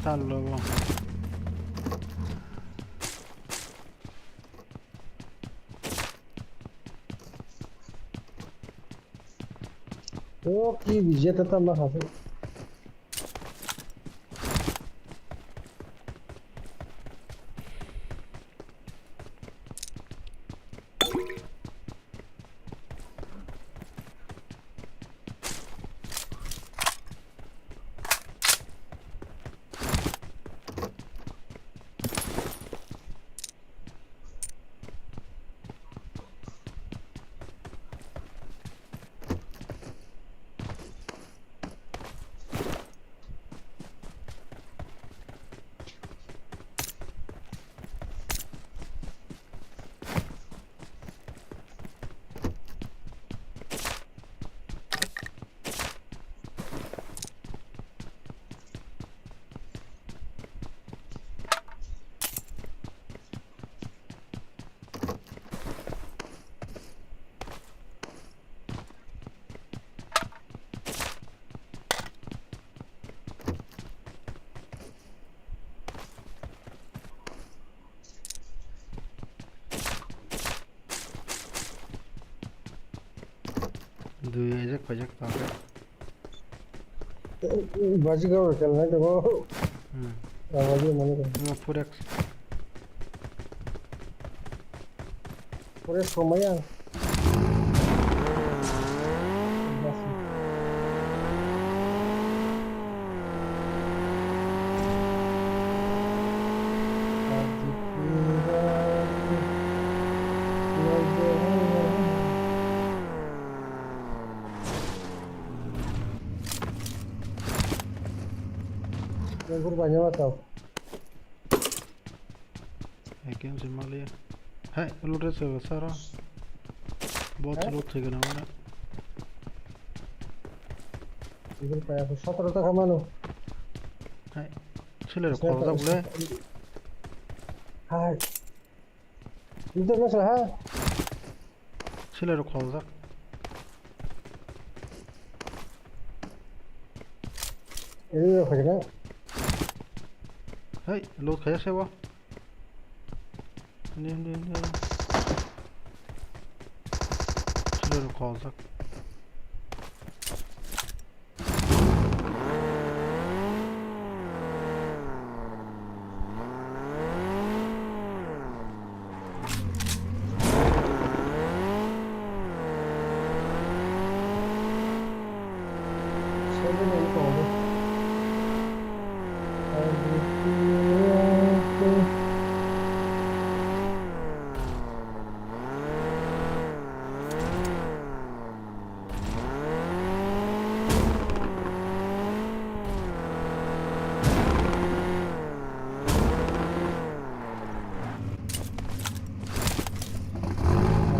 Tal lo bo. O ki bijeta ta ma khasu. Dui ajak pajak ta. Baji gawar kelnai tongo. Hmm. Baji mani ko. No, four X. Four X ko maya. Yang kurbannya apa tau? Ekem se maliya. Hai, loot se sara. Bot loot thai gana mana. Ibu paya ko sotro taka mano. Hai, sile ro khorda bule. Hai. Ibu to masla ha. Sile ro kholjak. Eri ro khajana. Hai, loot khajak sebo. Ni, ni, ni. Sile ro kholjak.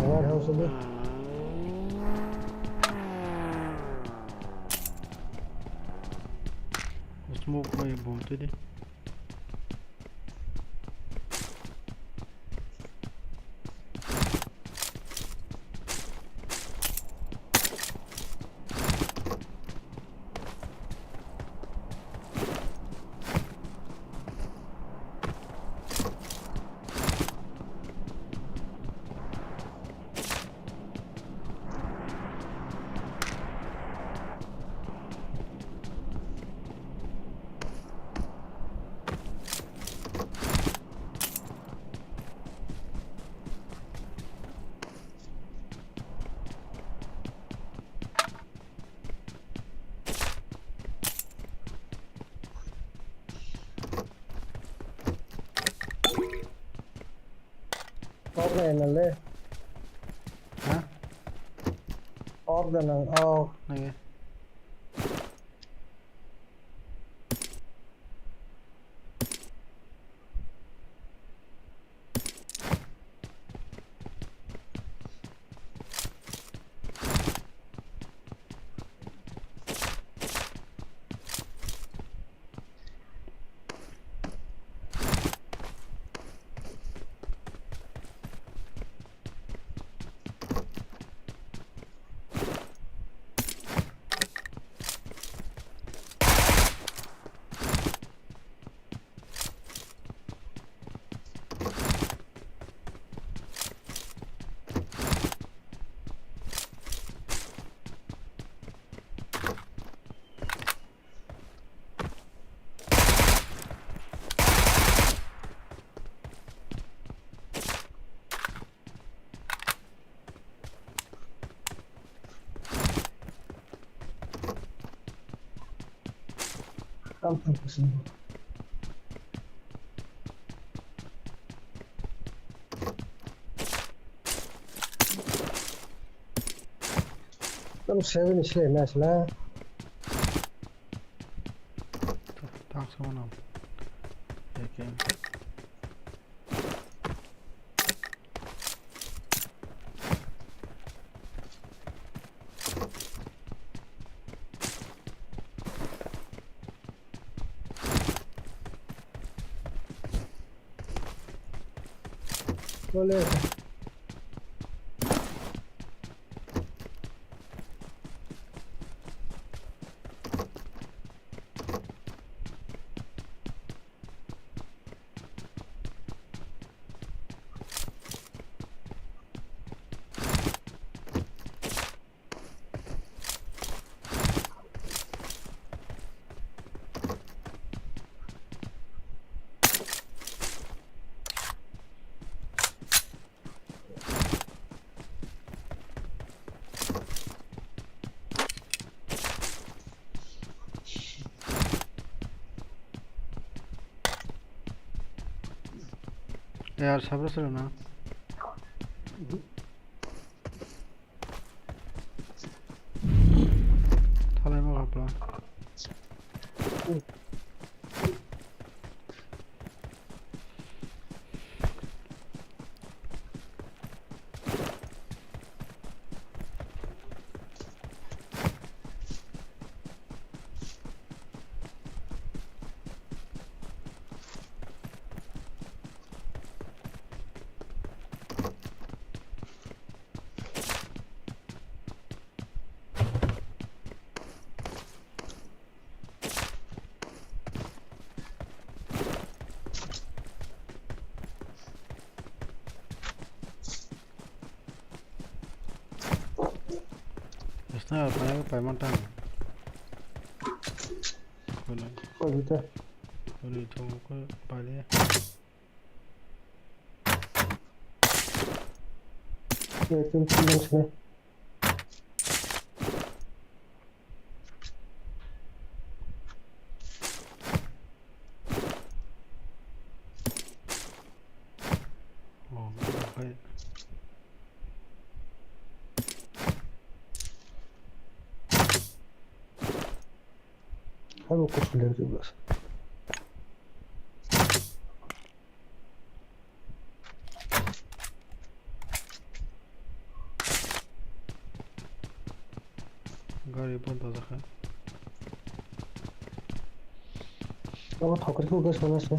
Warehouse o. Smoke bai bomb twi di. Ok na le. Ha? Ok da nang, ok. Nang. Tam seven is le nice la. Thanks, man. Okay. Boleh. Yar sabra sero na. Thalai ma kapla. Sniper paimani tang. Kuni. Kuni thung khe pailiya. Oh, okay. Hai bo kusul le jublas. Gari pon dojak hai. Abo thokri khe uke sana se.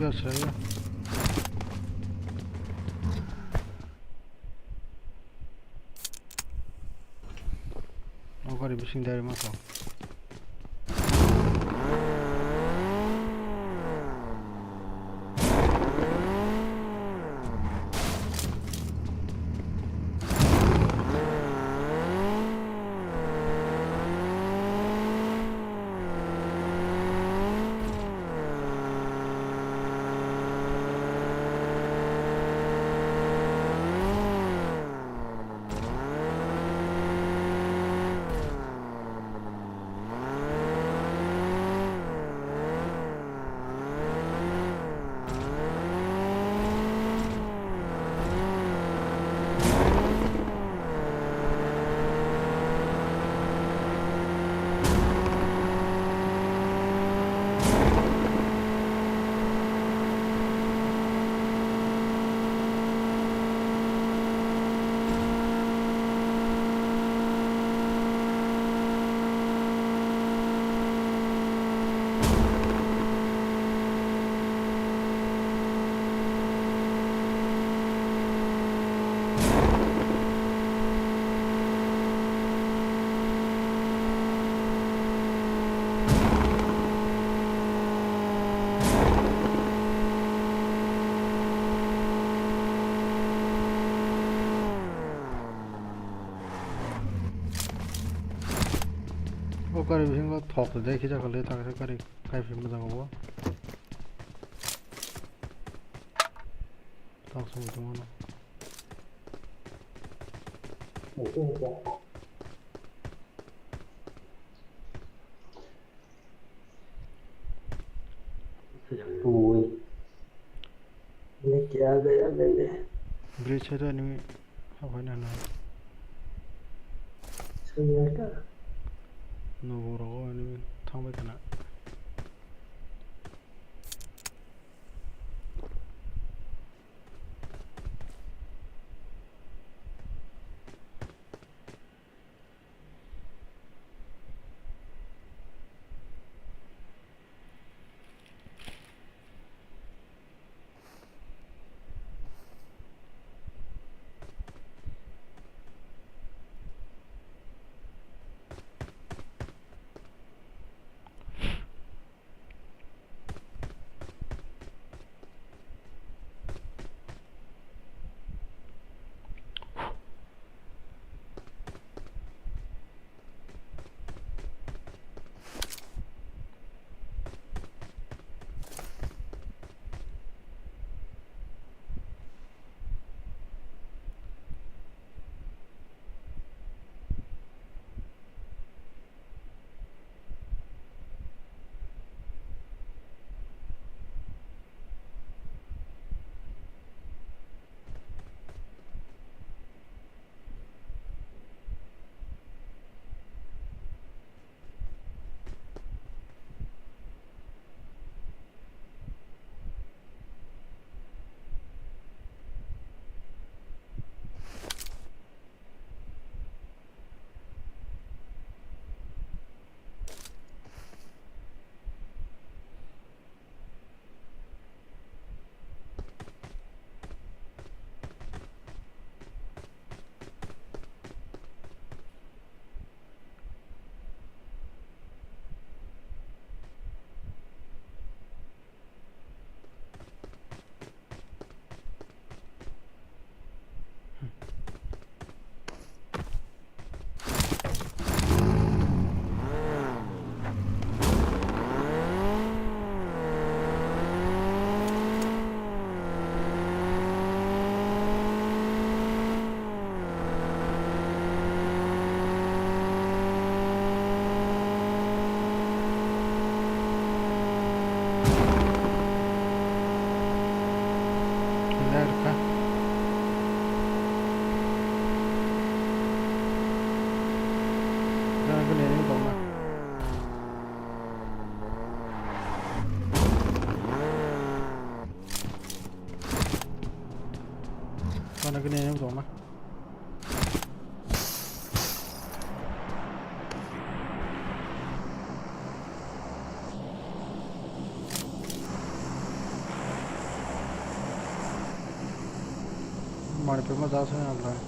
Yes, sir. O gari bising dari masa. O gari bisingo thok rijak khe jaga le, ta khe gari kaiphilma jaga o. Thok song tongmano. Ui. Ini kya gaya gaya. Bridge hai to enemy habai nana. Sanya ka. Nogo rogo enemy thangbai khana. Nagini yang dong na. Mari pema jasa yang lai.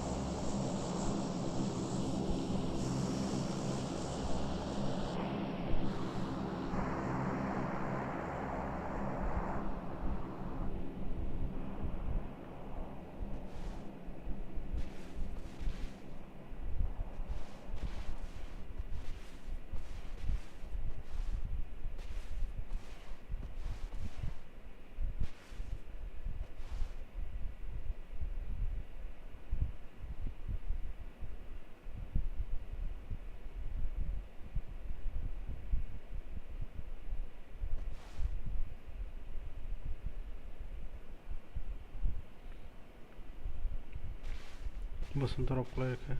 Bosonto rok kwlai khe.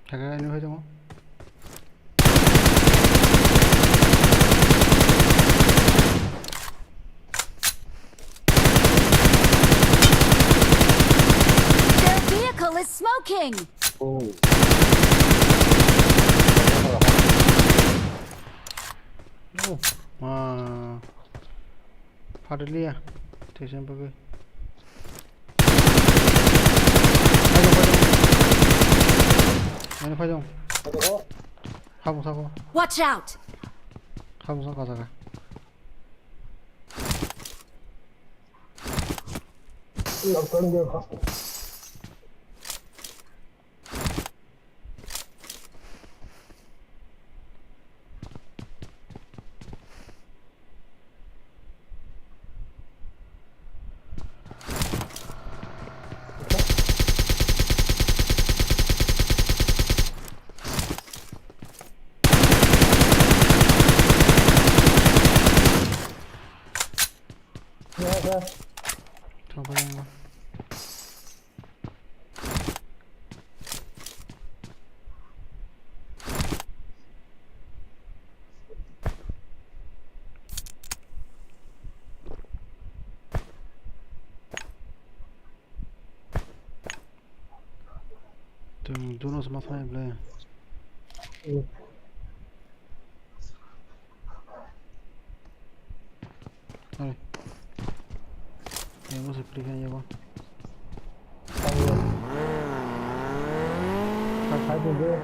Thaka ini hai tongo. Their vehicle is smoking. Oh. Oh, ma. Phatiliya. Thwisa bagwi. Phaijong, phaijong. Ani phaijong. Habung sako. Watch out! Habung sako jaga. Thangpai ang. Chwng duno se ma thangwi ble. Hai. Yang masa pilih kan ya, Bang? Hai, hai, hai, hai.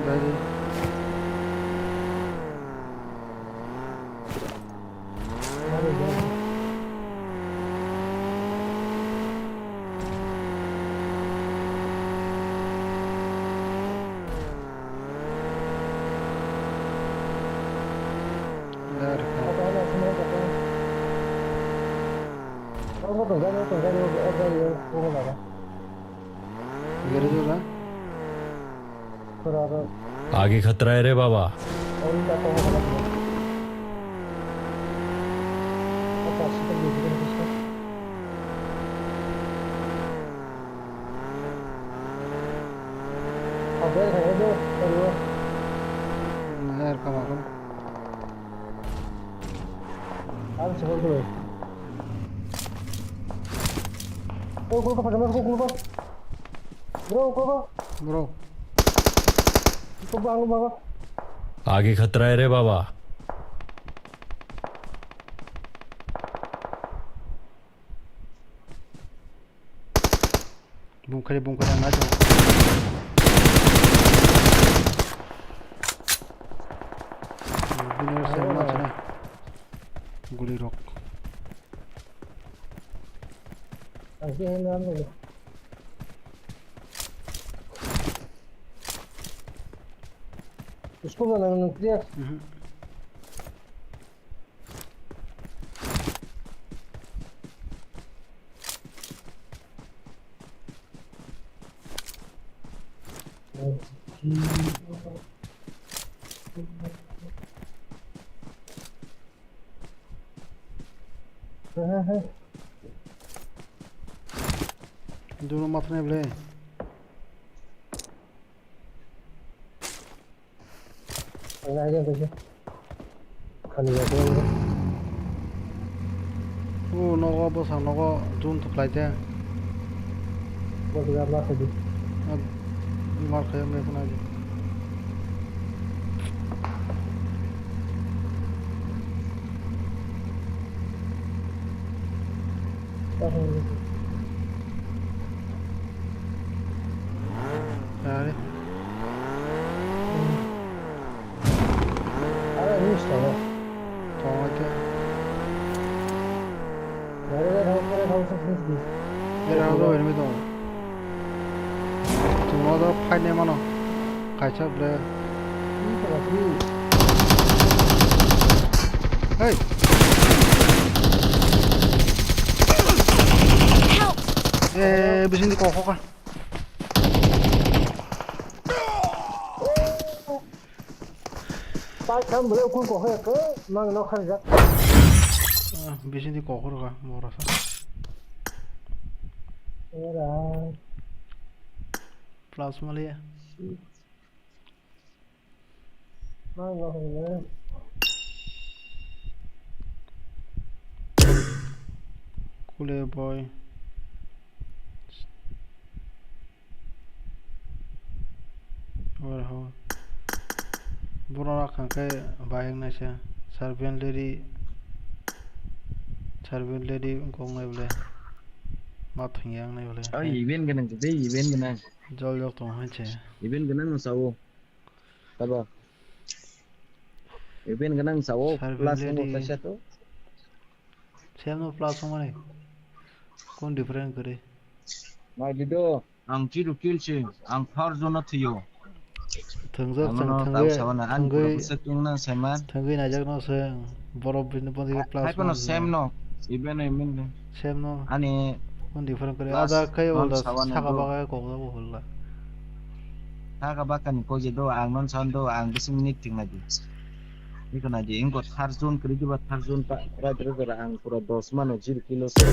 Dai di. आगे खतरा है रे बाबा। Bro, आगे खतरा है रे बाबा। Bumkhari, bumkhari ang naising. Bini oro se ma chana. Guli rok. School na nang clear. Mhm. Duro matne ble. Ang na, ang na, ang na. Khani ya, ang na. O, nogo, bwsang nogo, zoom to khlai de. Bwsang ya, ma khaidi. Ah, mar khayo, me khna di. Ari. Tongo khe. Era abo bai tongo. Tongo do fight ne mano. Kaisa ble. Hey. Eh, bising di kok kok. Paitham bwlai ukung kok ya khe mang no kharjak. Ah, bising di kok kok ka mora sa. Era. Plus mali ya. Mang no kharjak. Kule boy. Oro ho. Borok rok hwnkhe bayang naisa. Serbian lady. Serbian lady wngkok nai bwle. Ma thwngya wngnai bwle. Ai, event gwnang, tei event gwnang. Jol jol tong hai se. Event gwnang no sao. Tabo. Event gwnang sao. Serbian plus lady. Wngkok kaisa to. Same no plus wngmani. Kun different kwrwi. Nai di do. Ang zero kill se, ang thar jona thwiyo. Thwngjak chwng thwngwi, thwngwi, thwngwi naijak no se, borok bini body plus. Hai phano same no, even, even. Same no. Ani kun different kwrwi. Ada khe ulda saka baga kok jago hulda. Saka baga ni kok je do, ang non san do, ang bising minute thwng nai di. Iko nai di, ingo thar jon kwrwi diba, thar jon ta, right, right, right, ang pura dos mano, zero kilo se.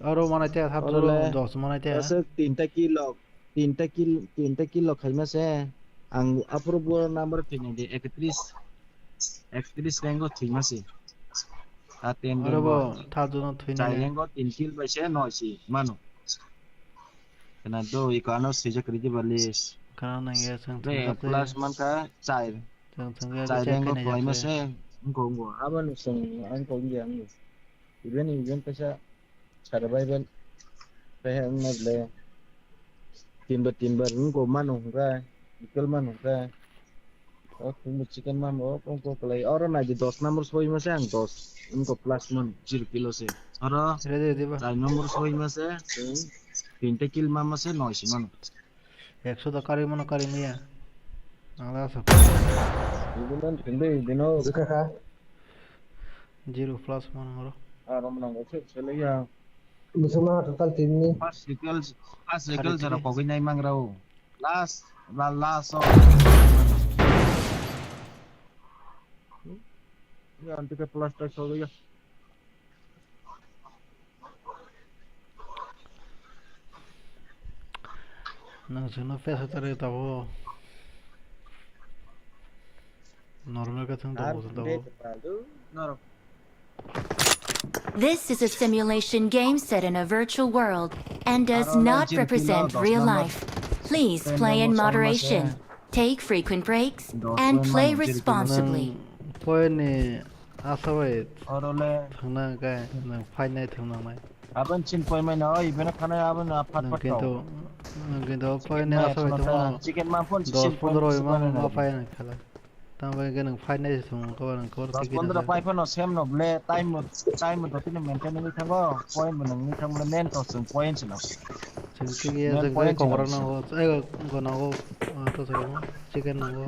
Aro manai te, thar jon dos manai te. Aswk tinta kilo, tinta kil-, tinta kilo khaima se. Ang aphuru bo number thwinai di, ekatris, ekatris rank o thwima se. Ta ten rank o. Aro bo thar jon o thwinai. Chai rank o tin kil bai se, noi si mano. Kana do, iko ano swijak kwrwi diba list. Kana nang ya, chwng thwngwi plus mankha chai. Chwng thwngwi chai rank o khaima se. Wngkha, wngkha. Abo no chwng ang kok wngya wngya. Even, even kaisa survival. Kaya wngna ble. Timber, timber wngkha mano hwnkha. Equal mano hwnkha. O khungbo chicken mamo, o kong kong kwlai. Oro nai di dos number soi mase ang dos. Wngkha plus man, zero kilo se. Oro ready, ready ba? Char number soi mase, chwng tinta kill ma mase, noi si mano. Ekso da kari mano, kari maya. Ang da sa. Ibu man, hindi, hindi no. Zero plus mano oro. Ah, rom nang oke, sele ya. Musulman total team ni. First recall, first recall jara kogwi nai mangrao. Last, la, last o. Ya, anti ke plus tak solo ya. Nang sino pesa tari tabo. Normal ka thang tabo tabo. Norok. This is a simulation game set in a virtual world and does not represent real life. Please play in moderation, take frequent breaks, and play responsibly. Point ni asa bai thangna kai nang fight nai thangna nai. Abon chin point mai na oi bena khana abon a phat phat to. Nang kintu point ni asa bai thangna. Chicken ma phone dos pondro ma ma fight nai khala. Tamo bai khe nwng fight nai se thwng khe nwng kor dos pondro pai phano sem no ble time mo time mo totino maintain wngwi thango point bo nwng wngwi thango main to chwng point se no. Chwng tigi ya chwng tei kokra nango tei go nango to se chicken nango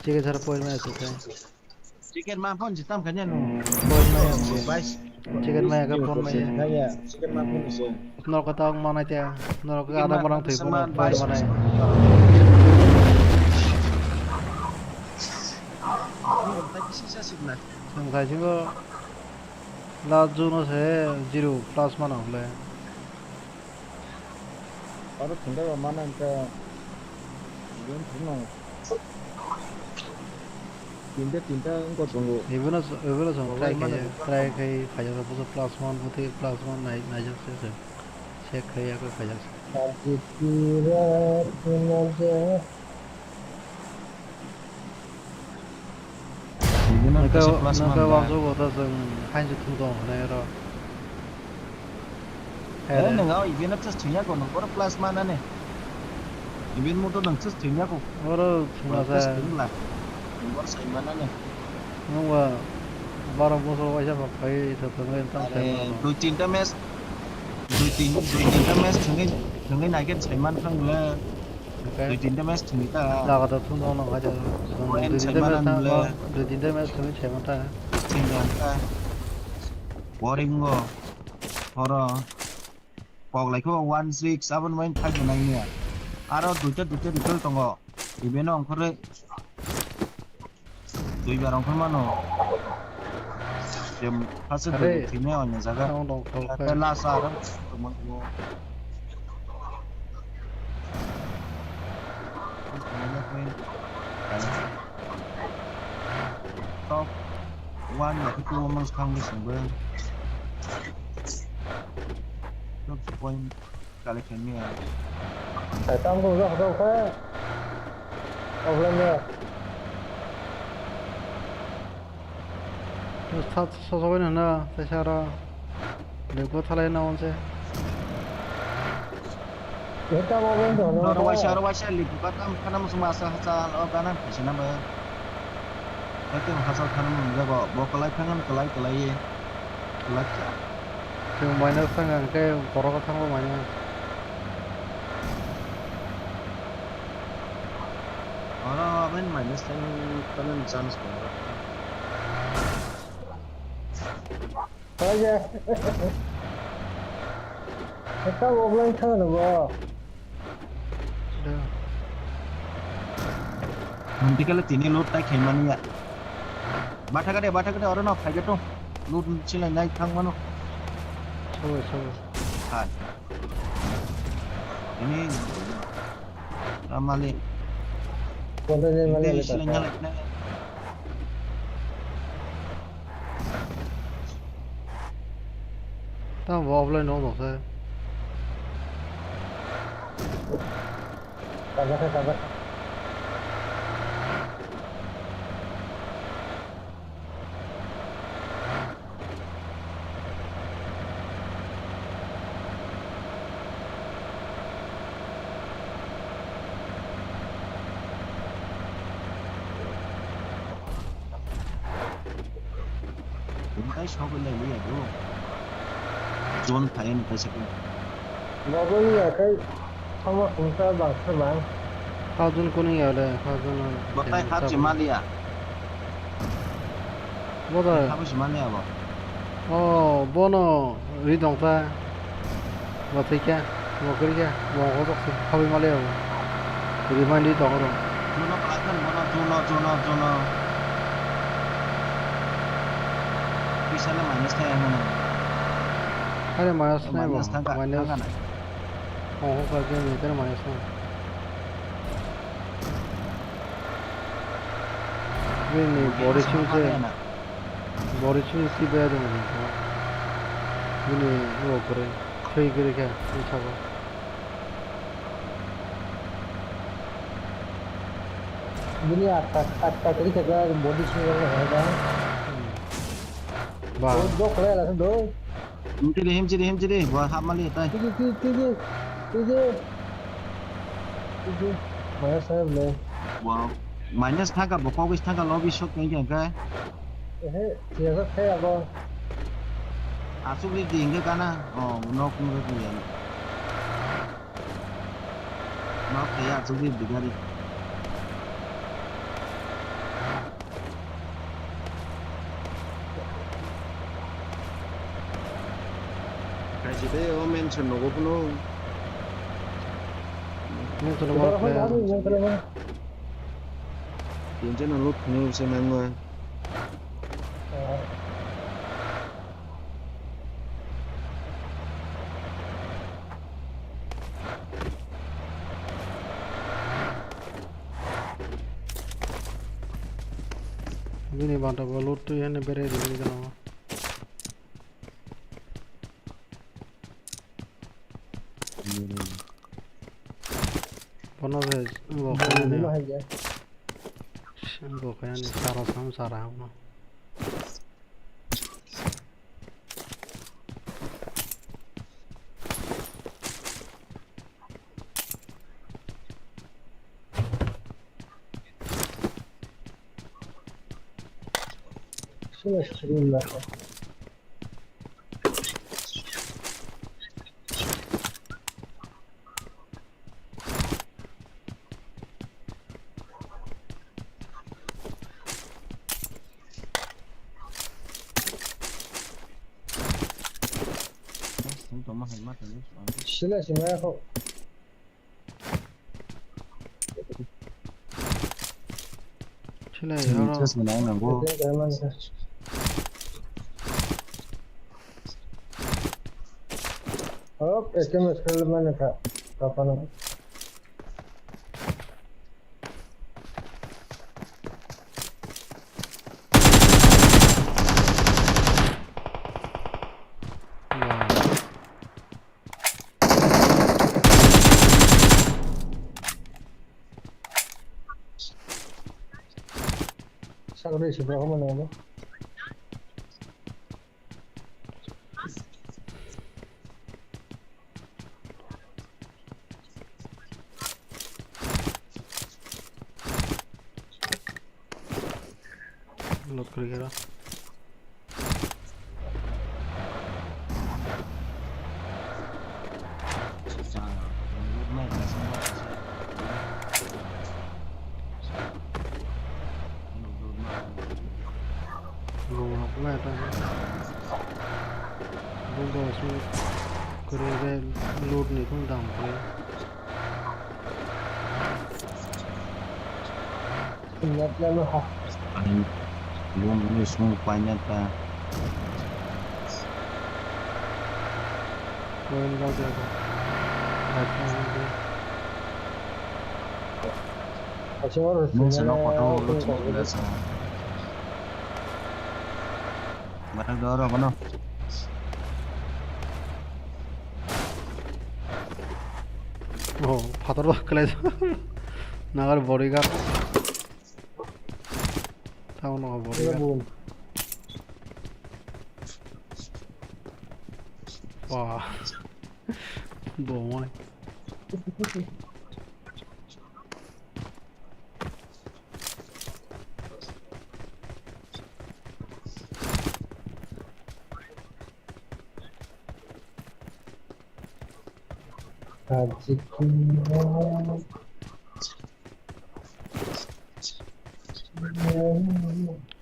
chicken sara point mai se khe. Chicken ma phone se tam khanya no point mai se bai. Chicken maya ka phone maya. Maya, chicken ma phone se. Norok ta ong manai te, norok ada morang thwi phone phone manai. Phone ta kisi sa sibna. Thwng khai singo last june o se zero plus mana hole. Aro thwngwi rw mano hwnkhe, iben thwngno. Tinta, tinta wngkha tongo. Ibono, ibono chwng try khaijak, try khai khaijak, bwswk plus one, bwtwi plus one nai-, naijak se chwng. Check khai yak khaijak se. Nokha, nokha wansuk bo ta chwng hainse thung tong hinwi oro. Eh, nwng o event o just thwngya ko, nwng oro plus manani. Event mode o nwng just thwngya ko. Oro thwngya sa. Just thwngla. Nwng oro sai manani. Nwng ba baro bosor waisa ba khai tong thwngwi tang sai mano. Dui tinta match, dui tin, dui tinta match thwngwi, thwngwi naikhe sai man thang le. Dui tinta match thwngwi ta. Lagatar thung tong nang kha. Dui tinta match thang, dui tinta match thwngwi sai man ta. Thwngwi ta. Boring go. Oro. Kok lai khe one six aboni bai thai bo nai ya. Aro duita duita recall tongo. Event o ongkhorwi. Duibar ongkhor mano. Jem hase dui thwimai o jaga. Tei last aro. Top one ya khe two o mang swkang bwswk bo. Top point collect khaimaya. Ai, tamo khe ujak ujak khe. Offline ya. Sa-, sa-, sasogwi nana, teisa aro. Lego thalai na onse. Oro waisa, oro waisa, lipu ka tam khana muchung masa hachal, o gana phaisa na ba. Hati hachal khana mung jago, bo kalai phangan kalai kalai ye. Kalai kha. Chwng minus thang ang khe borok thangbo minus. Oro abin minus thang khana chance tongo. Kaya. Kata offline thang no bo. Nanti kala tini load tai khaimani ya. Batha kade, batha kade, oro no phai gato. Load silai nai thang mano. Sorry, sorry. Hai. Ini. Ramali. Konten yang mana? Ini silai nyalai. Tamo bo offline no dong se. Kajakha, kajakha. Tei sogwi lai liya do. Zone phai ani kaisa khe. Bogol ya kai sama khungsa bangsa bang. Hajun kuni ya le, hajun. Bo tai hap je maliya. Bo da. Hap je maliya bo. Oh, bono ri tongkha. Bo thwikha, bo kwrwikha, bo ojok se habwi maliya bo. Rimani ri tongo ro. Bono palai khan, bono chuno, chuno, chuno. Pisa le minus thai ang mano. Are minus nai bo, minus thangkha, minus. Thangkha na. Oh, ho ka game ni kar minus nai. Bini body sing se. Body sing si baya dong ni. Bini o kore. Thwi kwrwi khe, bini sabo. Bini atta, atta kwrwi khe body swing rok hai da. Ba. Dok khlai ala do. Himchiri, himchiri, himchiri. Bo hap mali tai. Tiji, tiji, tiji. Tiji. Tiji. Maya saya le. Bo minus thangkha, bo kogis thangkha, lobby shot khe khe. Ehe, tiya khe abo. Asugri di hingke kana? Oh, nok nungke kuya. Nok kaya asugri di gari. Kaisi de o mention nogo kuno. Mention nogo. Tinjana loot kuno se mangwa. Bini banta bo loot twi hwnwi bere rwgwi gwnang. Bono se wngkha ani. Wngkha ani sara sam sara hapno. Sila sila. Sila sila ko. Sila yaro. Sila sila nango. Okay, kami sekali mana kak? Kapan? Sakri sibra ko mana? Loot kwrwi khe rw. Loot rok lai ta. Bo bo su kwrwi khe loot ni kung dam kwrwi. Ani room ni sung paina ta. Room ba jaga. Acha, acha. Nung se nok kotor ulo chini ulo sa. Bathang do oro bono. Oh, phator ba kwlai. Nagar bodyguard. Tamo no bodyguard. Wah. Bomai.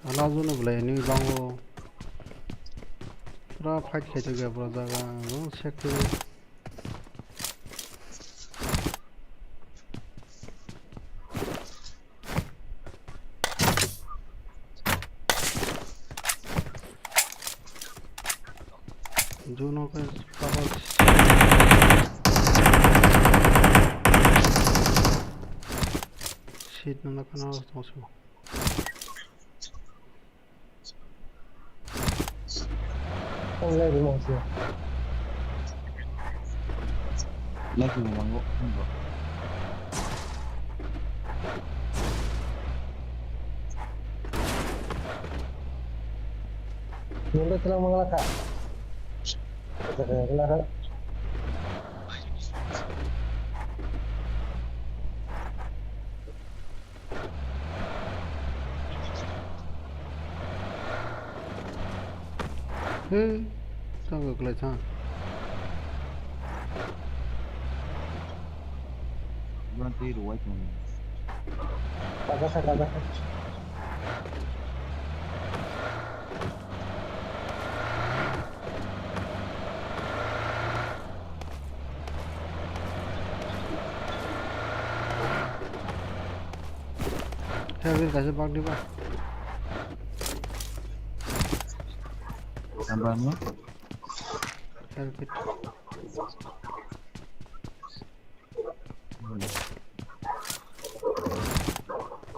Ana jone belai ni bango. Pura fight khaitokya bro jaga ang sek khe. Juno khe cover. Shit, nang khana tongsu. Ang lai rimo sio. Lai rimo mango. Nunda telang mangla ka. Telang ka. He, tang kwklai tha. Buran twi rwai tong. Kajakha, kajakha. Kevin kaisa bak diba. Tambah ni. Help it.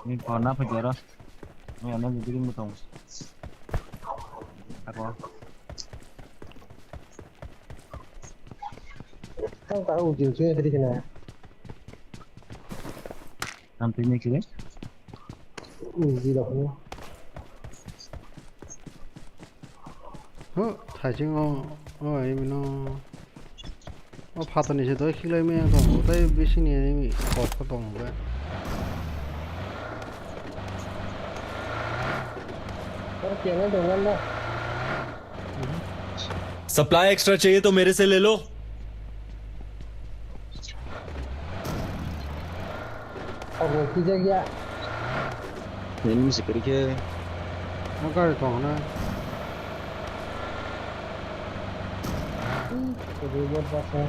Ni corner pa jara. Ni ana jadi ni tong. Ako. Tang tahu ujil suya tadi kena. Tang tini kiri. Ujil aku. Ho, thaising o, o, imi no. O phatar ni se doi khiklai maya tong, tei bising ni imi kok khe tong khe. Oro kena tong na. Supply extra चाहिए तो मेरे से ले लो। Obo kisa kya? Nini misi kiri khe. Ang gari tong na. Kiri bot basa.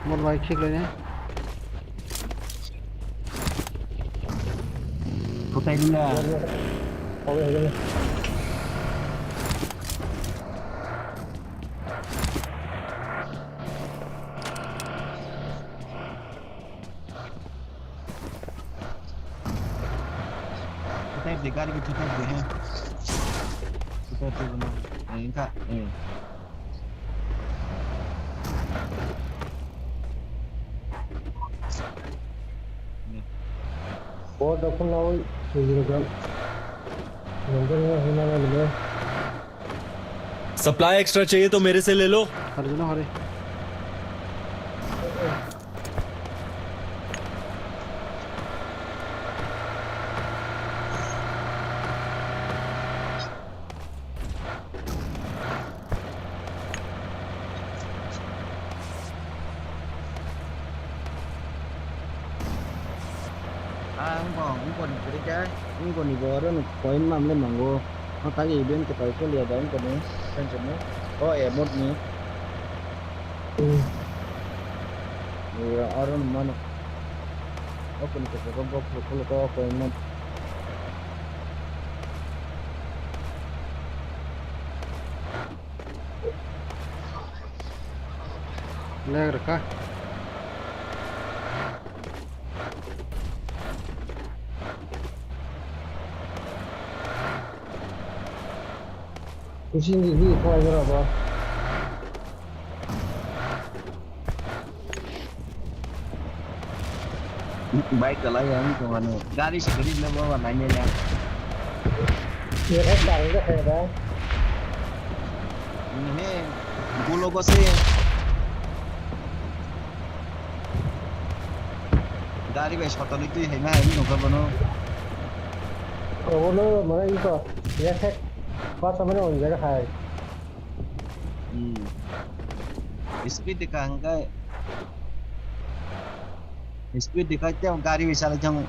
Mon bai khik lai ne. Kotai dula. Obo hege. Chutai de, gari ko chutai de, he. Chutai de, no. Eh, inka, eh. Bo dokun na oi, sujiro gram. Nandar na hina na le. Supply extra चाहिए तो मेरे से ले लो। Hari jano hari. Ah, wngkha, wngkha ni kwrwi khe, wngkha ni bo oro ni point mamle mango. O tagi event kwtal choliya da wngkha ni, sense mo. O emote ni. Hmm. Oro ni mano. O kuni khe bo khuluk khuluk o koi man. Lag rwkha. Kusing gigi khlai jora bo. Bike kwlai ang tongmani. Gari se kwrwi le bo ba nai nai le. Ye khe tang de khe da. He, gulo go se. Gari bai sotoni twi hai ma hai nokha bono. Obono mane iko. Ye khe. Basa mane on jaga hai. Hmm. Speed de ka hwnkhe. Speed de ka tei gari bai salai thang.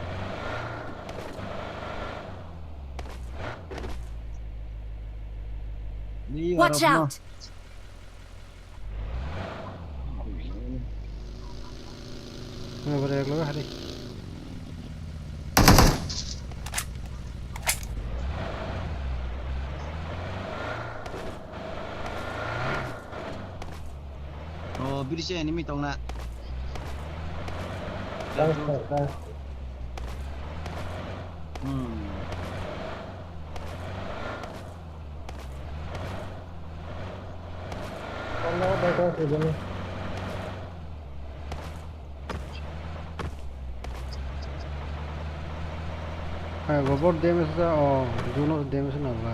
Watch out! Mane bwrwi eklo hari. O, bridge enemy tongna. Thanks, thanks, thanks. Hmm. Tongna bai tong sibini. Hai, go bot damage da, o, juno damage na ba.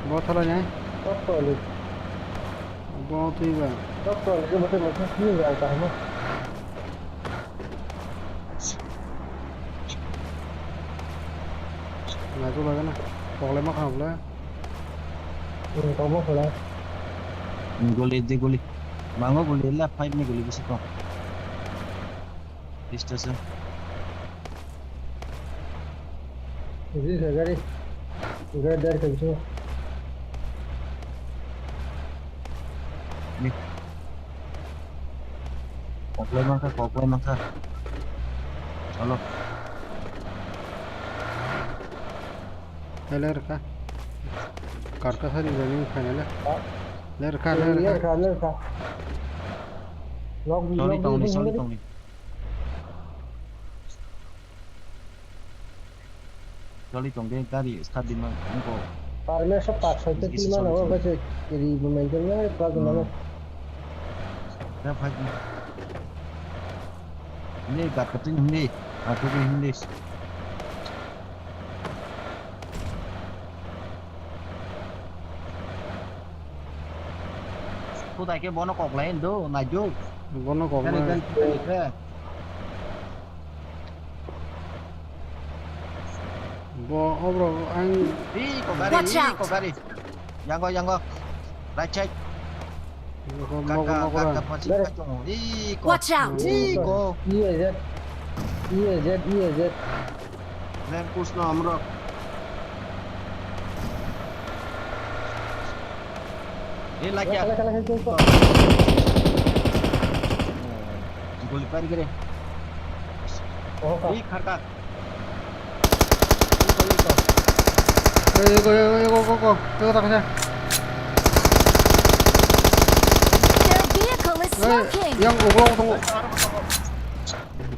Bo thalai nai. Tok toli. Bo twi ba. Tok toli, bo twi ba, twi ba, kaham. Naitu lagana. Pogle ma kham le. Hmm, tok bo khulai. Hmm, goli, de goli. Mango goli, left five ni goli bisi kok. Station. Ji sa gari. Gari dar kan chu. Ni. Koklai mangkha, koklai mangkha. Chalo. Ler kha. Karka sari jani final. Ler kha, ler kha. Ler kha, ler kha. Log, log, log, log. Choli tongni, choli tongni. Choli tong de gari start di man, angko. Parme sa pak soi te ti man, o ba se ri bu maintain na, ba gu na. Da phai. Ne gat ka tin ne, a tu ne. Kutai ke bono kok lain do, nai do. Bono kok lain. Bo, obrok ang. Ih, kok gari, ih, kok gari. Yango, yango. Right side. Kaka, kaka, pasi, kaka, ih, kok. Watch out! Ih, kok. Iya, Zed. Iya, Zed, iya, Zed. Lamp post no amrok. Eh, lakya. Lakya, lakya, lakya, lakya. Goli pari kere. Oh, ka. Eh, kharka. Iko, iko. Eh, iko, iko, iko, iko, iko. Iko, tak kasa. Their vehicle is smoking. Eh, yang uklok tunggu.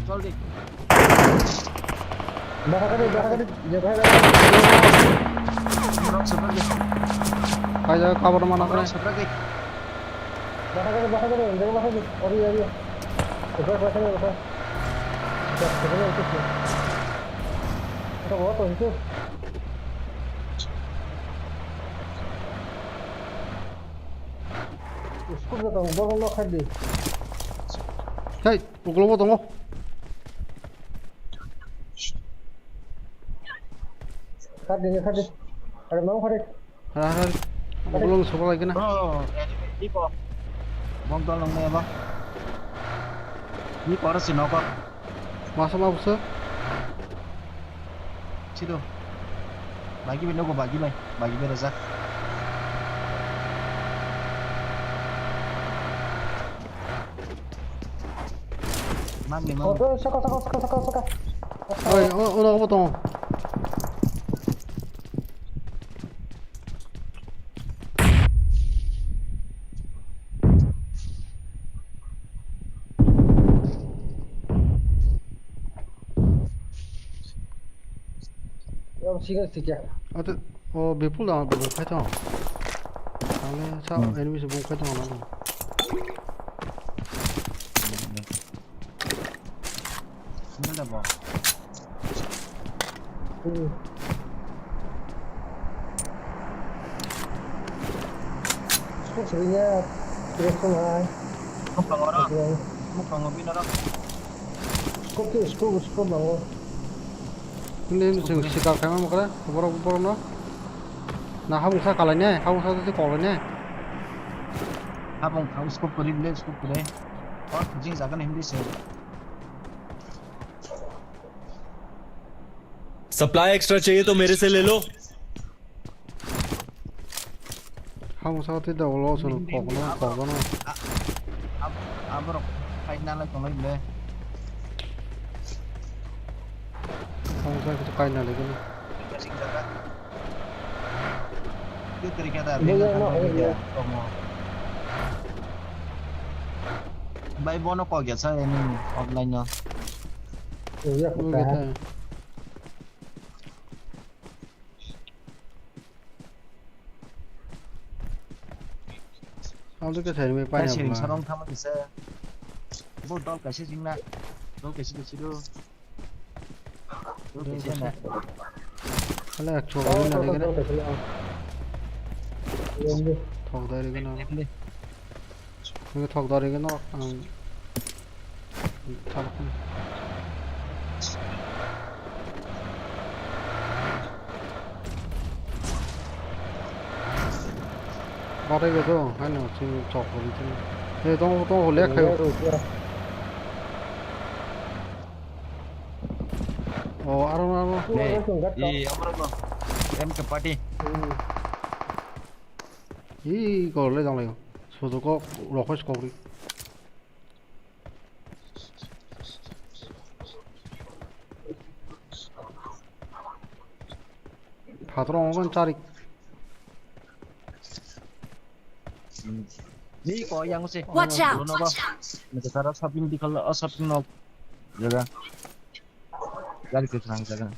Chol di. Bahagani, bahagani, ya bahagani. Kaya cover mana kena? Bahagani, bahagani, jangan bahagani. Ori, ori. Bahagani, bahagani. Bahagani, bahagani. Itu apa itu? Scope jatong, borok no khaidi. Hey, uklok bo tongo. Khaidi, khaidi. Are, mau khaidi. Khaidi, khaidi. Uklok sokol lagi na. Bro, enemy, tipo. Bom tol nang ya, bang. Ni pora si nokok. Masa mau busa? Situ. Bagi bai nogo, bagi bai. Bagi bai rajak. Mang ni mang. Oh, saka, saka, saka, saka, saka. Oi, o, o, o, o, tong. Yang singa sikya. Ate, o Bipul da bung khai tong. Tale sa enemy se bung khai tong na. Singa da ba. Hmm. Scope sering ya, terus tuh hai. Scope bang orang. Scope bang orang. Scope bang orang. Scope tuh, scope, scope bang orang. Hindi hindi chwng sikar khaima mokra borok borok no. Na habung sa kalai ne, habung sa tei koklai ne. Habung habung scope kwrwi le scope kwrwi. Or jing jaga ni hindi se. Supply extra चाहिए तो मेरे से ले लो। Habung sa tei da ulo sono kokno kokno. Aborok fight nalai tonglai le. Habung sa kisa kai nalai kono. Twi twi khe da, ring thang thang khe tongmo. Bai bono kok ya sa ini offline no. Iya, kok ya. Ang twi khe thai bai pai na. Sarong thang kisa. Bo dol kaisa jingna. Dol kaisa kaisa do. Hala ek chok ni nari gana. Thok dari gana. Ngi thok dari gana ang. Thok. Batai bedo, haino chini chok holi chini. He tong tong holi akhai. Oh, aro aro. Hey, i amra no. M K party. Ih, kok le jang lai. Sudu kok, rokos kok ri. Phatrong ngon charik. Ni ko yang se. Watch out! Watch out! Ni ko sara shopping di kala shopping no. Jaga. Gari kwchwrang jaga.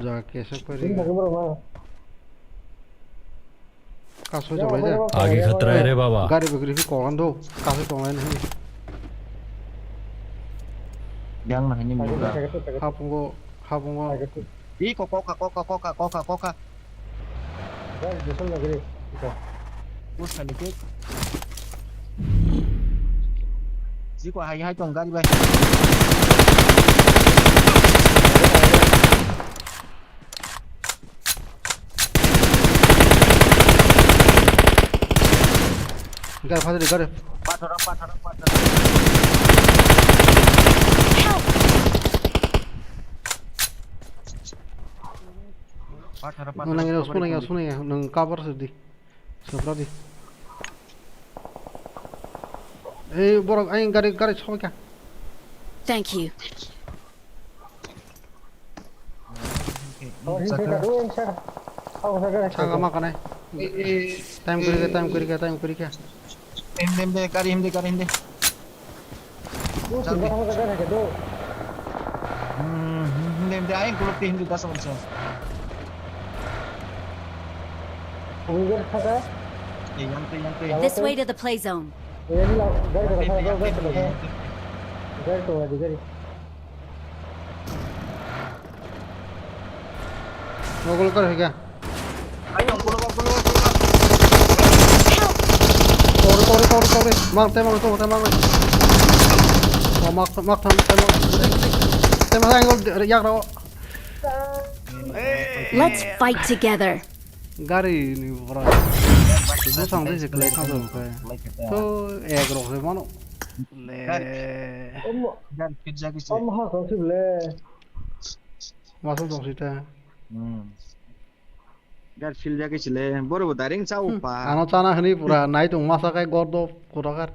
Ja kesa pari. Kaso jolai ja. Age khatra hai re baba. Gari bagri hi koran do. Kaso tonglai nahi. Yang nahi ni mura. Hapungo, hapungo. I ko koka koka koka koka koka. Gari dusol lagi. Bus kali ke. Jiko hai hai tong gari bai. Gari phadi gari. Pathor pathor pathor. Pathor pathor. Nang ino suna ya suna ya nang cover sedi. Sobra di. Ei borok aing gari gari soika. Thank you. Saka ma kanai. Time kuri ke, time kuri ke, time kuri ke. Himde himde gari himde gari himde. Hmm, himde himde aing kuluk himde das onse. Winger thaka. Ei yang te yang te. This way to the play zone. Gari gari gari. Gari to gari. Gogol kar hoiga. Ayo, pulo, pulo, pulo. Tori, tori, tori, tori. Mang, te mang, te mang, te mang. Oh, mak, mak, tham, te mang. Te mang, ang gol yak raw. Let's fight together. Gari ni bora. Ibu sang dei se kelai kha dong kha. To ek rok se mano. Le. Gari fit jagi se. Om ha kong sib le. Masuk dong sita. Hmm. Gari fit jagi se le. Boro bo daring chau pa. Ano chana hani pura nai tong masa kai gordo kodagar.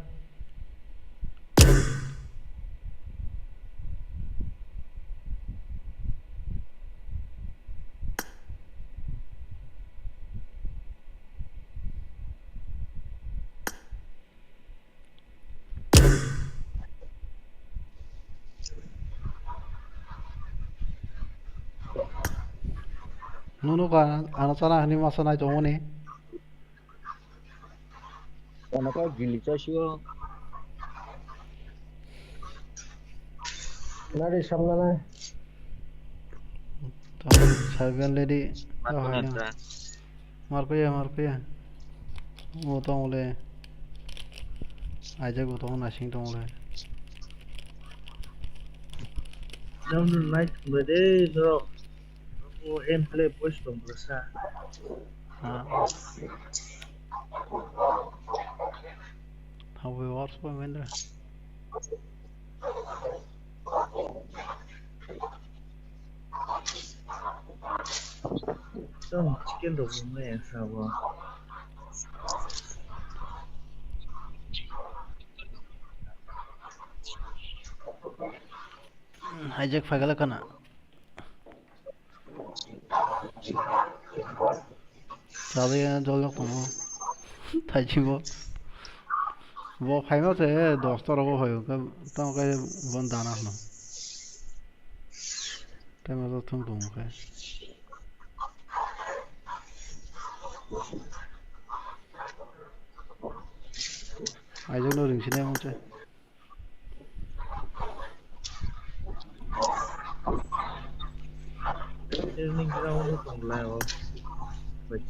Nono ka ano chana hani masa nai tongmani. Ano kok gili chasio. Nari samnana. Tong sabian lady. Matu Oh, hai na. natra. Markuya, markuya. O tong le. Aja go tong nasing tong le. Download light bade bro. O gameplay push tong bro sa. Ha. How we watch for Mendra? Tong chicken rok bo maya sabo. Hijack fagala kana. Chali ya jol jok tongo. Thaichibo. Bo phaima se dos ta rogo hoyo. Tamo kai bon dana hno. Tamo to thung tongo kai. Aijak no ring sinai mungse. Training ground tong lai o. Wait.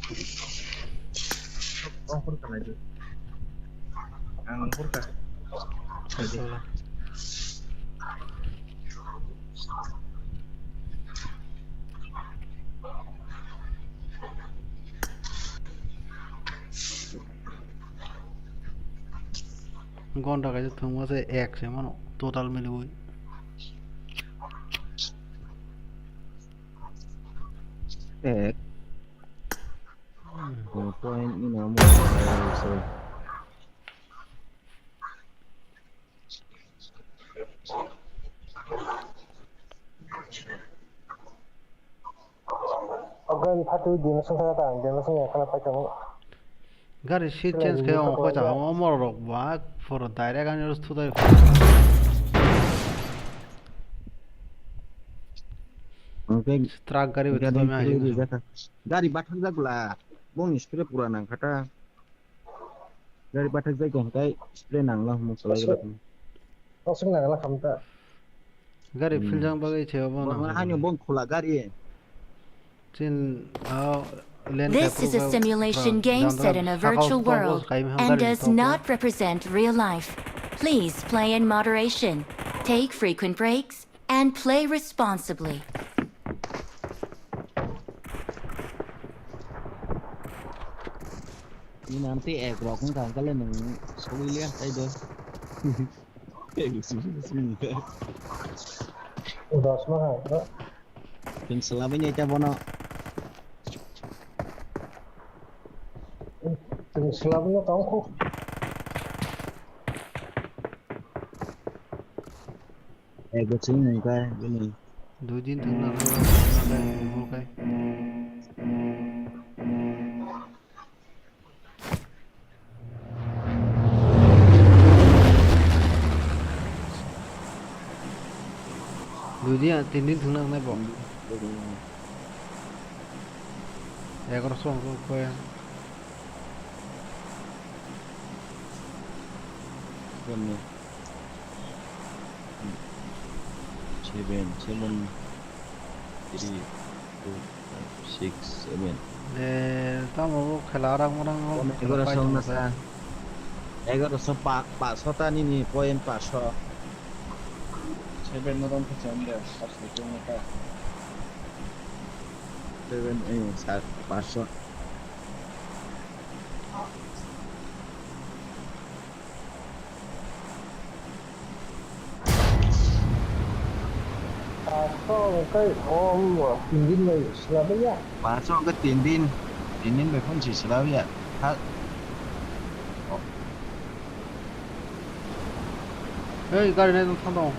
Kok hor kana di. Ang hor ka. Tadi. Gonda kaisa thwngma se ek se mano total miliwi. Ek. Hmm. Point ni namo. Gari phatwi din song kha ta, din song ya khana pai tongo. Gari seat change khe ong koi ta, o moro rok ba for direct ani ro thudai. Truck gari bai thudai ma hai. Gari bathak jak bla, bong ni spray pura nang kha ta. Gari bathak jai kong tai spray nang la hum salai la. Aswk nang la kham ta. Gari Hmm. Philjang bagwi se obo Bo nang. Hani bong khula gari. Chin, ah, len This is a simulation game set in a virtual world and does not represent real life. Please play in moderation. Take frequent breaks and play responsibly. Ni nam te ek rok wng kha, kale nwng sogwi liya, tai do. Ek simi simi. Dos ma ha, bro. Chwng swlabwi nai ta bono. Chwng swlabwi no tong kho. Ego chini nungkai bini. Dui din thwng nang nang nang nang nang nang. Dui din, tin din thwng nang nai bo. Egaroso ang khe. Bini. Seven, seven, three, four, five, six, seven. Le, tamo bo khela rang rang. Egaroso wngna sa. Egaroso pa, paso ta nini point paso. Seven no dong khe cham de, paso ta. Seven, eh, sa, paso. Paso hwnkhe o tin din bai swlaiya. Paso hwnkhe tin din, tin din bai phone se swlaiya. Ha. Ei, gari nai tong thang tong.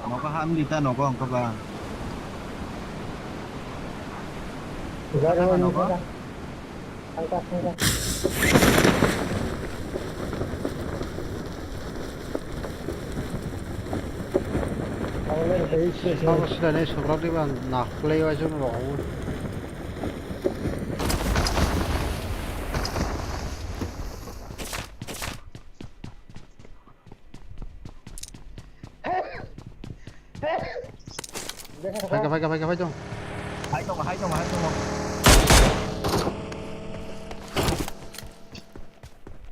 Nogo hamli ta nogo hwnkhe ba. Gari nai nogo. Thangkha, thangkha. Ang le rei se se. Sabo sida nei sobrak diba nakhwlai waisa no rogo. Phaikha, phaikha, phaikha, phaikha. Hai tongo, hai tongo, hai tongo.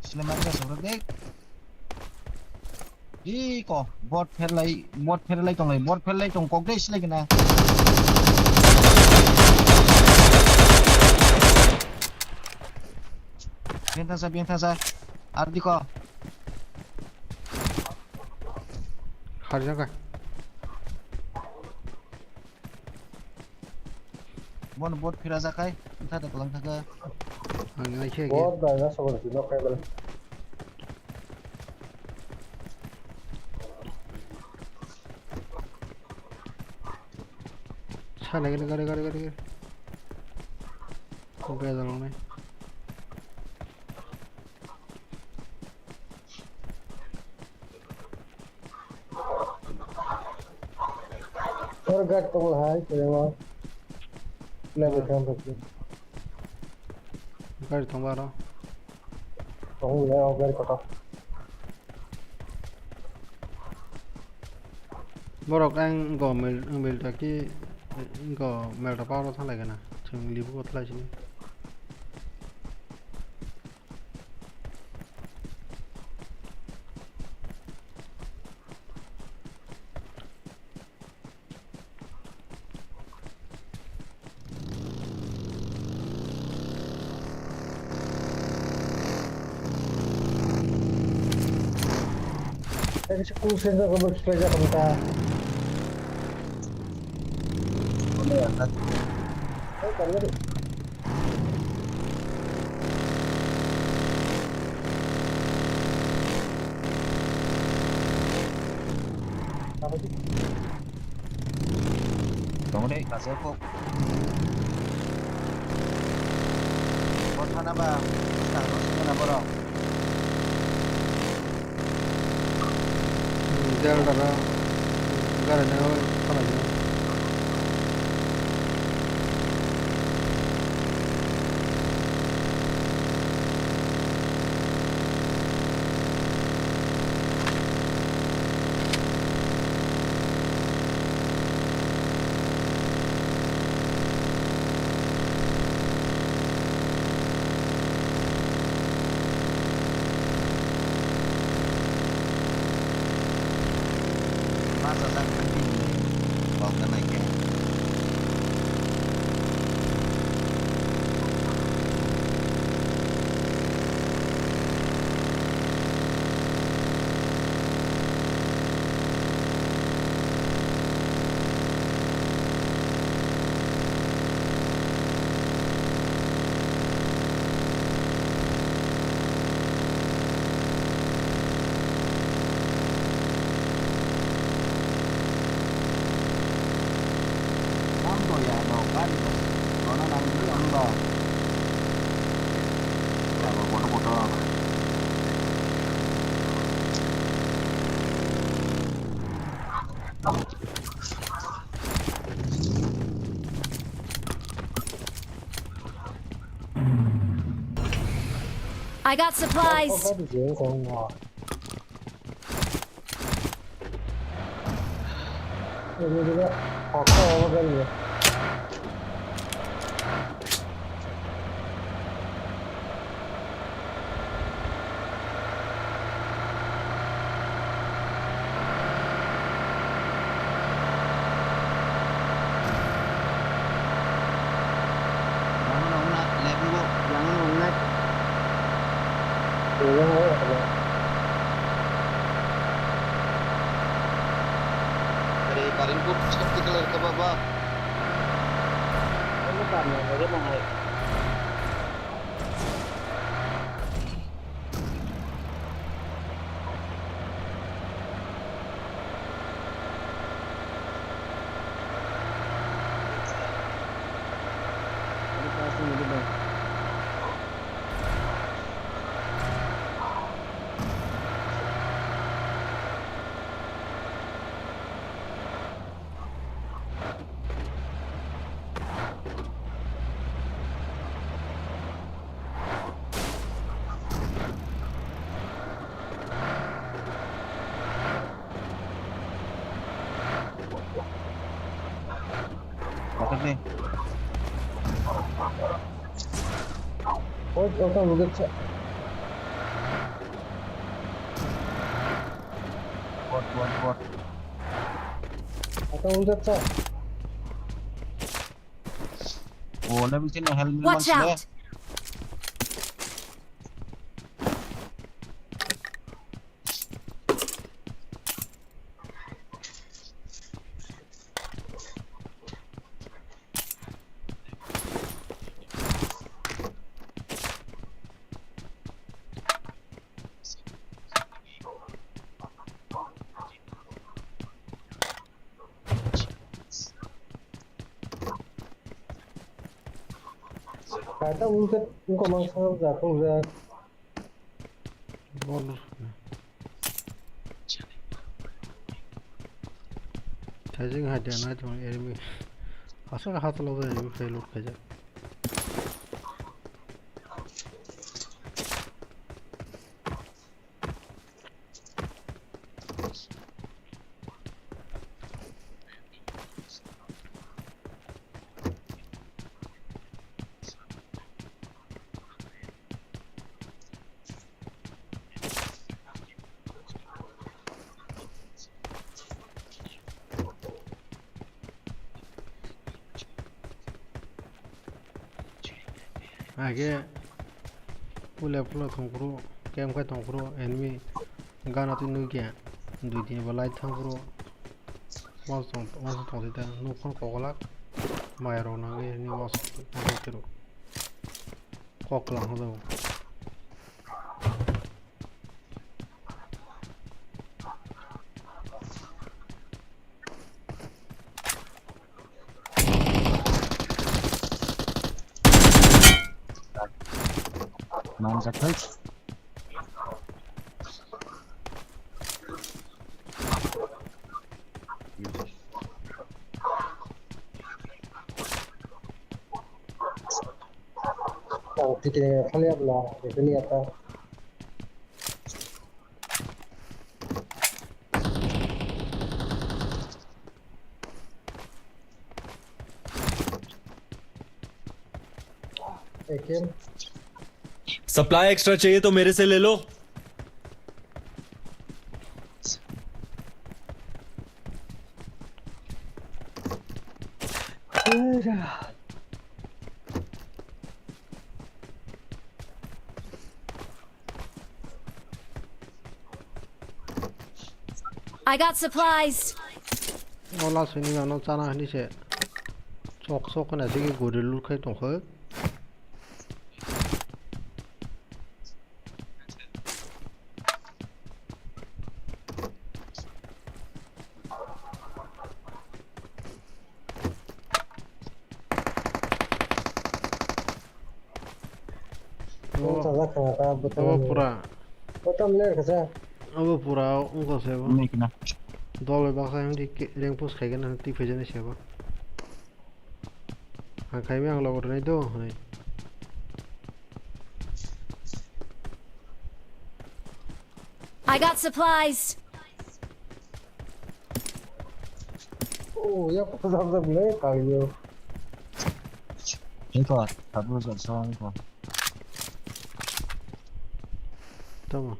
Sile manja sobra de. Iko, bot pherlai, bot pherlai tonglai, bot pherlai tong kok de sile gina. Benta sa, benta sa. Ardiko. Harjaka. Bon bot phira jakai, thada kalang thaka. Ang nai khe. Bot da na sabon si nok kai bala. Sa lagi gari gari gari gari. Kok ya dalang nai. Or gari tong lahai, kaya ma. Level kam bakti. Gari tong baro. Tong le, o gari kotor. Borok ang go mel, mel taki, go mel ta paro thalai gana. Chwng libu ko thalai sini. Ekse cool sensor ko bwswk khlaijak kho ta. Ole ya, ta. Ei, kar gari. Tong de, kaisa kok. Bot thana ba, bwskang no swngo na borok. Hmm, Delta ba, gari na o, thalai na. Bachajak thang di hwnwi kok gwnai khe. Ang to ya no gari bas. Rona nang di ang ba. Sabo boto boto. I got supplies. Yang no wngnai, left bo yang no wngnai. Yang no wngnai. Are, Karimputo sab khe clear kha ba, ba. Ano karna lage na hai. Hey. What? What? What? What? What? What? What? Oh, let me see, help me. Watch out! Kaita wngkhe wngkha mangsa wngkha wngkha. Bonus. Thaijing hai de nai tong enemy. Aswk hatalo enemy khe loot khaijak. Age pule pule thongphuru, camp khai thongphuru, enemy gana twi nukya, dui tin bo light thangphuru, uansuk tong, uansuk tongthai ta, nuk phano koklak, mai rok nangwi nini uansuk tongthai tiro. Kok kwlang hwnjago. Manjak hai. Ang twi twi khali abla, twi twi ata. A K M. Supply extra चाहिए तो मेरे से ले लो। I got supplies. O last ni ano chana hini se. Chok chok na sigi gori lur khai tong kho. Abo pura. Abo pura wngkha se bo. Dol bai baksa hwnwi rank push khaigena hwnwi twi phaijani se bo. Ang khaimai ang logo rwnai do hwnwi. I got supplies. Oh, ya, pasal tak boleh kali yo. Iko, tak boleh sok, sok, iko. Tama.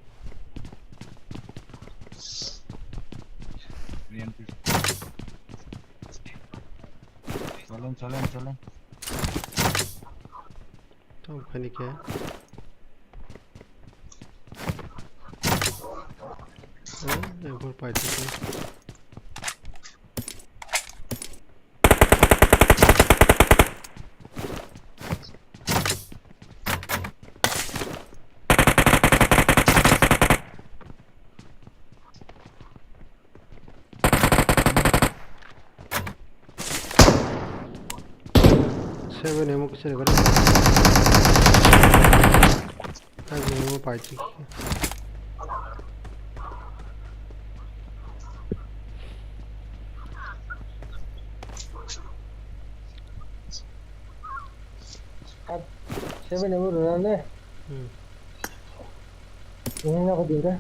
Chalen, chalen, chalen. Tong phai ni khe. Oh, M four pai tong khe. Seven ammo kisa rega. Five ammo pai tik. Seven ammo rega ne? Hmm. Ini apa dia?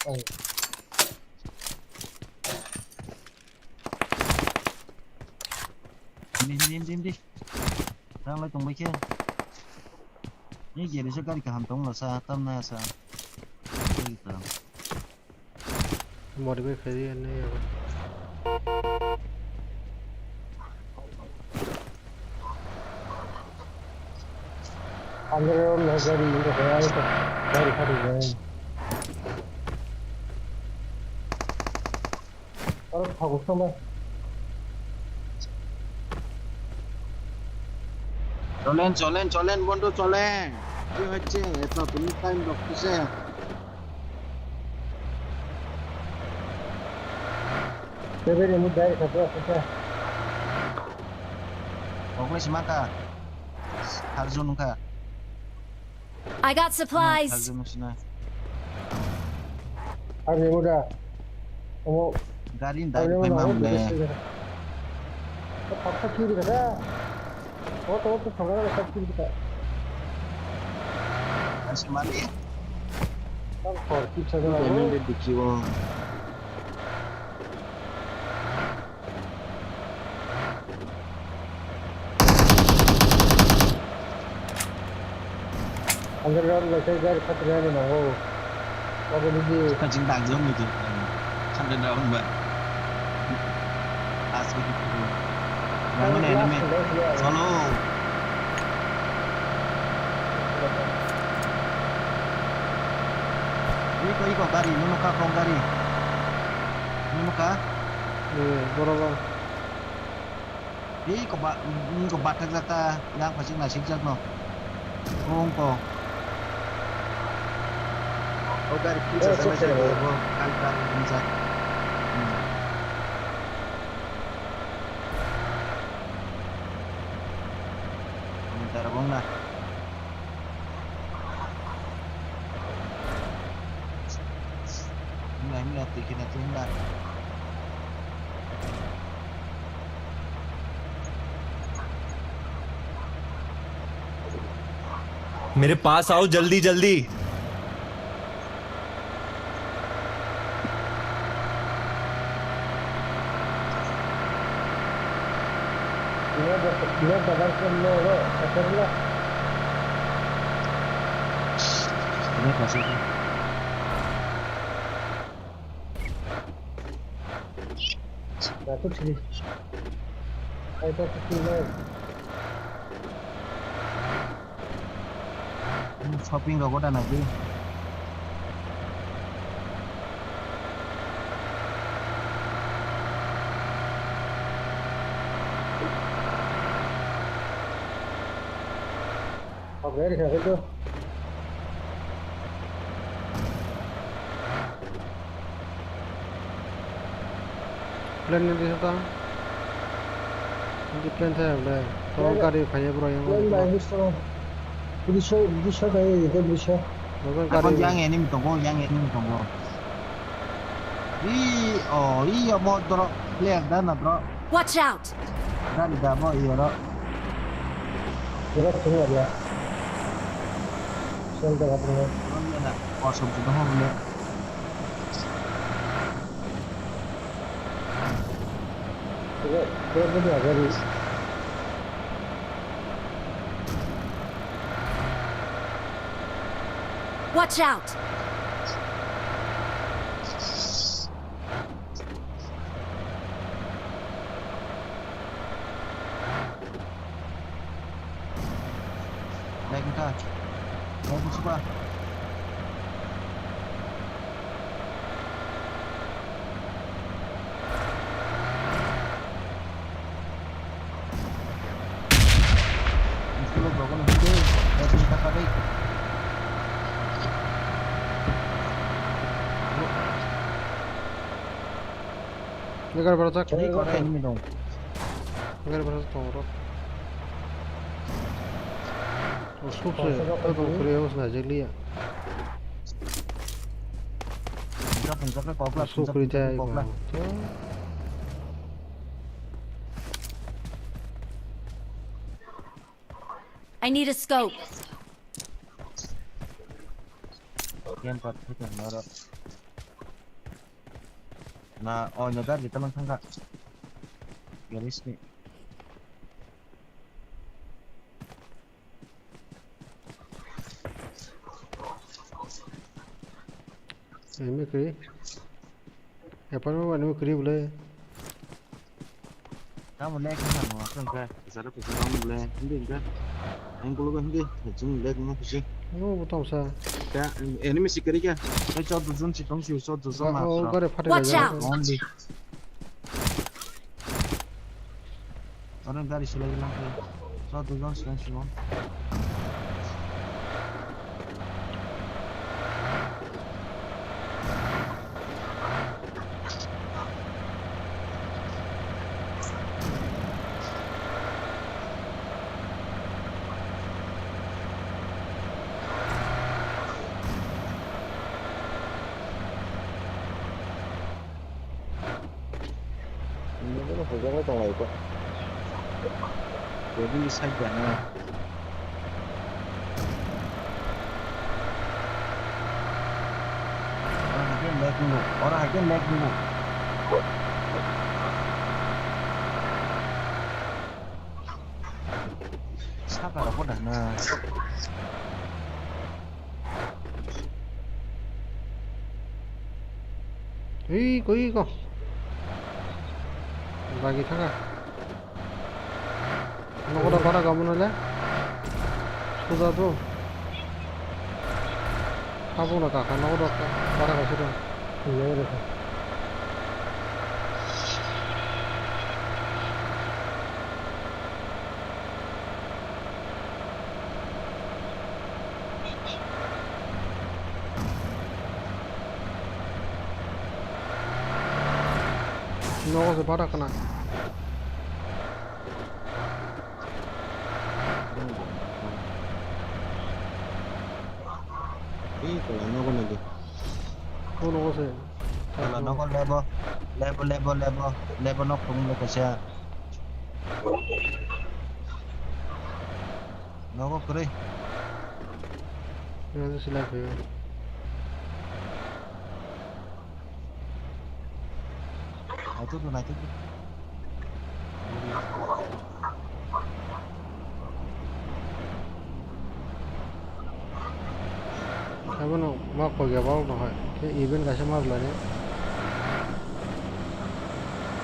Hindi, hindi, hindi, hindi. Rang lai tong bai khe. Ni gari sa gari kaham tong la sa, tam na sa. Modify khaidi ani abo. Andro na gari, gari, gari, gari. Aro khago sama. Cholen, cholen, cholen, bondhu, cholen. Ki hocche? Eto tumi time rok kise? Beberi mu dai khago kise. Kokle simaka. Harjun ka. I got supplies. Harjun sina. Harjun da. Omo. Gari ni dai pai ma mle. Paksa kiri kada. Oto oto thangna ka kiri kada. Asimani. Tang khor kisa da. Dikhibo. Underground bai khe gari khatri ani nango. Obo nini kajin dagjo muitu. Underground bai. Last week itu. Yang mana enemy? Solo. Iko iko gari, nunu ka kong gari. Nunu ka? Eh, boro boro. Iko ba, iko bathak jak ta, yang phasik naisik jak no. Kong ko. O gari pisa sama jak ko, kan kan jak. Hmm. Ang tarabong na. Himla, himla, twi khina twi himla. मेरे पास आओ जल्दी जल्दी। Shopping rogo da nai di. Oke, di sana itu. Plan ni di sana. Di plan saya udah. Tolong kari kaya bro yang. Plan bagus tuh. Bisa, bisa kayak gitu, bisa. Tolong kari. Yang ini tunggu, yang ini tunggu. I, oh, iya mau drop player dah na bro. Watch out! Gari da bo iyoro. Iyoro thung ya. Sel da thung. Iyoro na kosong sudah ho bole. Iyoro, iyoro da gari. Watch out! Naik muka. Naik muka. Negar berajak. Negar berajak tong oro. Sukse, tong kuri, naijak liya. Sukri jai. I need a scope. Game part thik noro. Na, oh, no, gari tamang thangka. Gari sini. Ini kiri. Apa nama ini kiri boleh? Tamo lag wngkha no, aswk wngkha. Kwcharo kwcharo wng le, hindi wngkha. Ang kulo hindi, chwng lag wngkha kisi. Oh, bo tongsa. Ka, enemy sikari ka. Tei chwddo jon si tong si, chwddo jon ma. Oh, gari phatwi Watch out! Only. Oro gari silai lang khe. Chwddo jon si tong si. Ini pun hujak tong lai kok. Jadi side dah. Ora hai khe lag nungo. Ora hai khe lag nungo. Saka rok da na. Ei, koi ko. Bagi thaka. Nogo da bara gamu na le. Suda to. Sabo na kaka nogo da bara ga suda. Iya, iya. Nogo se bara kana. Ih, kalau nogo nadi. Oh, nogo se. Kalau nogo lebo, lebo, lebo, lebo, lebo nok pung lo kaisa. Nogo kwrwi. Nogo se silai phaio. Naitutu, naitutu. Abono ma koi ya bal no hai. Ke event kaisa ma lai ne.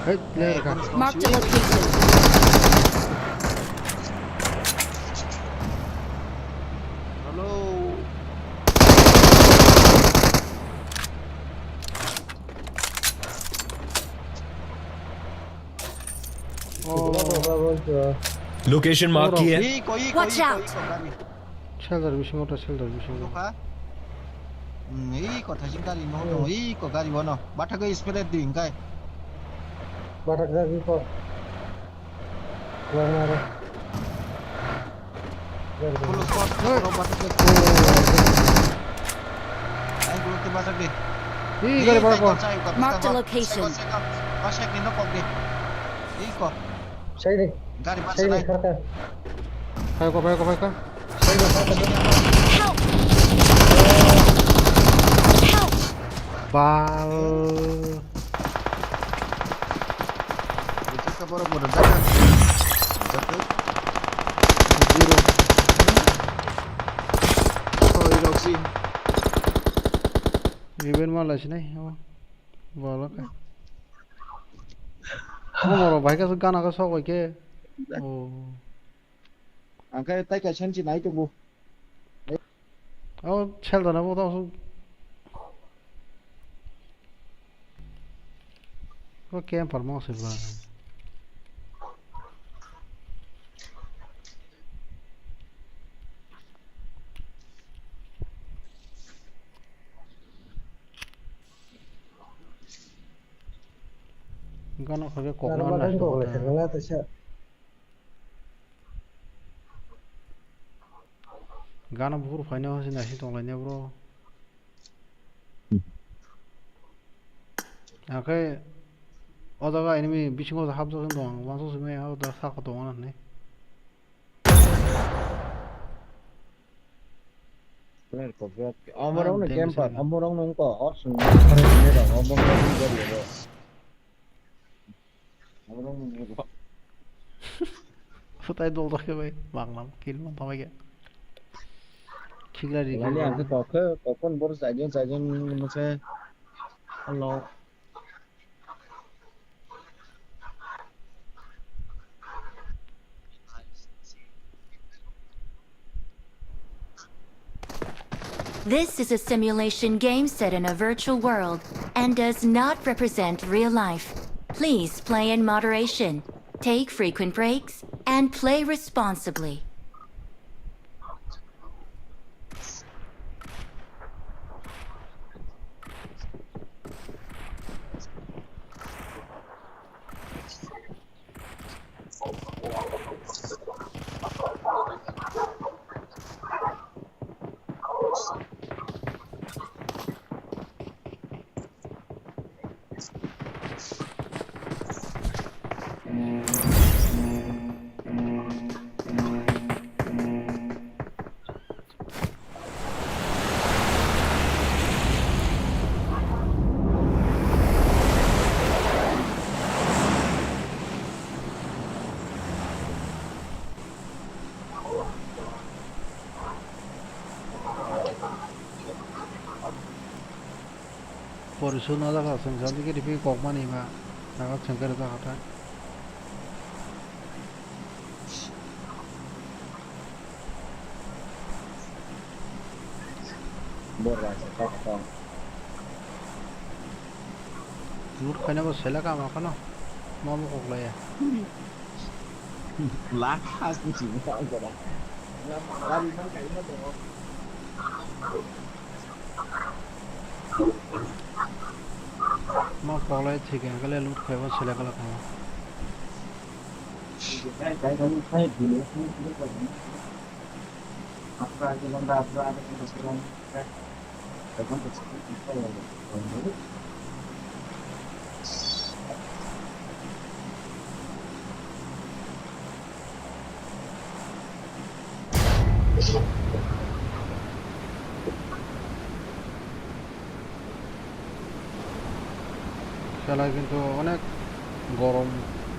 Hey, player ka. Mark the location. Hello. Oh. Location mark here. Iko, iko, iko, iko, gari. Shelter bisingo ta, shelter bisingo. Nokha. Hmm, iko thaising gari no, iko gari wano. Bathak speed di, engkai. Bathak gari ko. Full squad, full bathak de. Ai, gulo te bathak de. Ih, gari bara ko. Mark the location. Bathak ni no kok de. Iko. Sai de. Gari bathak nai. Phai ko, phai ko, phai ko. Help! Help! Bal. Jaka borok borok jaka. Jaka. Zero. Oh, ini opsi. Event malah sini. Oh. Bolok. Mo moro bai ka gana ka sok bai ke. Oh. Angkai tai kaisa nai tongo. Oh, shelter na bo to. Ko camper mo se ba. Gana khabe kok ma nai kok le khabe la ta sa. Gana buphuru phaina hwnsi naising tonglaina bro. Akhe o jaga enemy bisingo hapjak wng tong, uansuk simi o da saka tongo na hinwi. Omorok no camper, omorok no wngkha, o chwng, omorok no gari abo. Futai dol dol khe bai, banglam, kill man thamai khe. Khiklai ri Lali khe. Ang khe kok khe, kok phone boro chaijon, chaijon mano khe. Hello. This is a simulation game set in a virtual world and does not represent real life. Please play in moderation, take frequent breaks, and play responsibly. Porisu no jaga sengsa digi ripi kok mani ma jaga sengkar jaga ta. Bor bai se kok kok. Loot khaina bo selek ama khano. Mo mo kok laya. Last ni sini tak ada. Lari man kaina dong. Mo kok laya thik ya kale loot khaibo selek kala khamo. Sela kintu onek gorom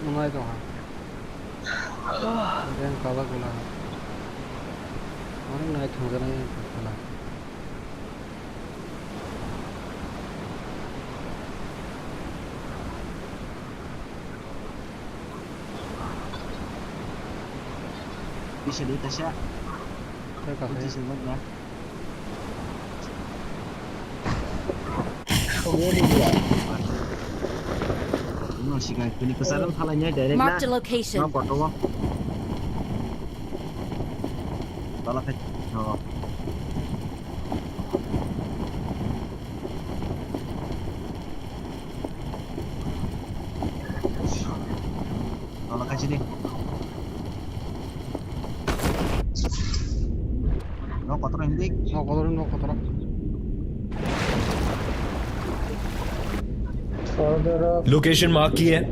wngnai tongha. Yang kala kala. Onek nai thangjanai kala. Bisa di tes ya. Saya kasih. Kunci semut ya. Ini masih kayak gini kesaran halanya direct Marked a na. Location. Mau foto mau. Tolak aja. Oh. Tolak aja deh. No kotor hindi. No kotor, no kotor. Location mark ki hai?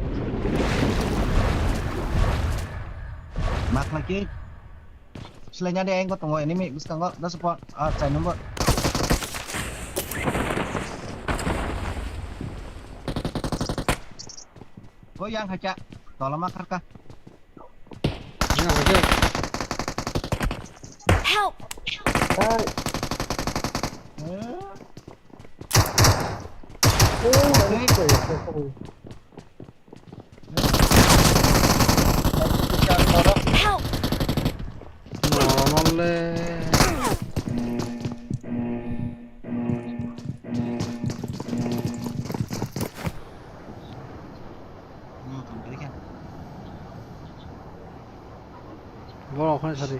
Mark lagi. Selainnya ada yang kau tunggu ini mi, bisa tunggu, dah support, ah, saya nombor. Oh, yang hacha, tolong makar kah? Yang hacha. Help! Hai. Eh? Oh, okay. Help! Normalle. Borok okhorni sadi.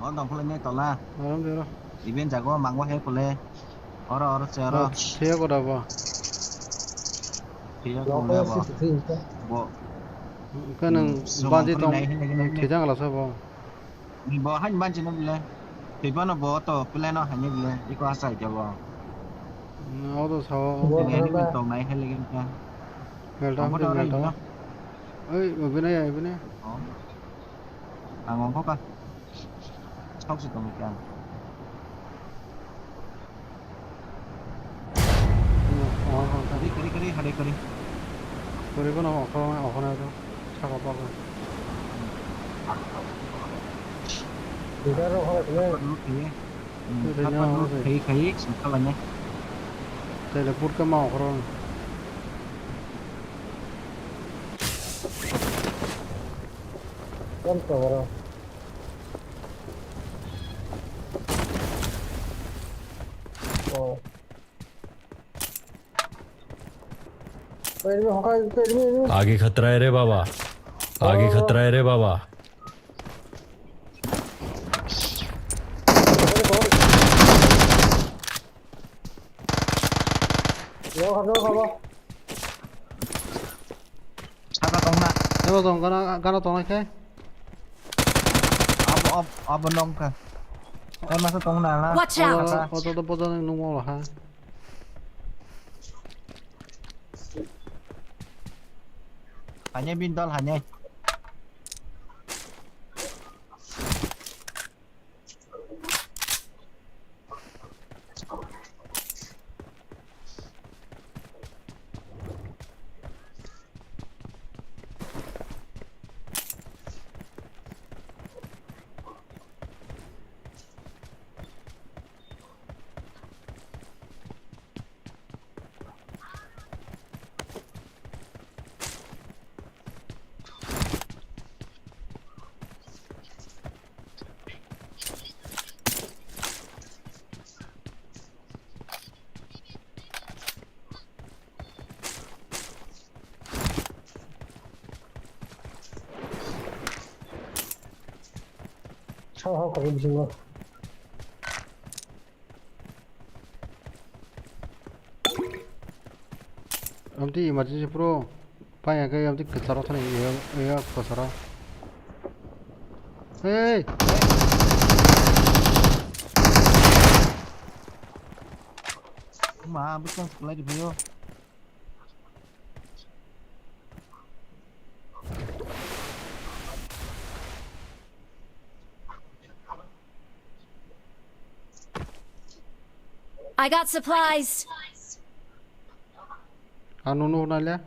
O dongphulai nai tola. Aram de ro. Iben jago mangwa he kule. Oro, oro, se oro. Thiya koda bo. Thiya kule bo. Bo. Kanang banji tong. Thijang lasa bo. Bo han banji no bile. Tibano bo to kule no hani bile. Iko asa ija bo. Auto sao. Bo tong nai he legen ka. Melta, melta. Oi, obinai, obinai. Ang ongkha ka. Sok si tong kya. Kari, kari, hari, kari. Kuri bono okhorong, okhorong to. Saka pako. Leader rok horo kene. Loot khaye. Hmm, tei tei khapa no loot se. Khaye, khaye, singkha lainai. Tele put khe ma okhorong. Tam to horo. Oh. Enemy hokha, enemy, enemy. आगे खतरा है रे बाबा, आगे खतरा है रे बाबा। Yo, hokha, hokha. Saka tongna. Ebo tong, gana, gana tongna khe. Abo, ab-, abo nongkha. Eh, masa tongna na. Watch out. Oto, oto, oto, oto, nungmo ha. Hanya bindal, hanya. Sao hao kari bisingo. Amtwi emergency pro. Paya khe amtwi kwcharo thani eya, eya kwcharo. Hey! Ma, bwskango kwlai rwphaio. I got supplies. Ano no nale.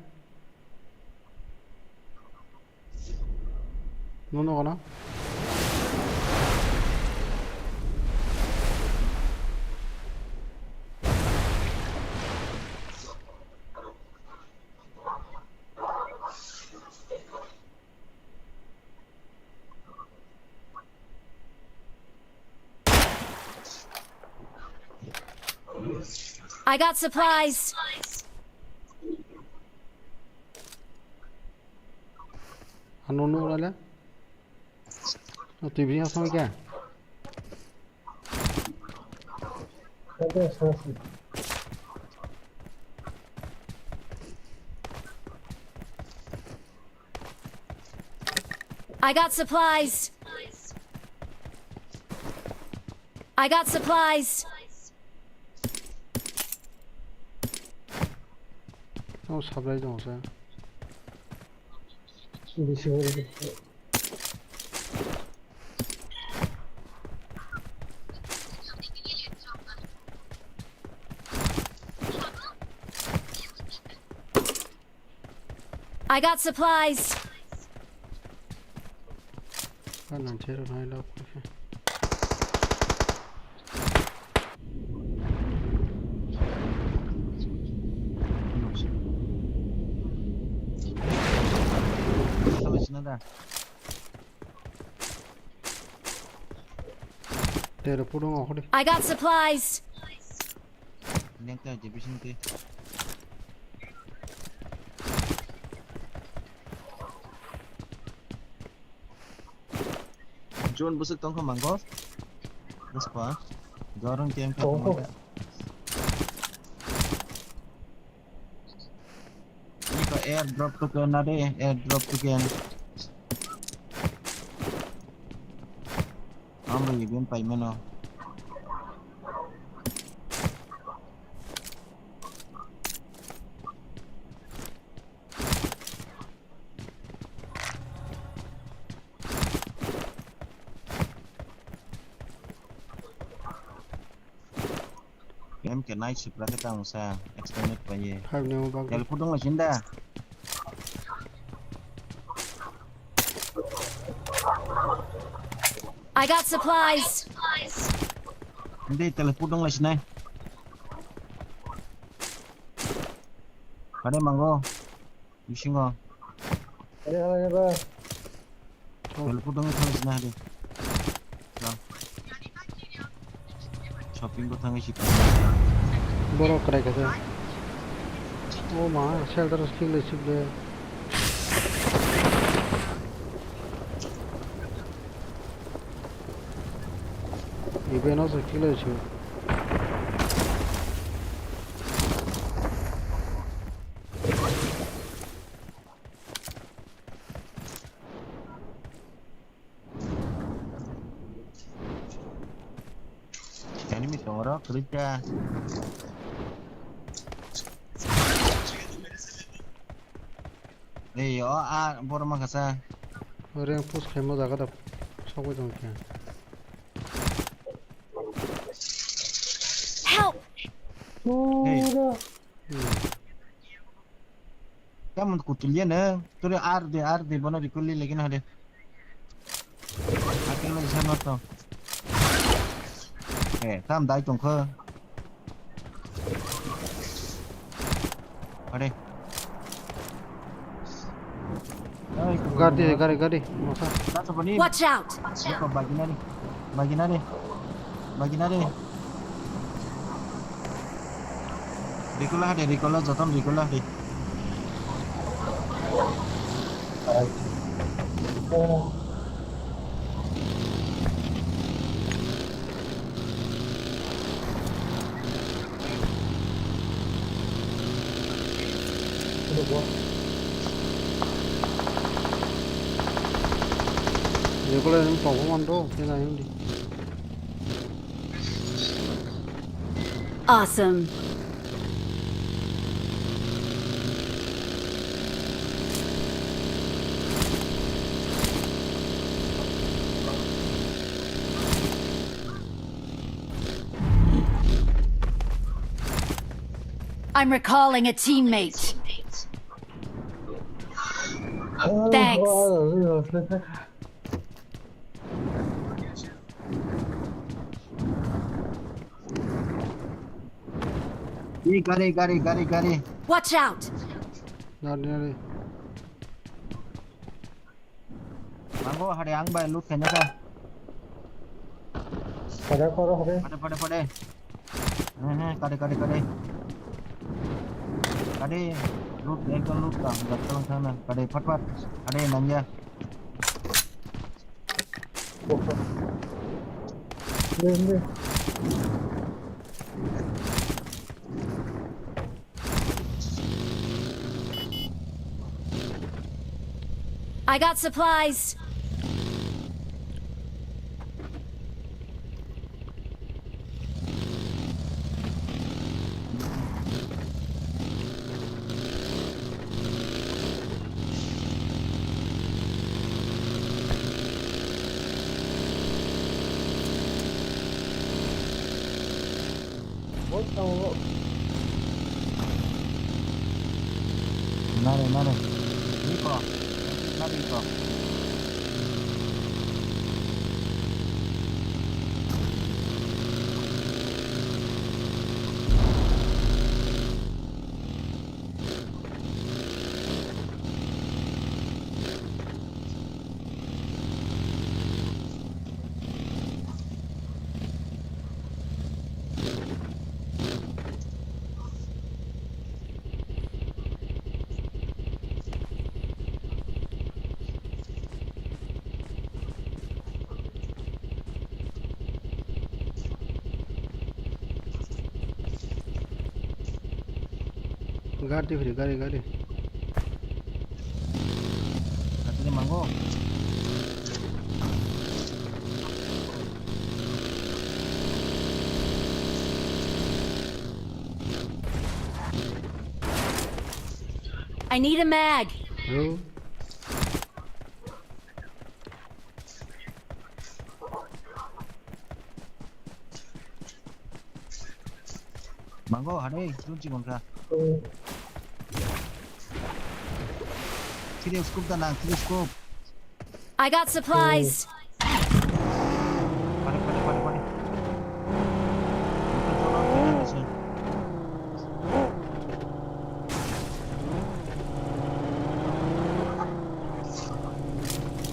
No, no, no. I got supplies. Ano no nale. Twi bini asong kya? I got supplies. I got supplies. Oh, supply dong sa. Bisi hori. I got supplies. Ah, nang chero nai lo. Tero pudung aku deh. I got supplies. Yang ka je bisin te. John busuk tongkha mango. Buspa. Jorong kem ka tongkha. Iko airdrop to kena de, airdrop to ken. Amo ye bin paimano. M K night shift rakhe tang sa extended paye. Five ni mo bak. Teleport dong la sinda. I got supplies. Hindi teleport dong la sinai. Kade mango. Bisingo. Are, are, are. Teleport dong thang sina hade. Shopping ko thang si. Borok kwrai kha. O ma, shelter skill le sibde. Ibe no skill le sib. Enemy tongo ro, kwrwi kha. Ei, o, a, borok ma kasa. Ore ang push khaima jaga da. Sokoi tong khe. Help! Hey. Hmm. Tamon kutulia na. Tore ar de, ar de, bono rikuli lagi na de. Akhir lagi sama to. Eh, tam dai tong kho. Are. Gari, gari, gari. Masa. Watch out! Baginari. Baginari. Baginari. Rikola hade, rikola, joton rikola hade. Rikola ni tongmani do, kena hindi. Awesome. I'm recalling a teammate. Thanks. Ee, gari, gari, gari, gari. Watch out! Nari, nari. Mango, hade ang bai loot khaina kha. Pada, pada, pada. Pada, pada, pada. He, he, kade, kade, kade. Kade, loot, ekdom loot ka, jat kalang thangna. Kade, phat, phat. Kade, nangya. I got supplies. Nare, nare. Iko. Nare, iko. Gari, gari, gari, gari. Katini mango. I need a mag. Hello. Mango, hade, chun chikon kha. Hmm. Three scope da nang, three scope. I got supplies. Pare, pare, pare, pare. Motor cholo, cholo, cholo.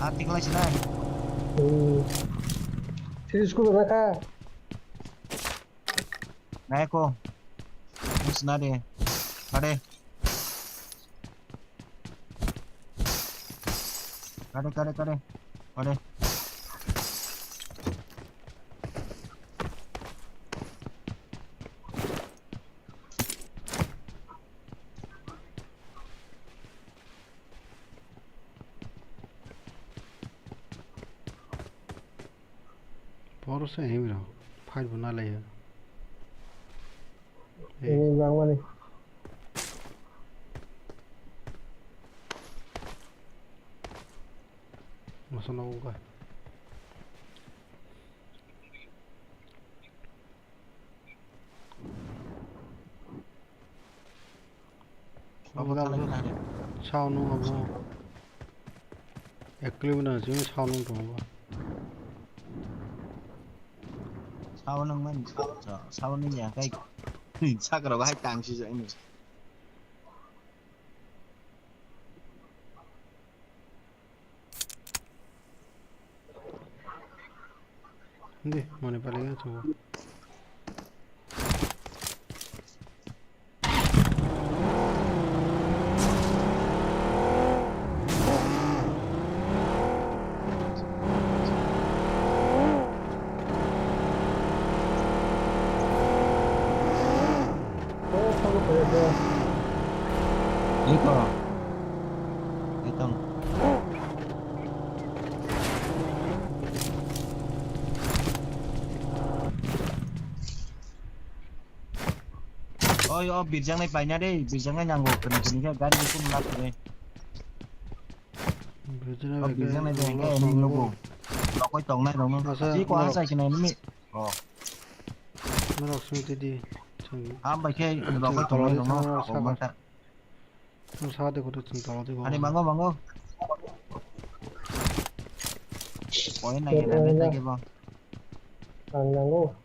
Ah, tikla sinai. Hmm. Three scope na kha. Naiko. Musnade. Kade. Kade, kade, kade. Kade. Boro se himwi rok fight bo nalaiyo. Ini bang mani. Masa nogo ka. Abo thalai nai. Sao nung abo. Ek kilometer simi sao nung tongo. Sao nung man sao sao nung ya kai. Sakra bahai tang si jai ni. Hindi, mane palingan coba. Iko. Itong. Oi, o birjaknai paina de, birjaknai nango, kini kini khe gari kum lap khe. Birjaknai O bai khe birjaknai de, norok khe tongo. Nini nugo. Lokoi tongnai rokno. Asa, ji ko norok. Asa khe nai nini. Oh. Norok simi tidi. Ham bai khe lokoi tongnai rokno. Norok Oh, saka. Mata. Ang sa de kote chwng tala de. Ani mango, mango. Koi na gena ne tagi ba. Ang nango.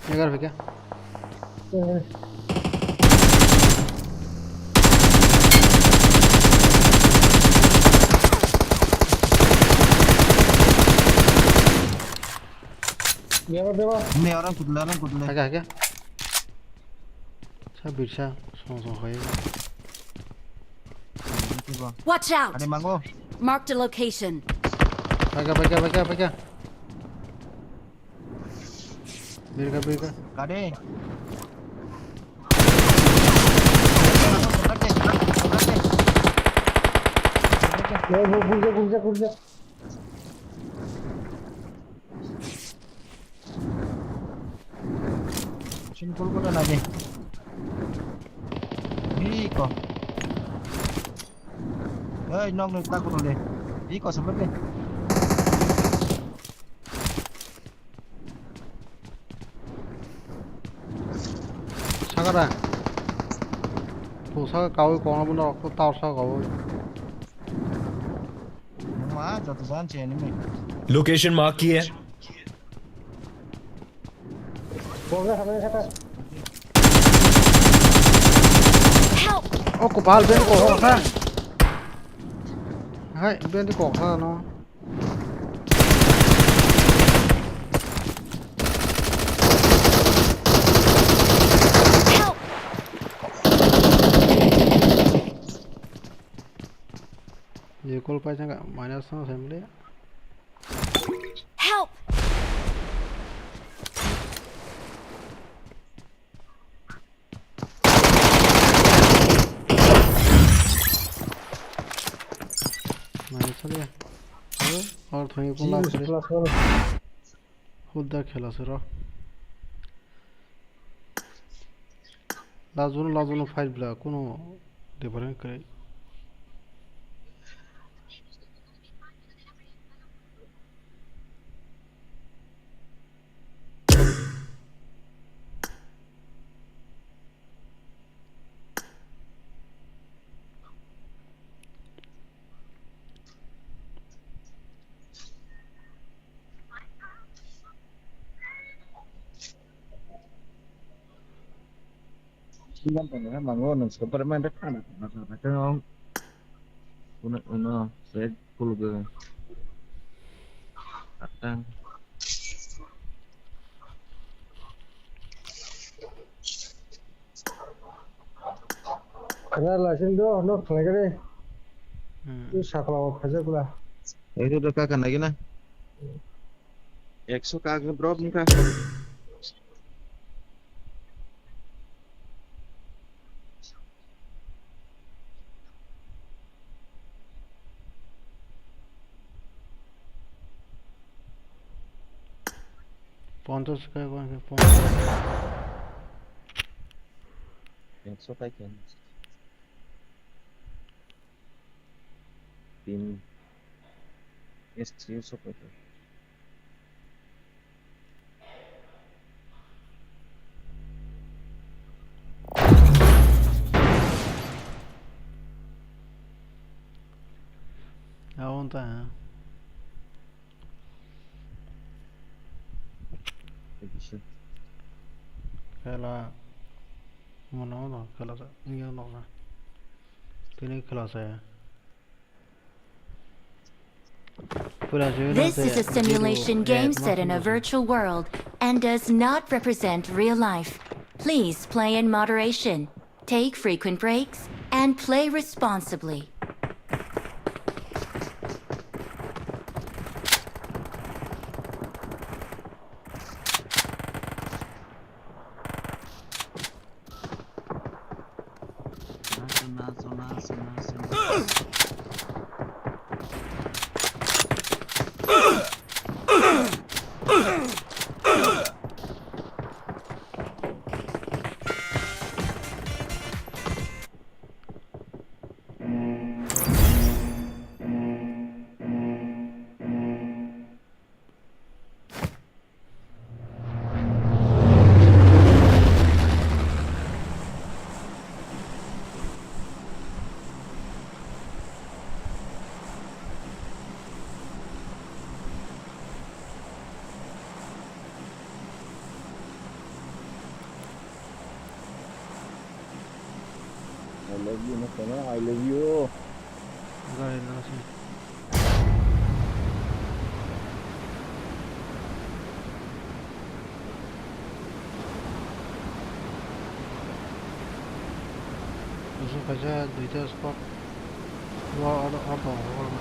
Egar bika. Eh. Beba, beba. Ini orang kudula, orang kudula. Haga, haga. Sa birsa, song song hai. Watch out! Ada mango. Marked a location. Paika, paika, paika, paika. Birka, birka. Kade. Yo, yo, gurja, gurja, gurja. Sini pul kota lagi. Iko. Hei, nok ni tak kota le. Iko sampai le. Sakara. Tu saka kawi kona bunda waktu tar saka kawi. Ma, joto jan che enemy. Location mark kiya hai. Help! Oh, kopal ben ko ha. Hai, ben ko ha no. Help! Ye kol pai jang minus no family. Help! Mane chale. Aro, aro thangwi pung lak kore. Hudda khela sero. Lajuno, lajuno fight bla, kuno different kre. Siyan tong ya mango nang super man de kana kana kana kana. Uno uno red pulugo. Atang. Kana license do no khlai gani. Hmm. Tu sakla o khaja kula. Itu do kaka nagi na. Ekso kaka drop ni kaka. Ponchas ka, ponchas. Ekso kai ken. Tin. Ekso kai ken. Aguanta, eh. Khela. Mono no khela sa, niya no na. Tini khela sa ya. This is a simulation game set in a virtual world and does not represent real life. Please play in moderation, take frequent breaks, and play responsibly. I love you, no, no, I love you. Gari na se. Usu kaisa duita spot. Wa, aro, aro, aro.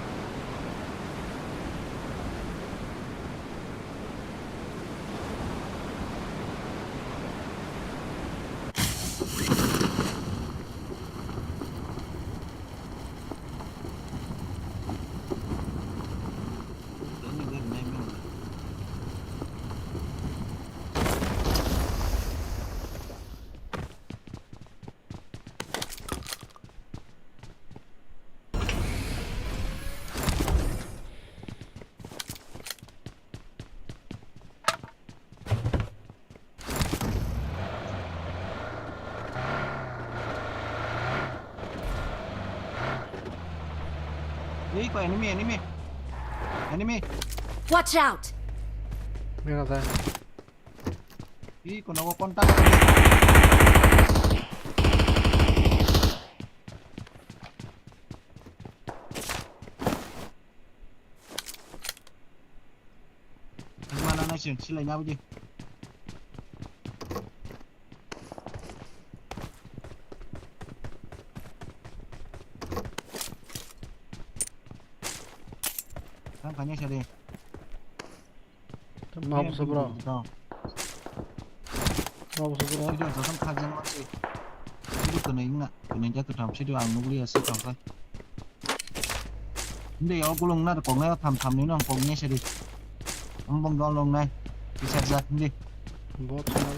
Ei, ko enemy, enemy. Enemy. Watch out! Mega ta. Ih, kono ko kontak. Mana na sing silai na budi. Tang kanya sari. Ma busa bro. Ma busa bro. Sido jotom khajang ma si. Sido kwnwi wngna, kwnwi ja kwtam sido ang nukliya si tongkha. Hindi o gulung na koknai o tham tham ni no koknai sari. Ambong dong long nai. Bisar jak hindi. Bot sama.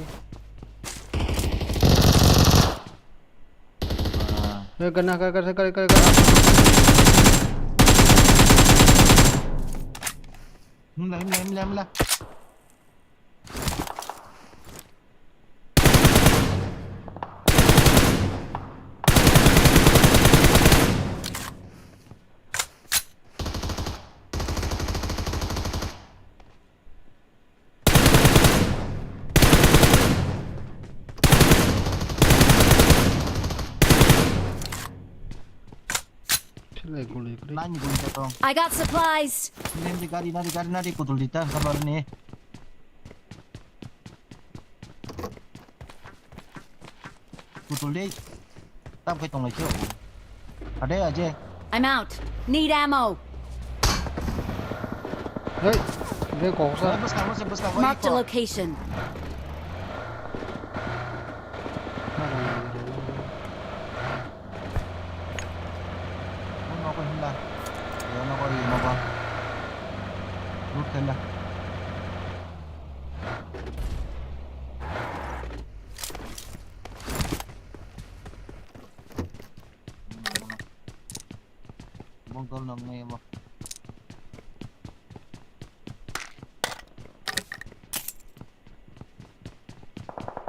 Eh, kena, kena, kena, kena, kena, kena. Himla, himla, himla, himla. Chilai guli guli. Nine ni guli ta tong. I got supplies. Name di gari nari gari nari kutul di ta kabar ni. Kutul di. Tam kai tong lai chio. Ade aje. I'm out. Need ammo. Hey, de kok sa. Bus ka bus bus ka. Marked a location. Nogo hinla. Yo nogo yo nogo. Lut hinla. Bong tol nang nai mo.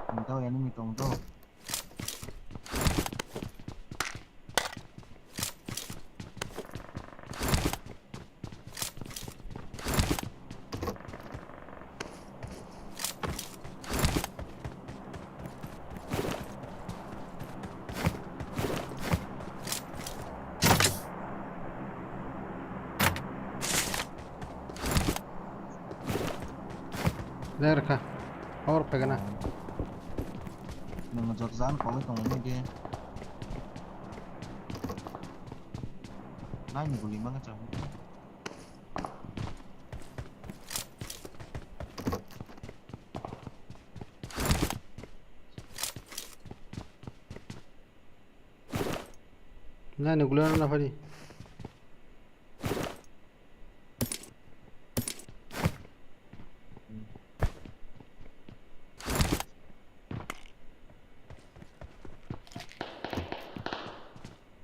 Tong to enemy tong to. Ler kha. Or phegana. Nang jot jan kong tong ni de. Nai ni guli mang cha. Nai ni guli na phari.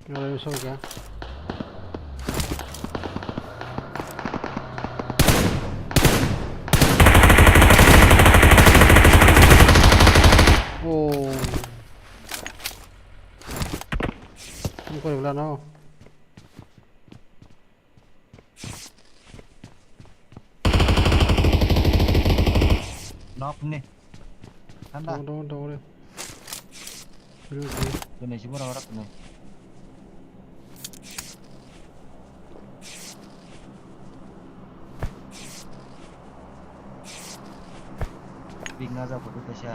Wala yung song kya? Oh. Ano ko wala no? Nok ni. Thanda. Dong, dong, dong, dong. Dulu, dulu. Kena si borok rak ni. Big na ja photo ta sha.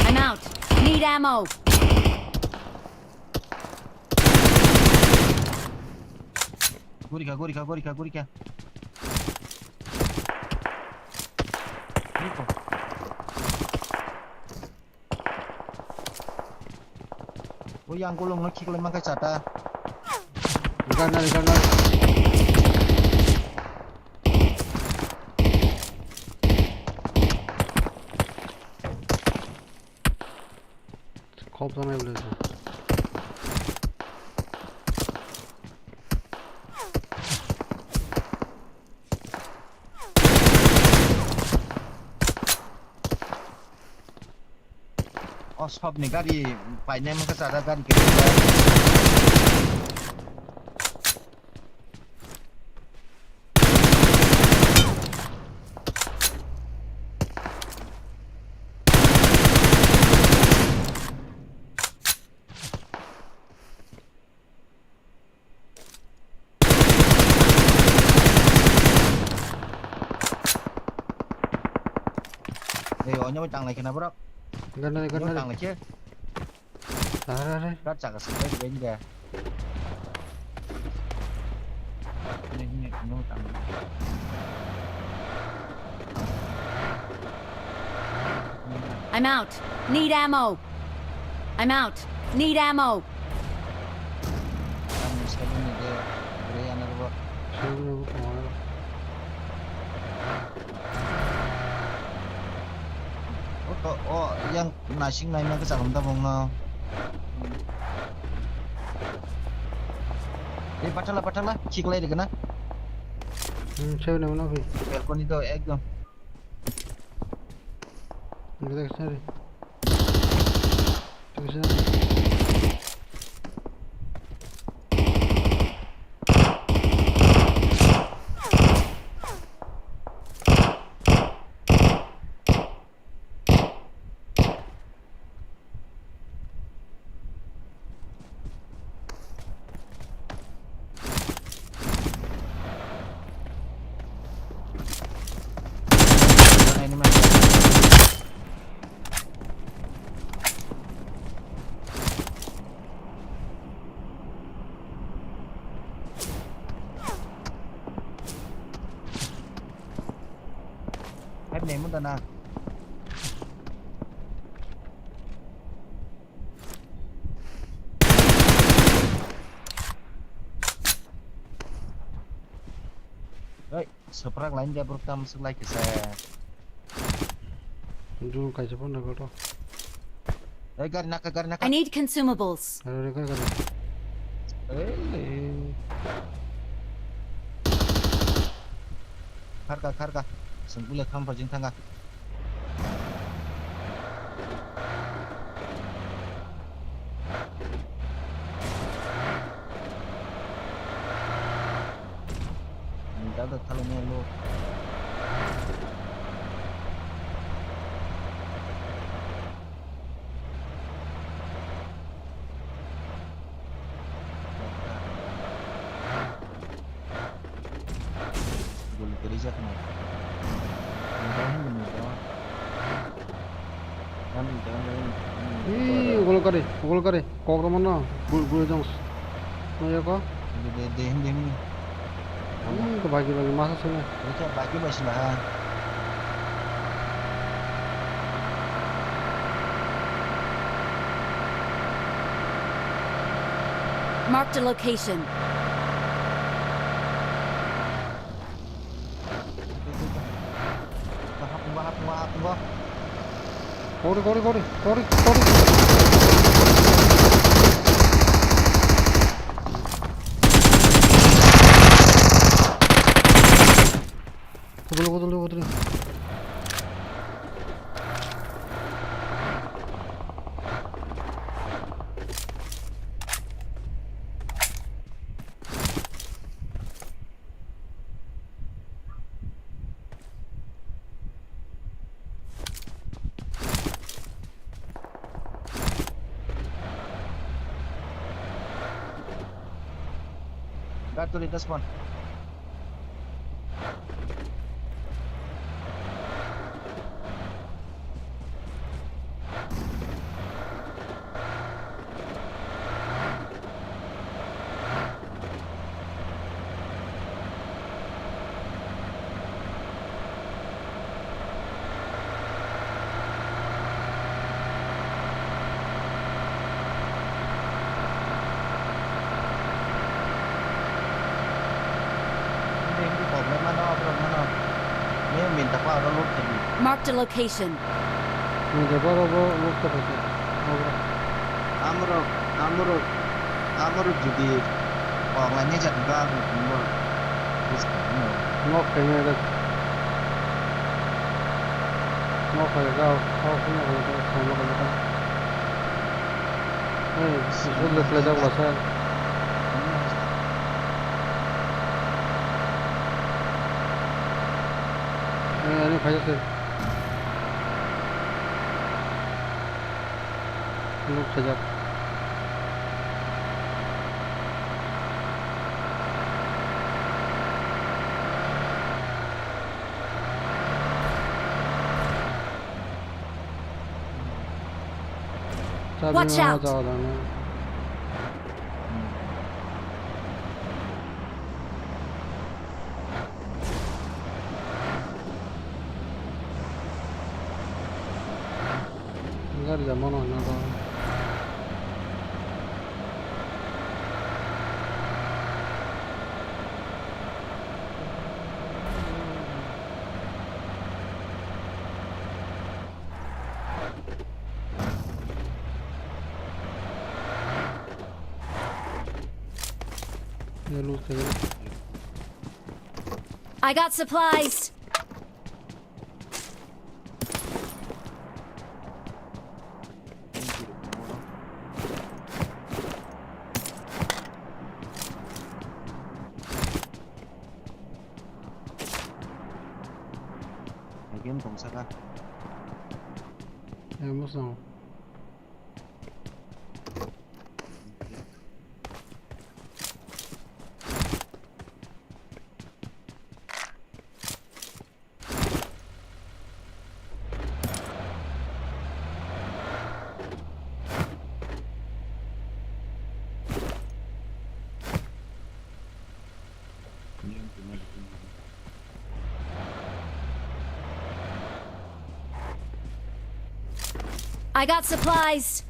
I'm out. Need ammo. Gurika, gurika, gurika, gurika. Niko. O yang golong no khiklai mangkai chata. Ganari, ganari. Khop janai bole. O sopni gari painai mangkha chara gari khe. Ei, onyo tanglai khe na borok. Ganari, onyo ganari. Tanglai khe. Are, are. Kat chaka se bai bai da. Ini, ini, ini tanglai. I'm out. Need ammo. I'm out. Need ammo. O to, o yang nasing naima ke chakam ta bongno. Eh, pathala, pathala, khiklai rikna. Hmm, seven naima na bhi. Balcony to ekdom. Ini kita kesana deh. Kita kesana deh. Hai, nemu dana. Oi, saprak line dia buruk tam suk lai kisa. Dul kaisa phone na goto. Oi, gari naka, gari naka. I need consumables. Gari, gari, gari. Oi. Kharka, kharka. Sengkule khampa jing thanga. Ni dada thalo ni lo. Guli kwrwi jak no. Ni dai hwnwi ni dai. Ih, ulo kari, ulo kari, kok rw mano, gul, gul jong. Noyoko. De, de, de, de, de. Hmm, ko bagi, bagi, masa sini. Itu bagi, bagi sini, ha. Marked a location. Kori, kori, kori, kori, kori. Kudul, kudul, kudul. Gatuli, das one. Hindi, hindi ko, may mano, abroad mano. May minta ko, abroad load kadi. Marked a location. Ni jaga ro bo load kadi. Abroad. Amrok, amrok, amrok jodi kok lainai jat ba, bumbo. Buskang no. Nok khaimai rok. Nok khai rok, kok sini khai rok, songma khai rok. Hey, sujud le khlai jak basa. Hey, ani khai se. Nuk sajak. Watch out! Gari jamano hwnwi kok. I got supplies. Game tong saka. Eh, musang. I got supplies.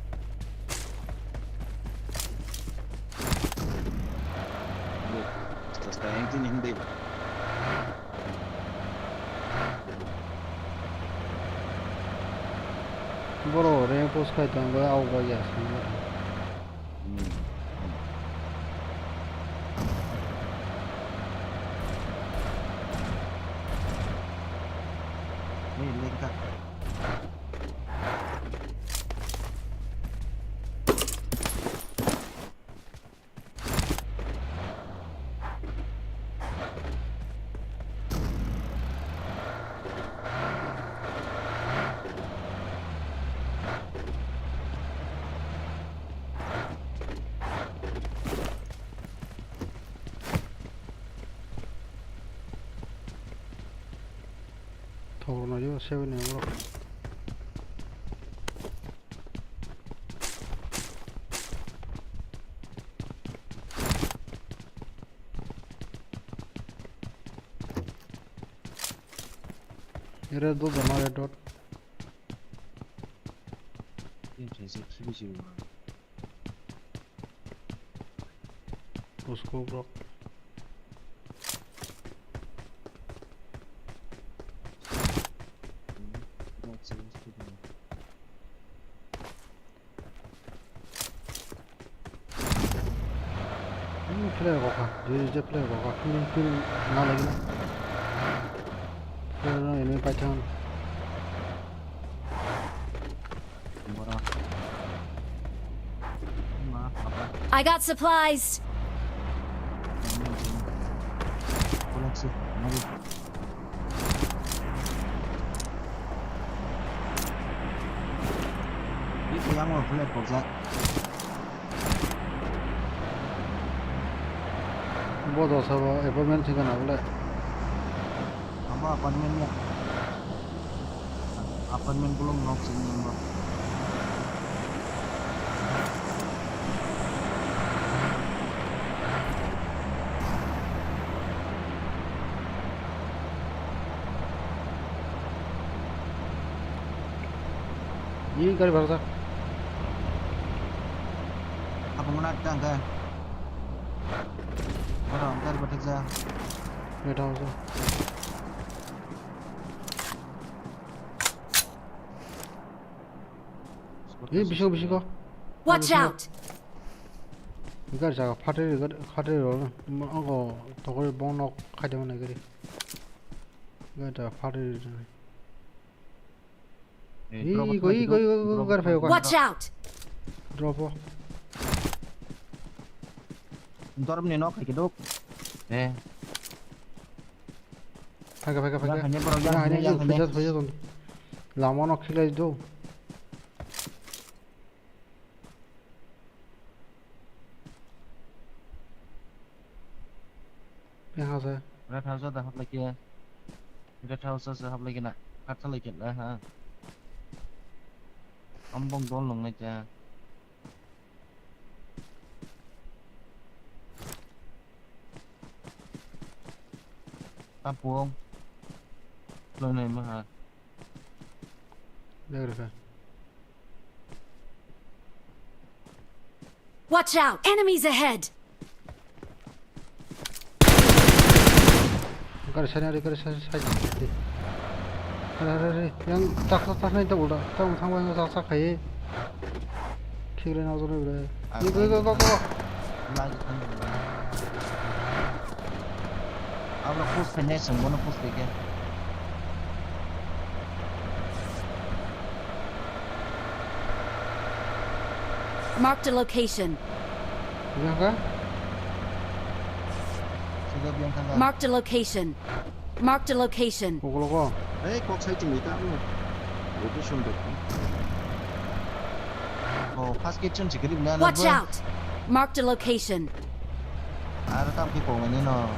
Boro rank push khai tongo, auga ya sini. Ni link ka. Thok rwna yo seven ni borok. Red dot, red dot. Usko bro. Ini player kok kha, dui je player kok kha, kini kill na lagi na. Player no ini paithang. I got supplies. Bo dosa bo apartment thik na bole. Abo apartment ya. Apartment bolong nok sini abo. Ini gari baru tak? Apa mana tangga? Orang gari baru tak? Nggak tahu sih. Ini bisingo, bisingo. Watch out! Gari jaga phatri, gari phatri rw. Ango tokori bong nok khaide mane gari. Gari jaga phatri rw. Ih, drop, ih, ih, drop, ih, drop, gari phaio, drop. Watch out! Drop o. Dorm ni nok hai kedok. Eh. Phaikha, phaikha, phaikha. Yang hanya borok, yang hanya, yang hanya. Phaikha, phaikha. Lama no khilai do. Yang hasa. Red house da haplai khe. Red house se haplai khe na. Khat khalai khe na ha. Ambong dol nang nai cha. Tapung. Lo nai ma ha. Dek rwkha. Watch out! Enemies ahead! Gari side, gari side, side. Are, are, are, yang tak, tak, tak, nai double da. Tamo thangba yang tak, tak, khai. Thik rai na jole bre. Go, go, go, go. Abro push khai nai, song bono push khai khe. Marked a location. Yang kha? Sida biyang thangkha. Marked a location. Marked a location. Kokologo. Ei, kok sai chini ta mo. Location dok. Oh, first kitchen security bla. Watch out! Marked a location. Aro tam ki kong ni no.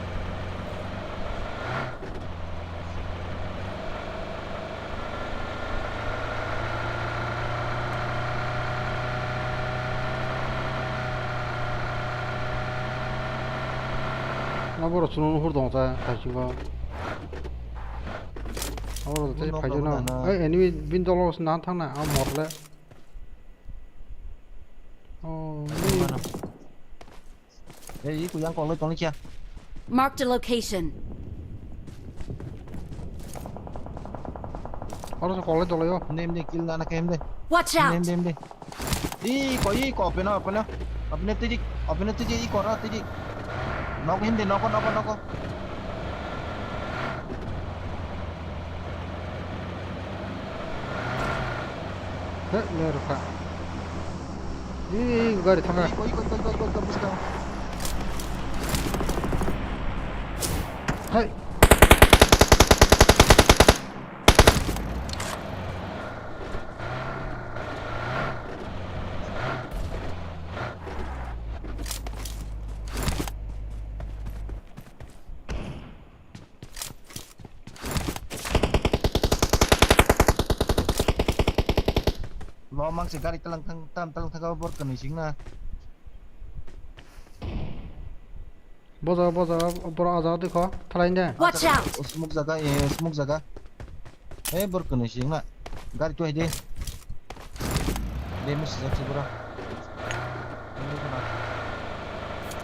Aboro chwng nuhur dong ta, thaichungo. Aboro tei phaijakna. Ei, enemy bini dolo se nang thangna, a morle. Ei, iku yang koloi tongni kya? Marked a location. Oro sa koloi toloi o. Himde, himde, kill nana khe himde. Watch out! Himde, himde. Iko, iko, openo, openo. Openo tiji, openo tiji, iko ra tiji. Nok himde, noko, noko, noko. He, le rokha. Ih, gari thangkha. Iko, iko, iko, iko, iko, iko, buskang. Hai. Lo mang se gari talang thang, tam talang thang ka bor kani sing na. Boja, boja, boro aja de kho, thalai de. Watch out! Smoke jaga, eh, smoke jaga. Eh, bor kani sing na. Gari tu hai de. De mus jak se bura. Ini kena.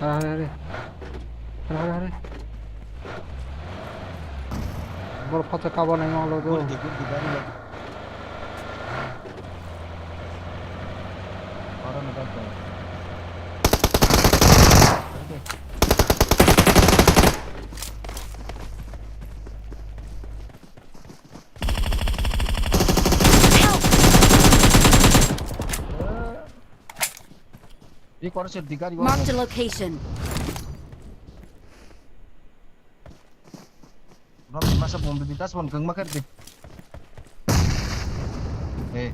Hari, hari, hari. Hari, hari, hari. Bor phacha kabo nai ma lo do. Gol di, gol di, gari ya. Oro ni gari. Gari de. Di koro se di gari. Marked a location. Bro, masa bom di das bom keng makar di. Eh.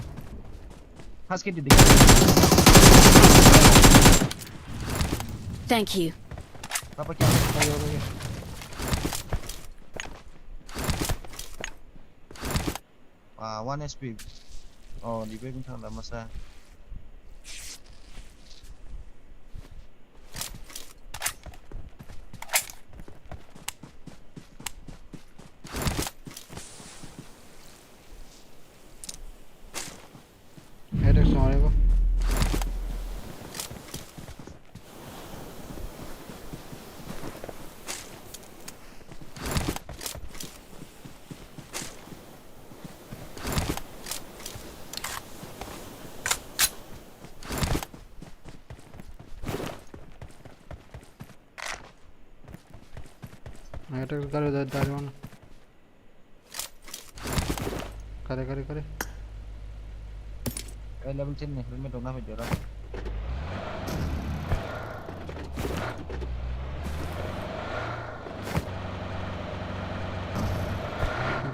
Has ke di di. Thank you. Apa kya? Ayo, ayo. Ah, one H P. Oh, di bag thang da masa. Headache no ego. Headache gari da dari mana? Kare, kare, kare. Eh, level ten ni helmet dong na hoi jora.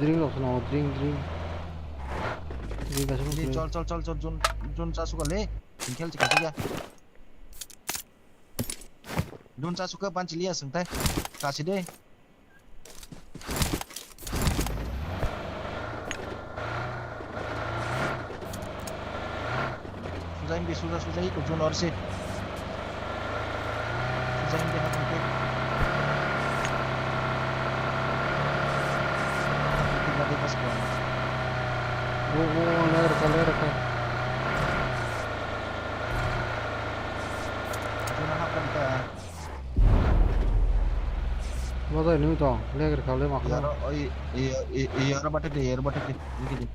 Drink rok no, drink, drink. Drink kasih. Di, chol, chol, chol, chol, jun, jun cha suka le. Tingkel chika chika. Jun cha suka ban chili ya sengtai. Kasi de. Suja hindi, suja, suja, iko jun orsi. Suja hindi, hapun ke. Hapun ke, hapun ke. Oh, oh, oh, ler ka, ler ka. Jun hapun ke. Bo dai nung tong, leger kha le ma kha. Yaro, oi, i, i, i, yaro batek de, yaro batek de. Ini de.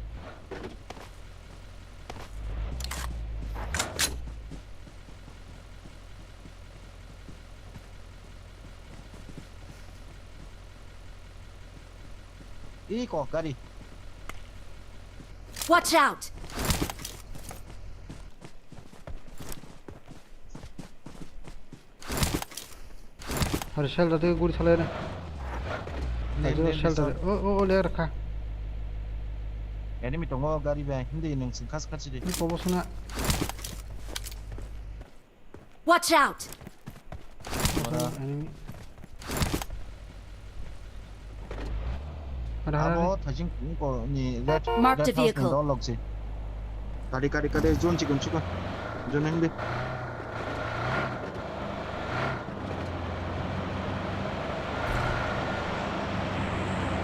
Iko, gari. Watch out! Hari shelter de guri salai na. Ne, ajo ne, ne, shelter. Sir. O, o, o, le rakha. Enemy tongo gari bai. Hindi nung sing khas khas di. Ni kobo suna. Watch out! Ora. Enemy. Ada, ada, abo ada. Thajing ko ni red, Marked red a house ni vehicle. Dol lok si. Kari, kari, kari, zone chikon chikon. Zone hindi.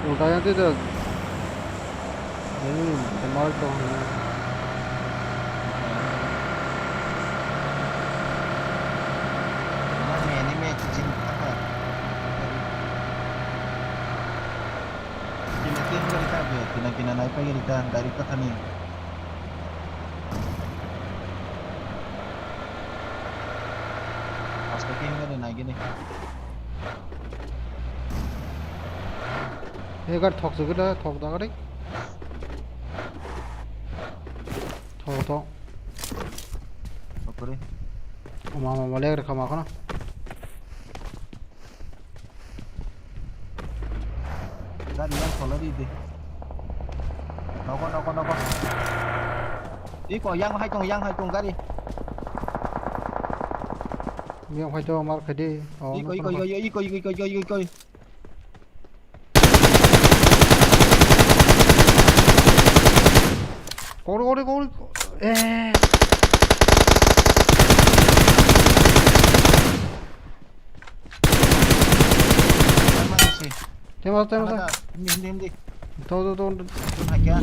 Ulta yang tu. Ini, temal tu. Mana ni enemy? Kina kina nai pagi rita, direct kathani. Hasta ke hinga de nai gini. He gar thok jagada, thok dagari. Thok thok. Okore. Oma oma lek rekha ma khana. Gari yang solo di di. Noko noko noko. Iko yang hai tong yang hai tong gari. Yang hai tong mar khadi. Oh, iko iko iko iko iko iko iko iko. Kori kori kori. Eh. Tema tema. Hindi hindi hindi. Tau tau tau. Tun hakya.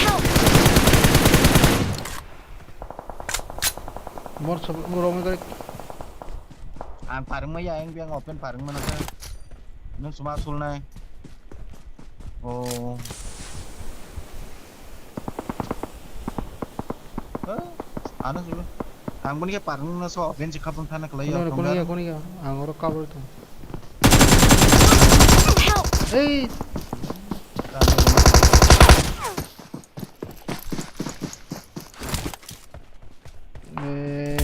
Help! Bor sob, bor omoi gari. Ang parung maya, ang biang open parung mana sa. Nung suma sulnai. Oh. Huh? Ano sulu. Ang pun ke parung na so open si kapung thana kelai. Kono, kono ya, kono ya. Ang oro cover tu. Help! Hey! Eh,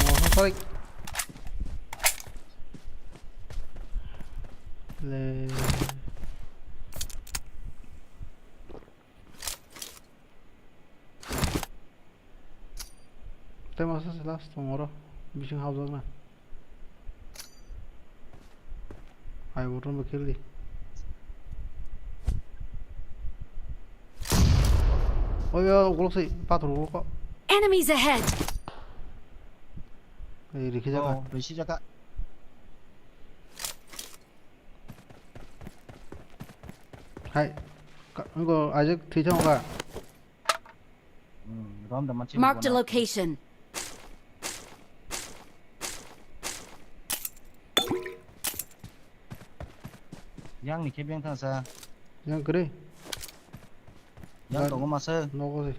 mau apa lagi? Le. Tei masa se last tong oro bising habjakna. Hai button bo kill di. Oi, oi, ukolok se pathor ukolok. Enemies ahead! Ei, rikhi jaka. Oh, rikhi jaka. Hai, ka-, ngo ajak thwi thang ka. Hmm, rom da manchi. Marked a location. Yang ni khe beng thang sa. Yang kre. Yang tongo masa. Nogo se.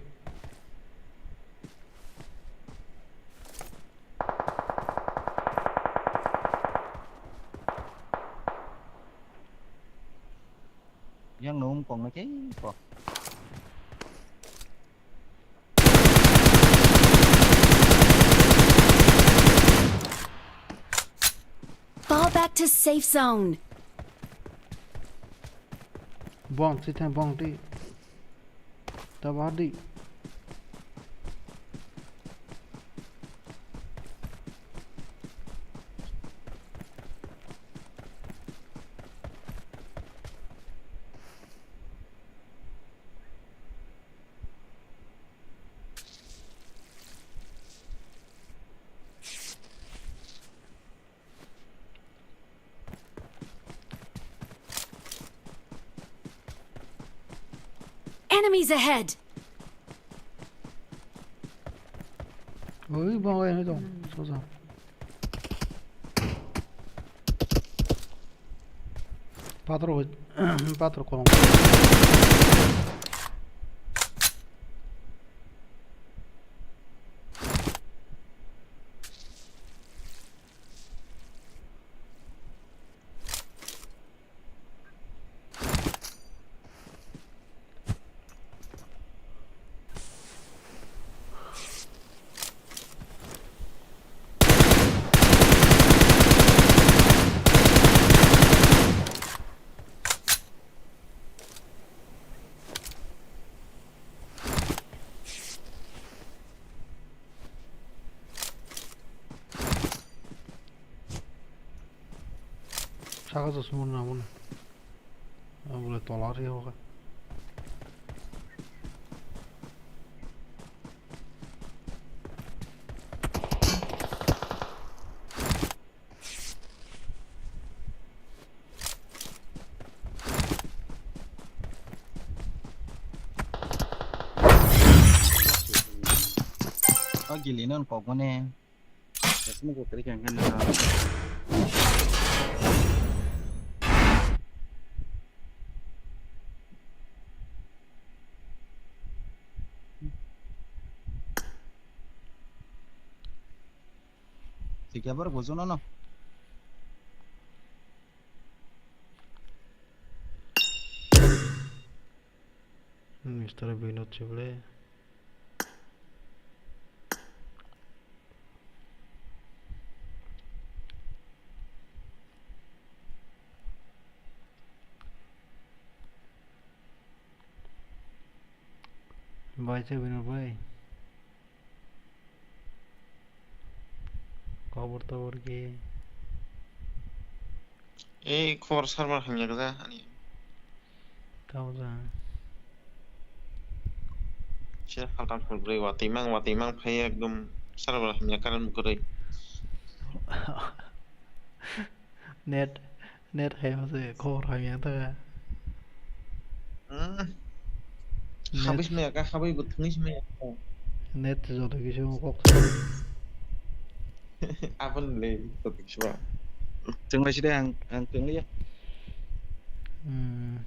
Yang no um kong na khe ko. Fall back to safe zone. Bong, sithe bong di. Tabah di. Enemies ahead! Ui, bang, ui, ano dong, sosa. Pathor, pathor kolong. Kago chosma rwna mano. Abole tola ri hoka. O gili non kok mane. Smoke kari kang kang na. Tiga bar bojo no no. Mister Binod Chible. Bai se Binod bai. Khobor tobor ki? Ei khobor server hamya gada ani. Tamo jang. Se haltam halbrwi watwi mang watwi mang phai ekdom server hamya current kwrwi. Net, net hai hose khobor hamya ta. Hmm. Net. Habis maya ka, habis bo thungis maya ka. Net joto kisu kok. Abon le joto kisu ba. Chwng lai side ang, ang chwng lai ya. Hmm.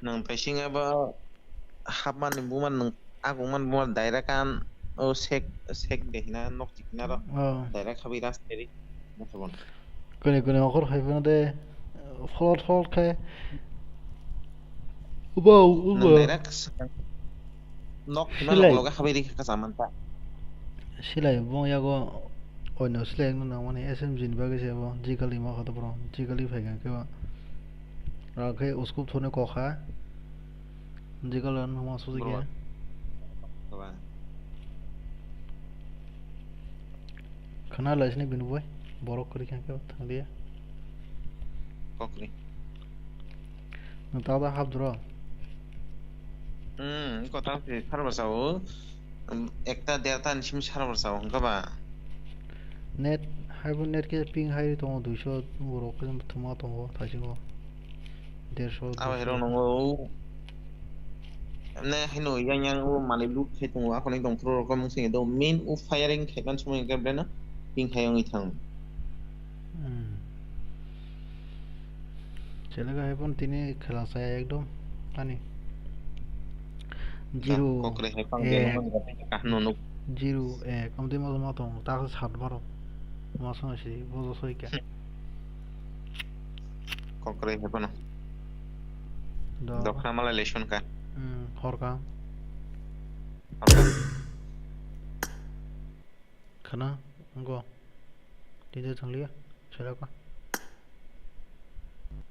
Nang paising abo hapmani buman nang agungman buman direct an o sek, sek de hina nok tik hina ro. Oh. Direct habi ras teri. Kone kone okhor hai phano de, folot folot khai. Ubo, ubo. Nang direct s-, nok hima silai. Lok loge habai ri kha sa man ta. Silai bong yago oino silai no nang mani S M G ni bagwi se bo Jigali ma khato bro. Jigali phai kha khe ba. Ra khe uskup thone kokha. Jigali no ma suji khe. Bro. Baba. Khana lai sini bini boi, borok kwrwi kha khe thang liya. Kokri. Nwng ta da hap dro. Hmm, kota se server sao. Um, ekta derta ni simi server sao, hwnkha ba? Net, haibo net khe ping hai tongo duiso, borok khe thwma tongo, thaisingo. Derso, abo duiso. Hero nongo. Emne haino yang yang o manwi loot khai tongo, akhorni tongphuru rok mung sini do main o firing khaiman somoi hwnkhe beno ping khai wngwi thango. Hmm. Chelaga hai phano tini khela chaya ekdom ani. Zero kokre hai phang ek. Kahno nuk. Zero ek. Amtwi ma ma tong ta sat baro. Ma song si bojo soi kya. Kokre hai phano. Do. Dokhna malai lesion ka. Hmm, hor ka. Hor ka. Khana, ngo. Tide thang liya, sera ka.